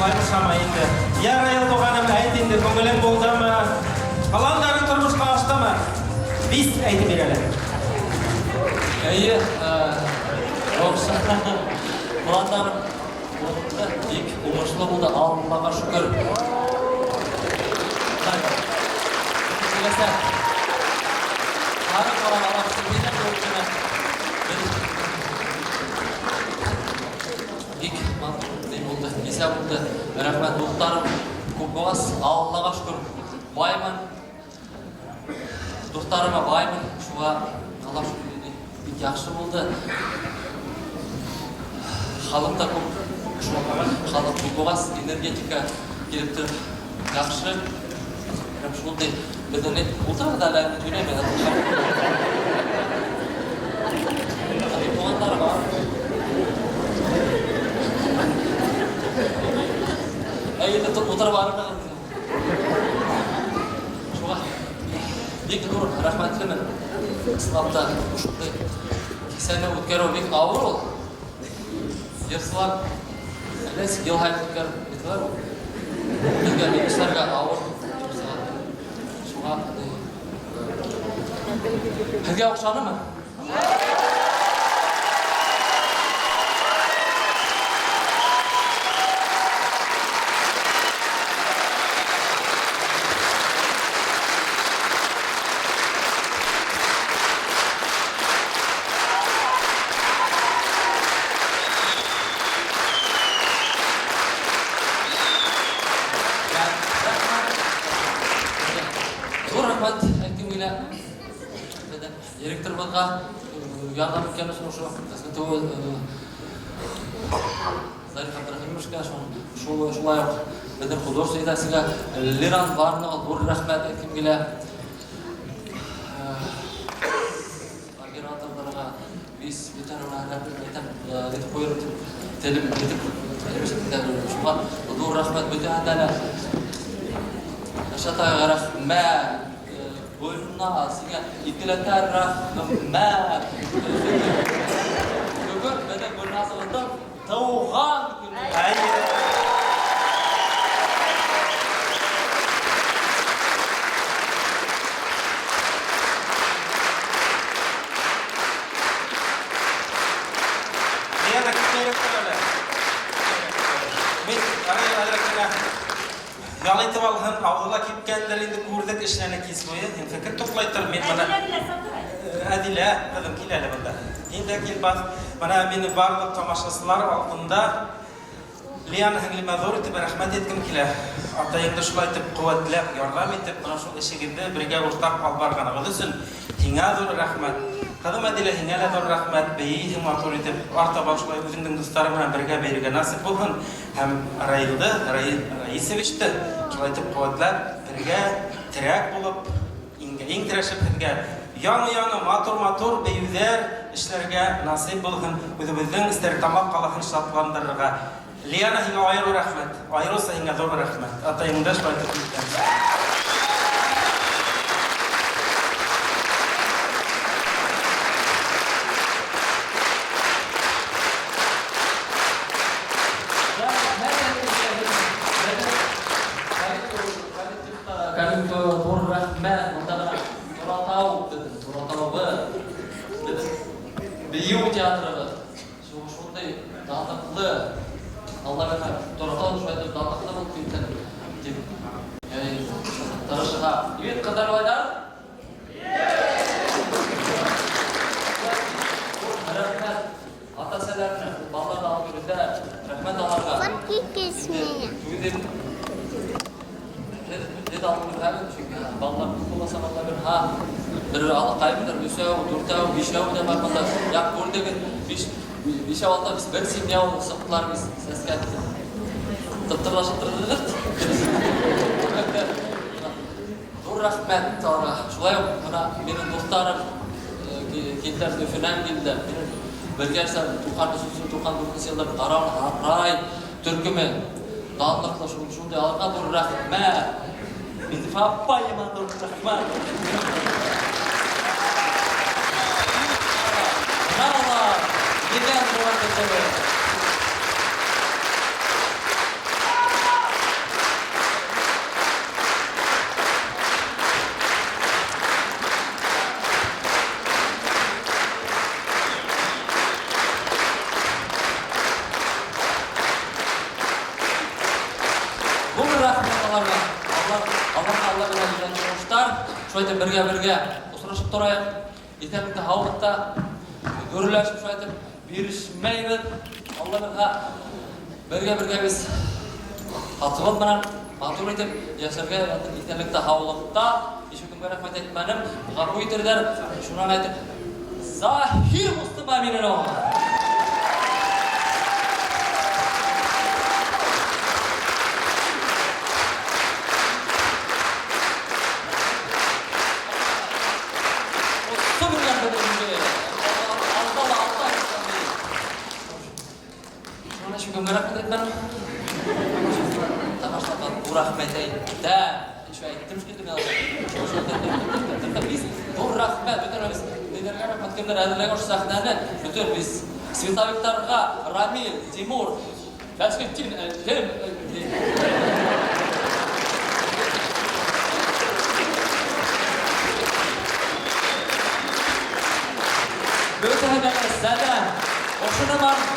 Шулай ошамай инде. Йә, Раил туғаным, әйт инде, күңелең булдымы? Пландарың тормошҡа аштымы? Бис әйтеп бир әле. Эйе, пландарым булды, бик уңышлы булды, Аллаға шөкөр. Киләсә, һары ҡалан Аллаһ бик булды, кисә булды. Рәхмәт, дуҫтарым күп булғас, Аллаға шөкөр, баймын. Дуҫтарыма баймын, шуға Аллаға шөкөр, бик яҡшы булды. Халыҡ та күп, халыҡ күп булғас, энергетика килеп тороп, яҡшы. Шундай беҙҙең ултырығыҙ әле, мин һөйләйем. Туғандар бар. Әйе, ултырып арымағыҙ. Шуға бик ҙур рәхмәтлемен. Ысынлап та ошондай кисәне үткәреү бик ауыр ул. Йырсылар әллә нисек йыл һайын үткәреп китәләр ул. Беҙгә биеүселәргә ауыр. Шуға һеҙгә оҡшанымы? Ҙур рәхмәт әйткем килә. Директорыбыҙға ярҙам иткән өсөн ошо СГТУ Зариф Абдрахимовичка, шулай уҡ беҙҙең художество етәксегә Лиран Барнова ҙур рәхмәт әйткем килә. Операторҙарға вис бөтә рәхмәт әйтәм, әйтеп ҡуйыр тип телем әйтеп, шуға ҙур рәхмәт бөтәһенә лә. Рәшат ағайға рәхмәт. Гөлназ, һиңә икеләтә рәхмәт. Бөгөн беҙҙең Гөлназыбыҙҙың тыуған көнө. Лена, китмәйерәк тор әле. Мин арай әҙерәк кенә ял итеп алһын, ауыҙы ла кипкәндер инде, күрҙек эшләне кис буйы. Һин фекер туплай тор, мин бына Әҙилә, ҡыҙым, кил әле бында. Һин дә кил, баҫ. Бына мине барлыҡ тамашасылар алдында Лиана һеңлемә ҙур итеп рәхмәт әйткем килә. Атайыңды шулай итеп ҡеүәтләп, ярҙам итеп, бына шул эшегеҙҙе бергә уртаҡ алып барғанығыҙ өсөн һиңә ҙур рәхмәт. Ҡыҙым Әҙилә, һиңә лә ҙур рәхмәт. Бейейһең матур итеп, артабан шулай үҙеңдең дуҫтарың менән бергә бейергә насип булһын. Һәм Раилды, Раил Раисовичты шулай итеп ҡеүәтләп, бергә терәк булып, иңгә иң терәшеп һеҙгә яңы-яңы матур-матур бейеүҙәр эшләргә насип булһын, үҙебеҙҙең Стәрлетамаҡ ҡалаһын шатландырырға. Лиана, һиңә айырыу рәхмәт, айырыуса һиңә ҙур рәхмәт. Атайыңды шулай итеп иткән. Ҙур рәхмәт, бында бына Торатау, беҙҙең Торатауыбыҙ, беҙҙең бейеү театрыбыҙ. Шундай данлыҡлы, Алла бирһә, Торатау шулай итеп данлыҡлы булып китһен тип, тырышырға. Егет ҡыҙҙар, малайҙар? Рәхмәт ата-әсәләренә, балаларҙы алып йөрөүҙә, рәхмәт аларға. Үҙем һеҙ алып йөрөһәгеҙ, сөнки балалар күп булмаса, балалар бер, бер алыҡайымдыр, өсәү, дүртәү, бишәү ҙә бар бында. Яҡ күрҙегеҙ, бишәү, алтау, бер семья булып сыҡтылар бит сәскә. Тыптырлашып торҙоҡ. Ҙур рәхмәт уларға. Шулай уҡ бына минең дуҫтарым килделәр, Өфөнән килделәр. Минең бергә эшләп туҡһан өсөнсө, туҡһан дүртенсе йылдар Каран Рай төркөмө данлыҡлы шундай аларға ҙур рәхмәт. Минзифа апайыма ҙур рәхмәт. Бына улар, егән булған. Шулай итеп бергә-бергә осрашып торайыҡ. Иҫәнлектә, һаулыҡта гөрләшеп шулай итеп бирешмәйбеҙ. Алла бирһә, бергә-бергә без халҡыбыҙ менән матур итеп йәшәргә ятып иҫәнлектә, һаулыҡта. Ишекемгә рәхмәт әйтмәнем, ғәфү итерҙәр. Шунан әйтеп, Заһир ҡустыма минең Световиктарға Рамил, Тимур, Фәсхетдин, кем? Бөтәһенә сәләм. Ошоно бар.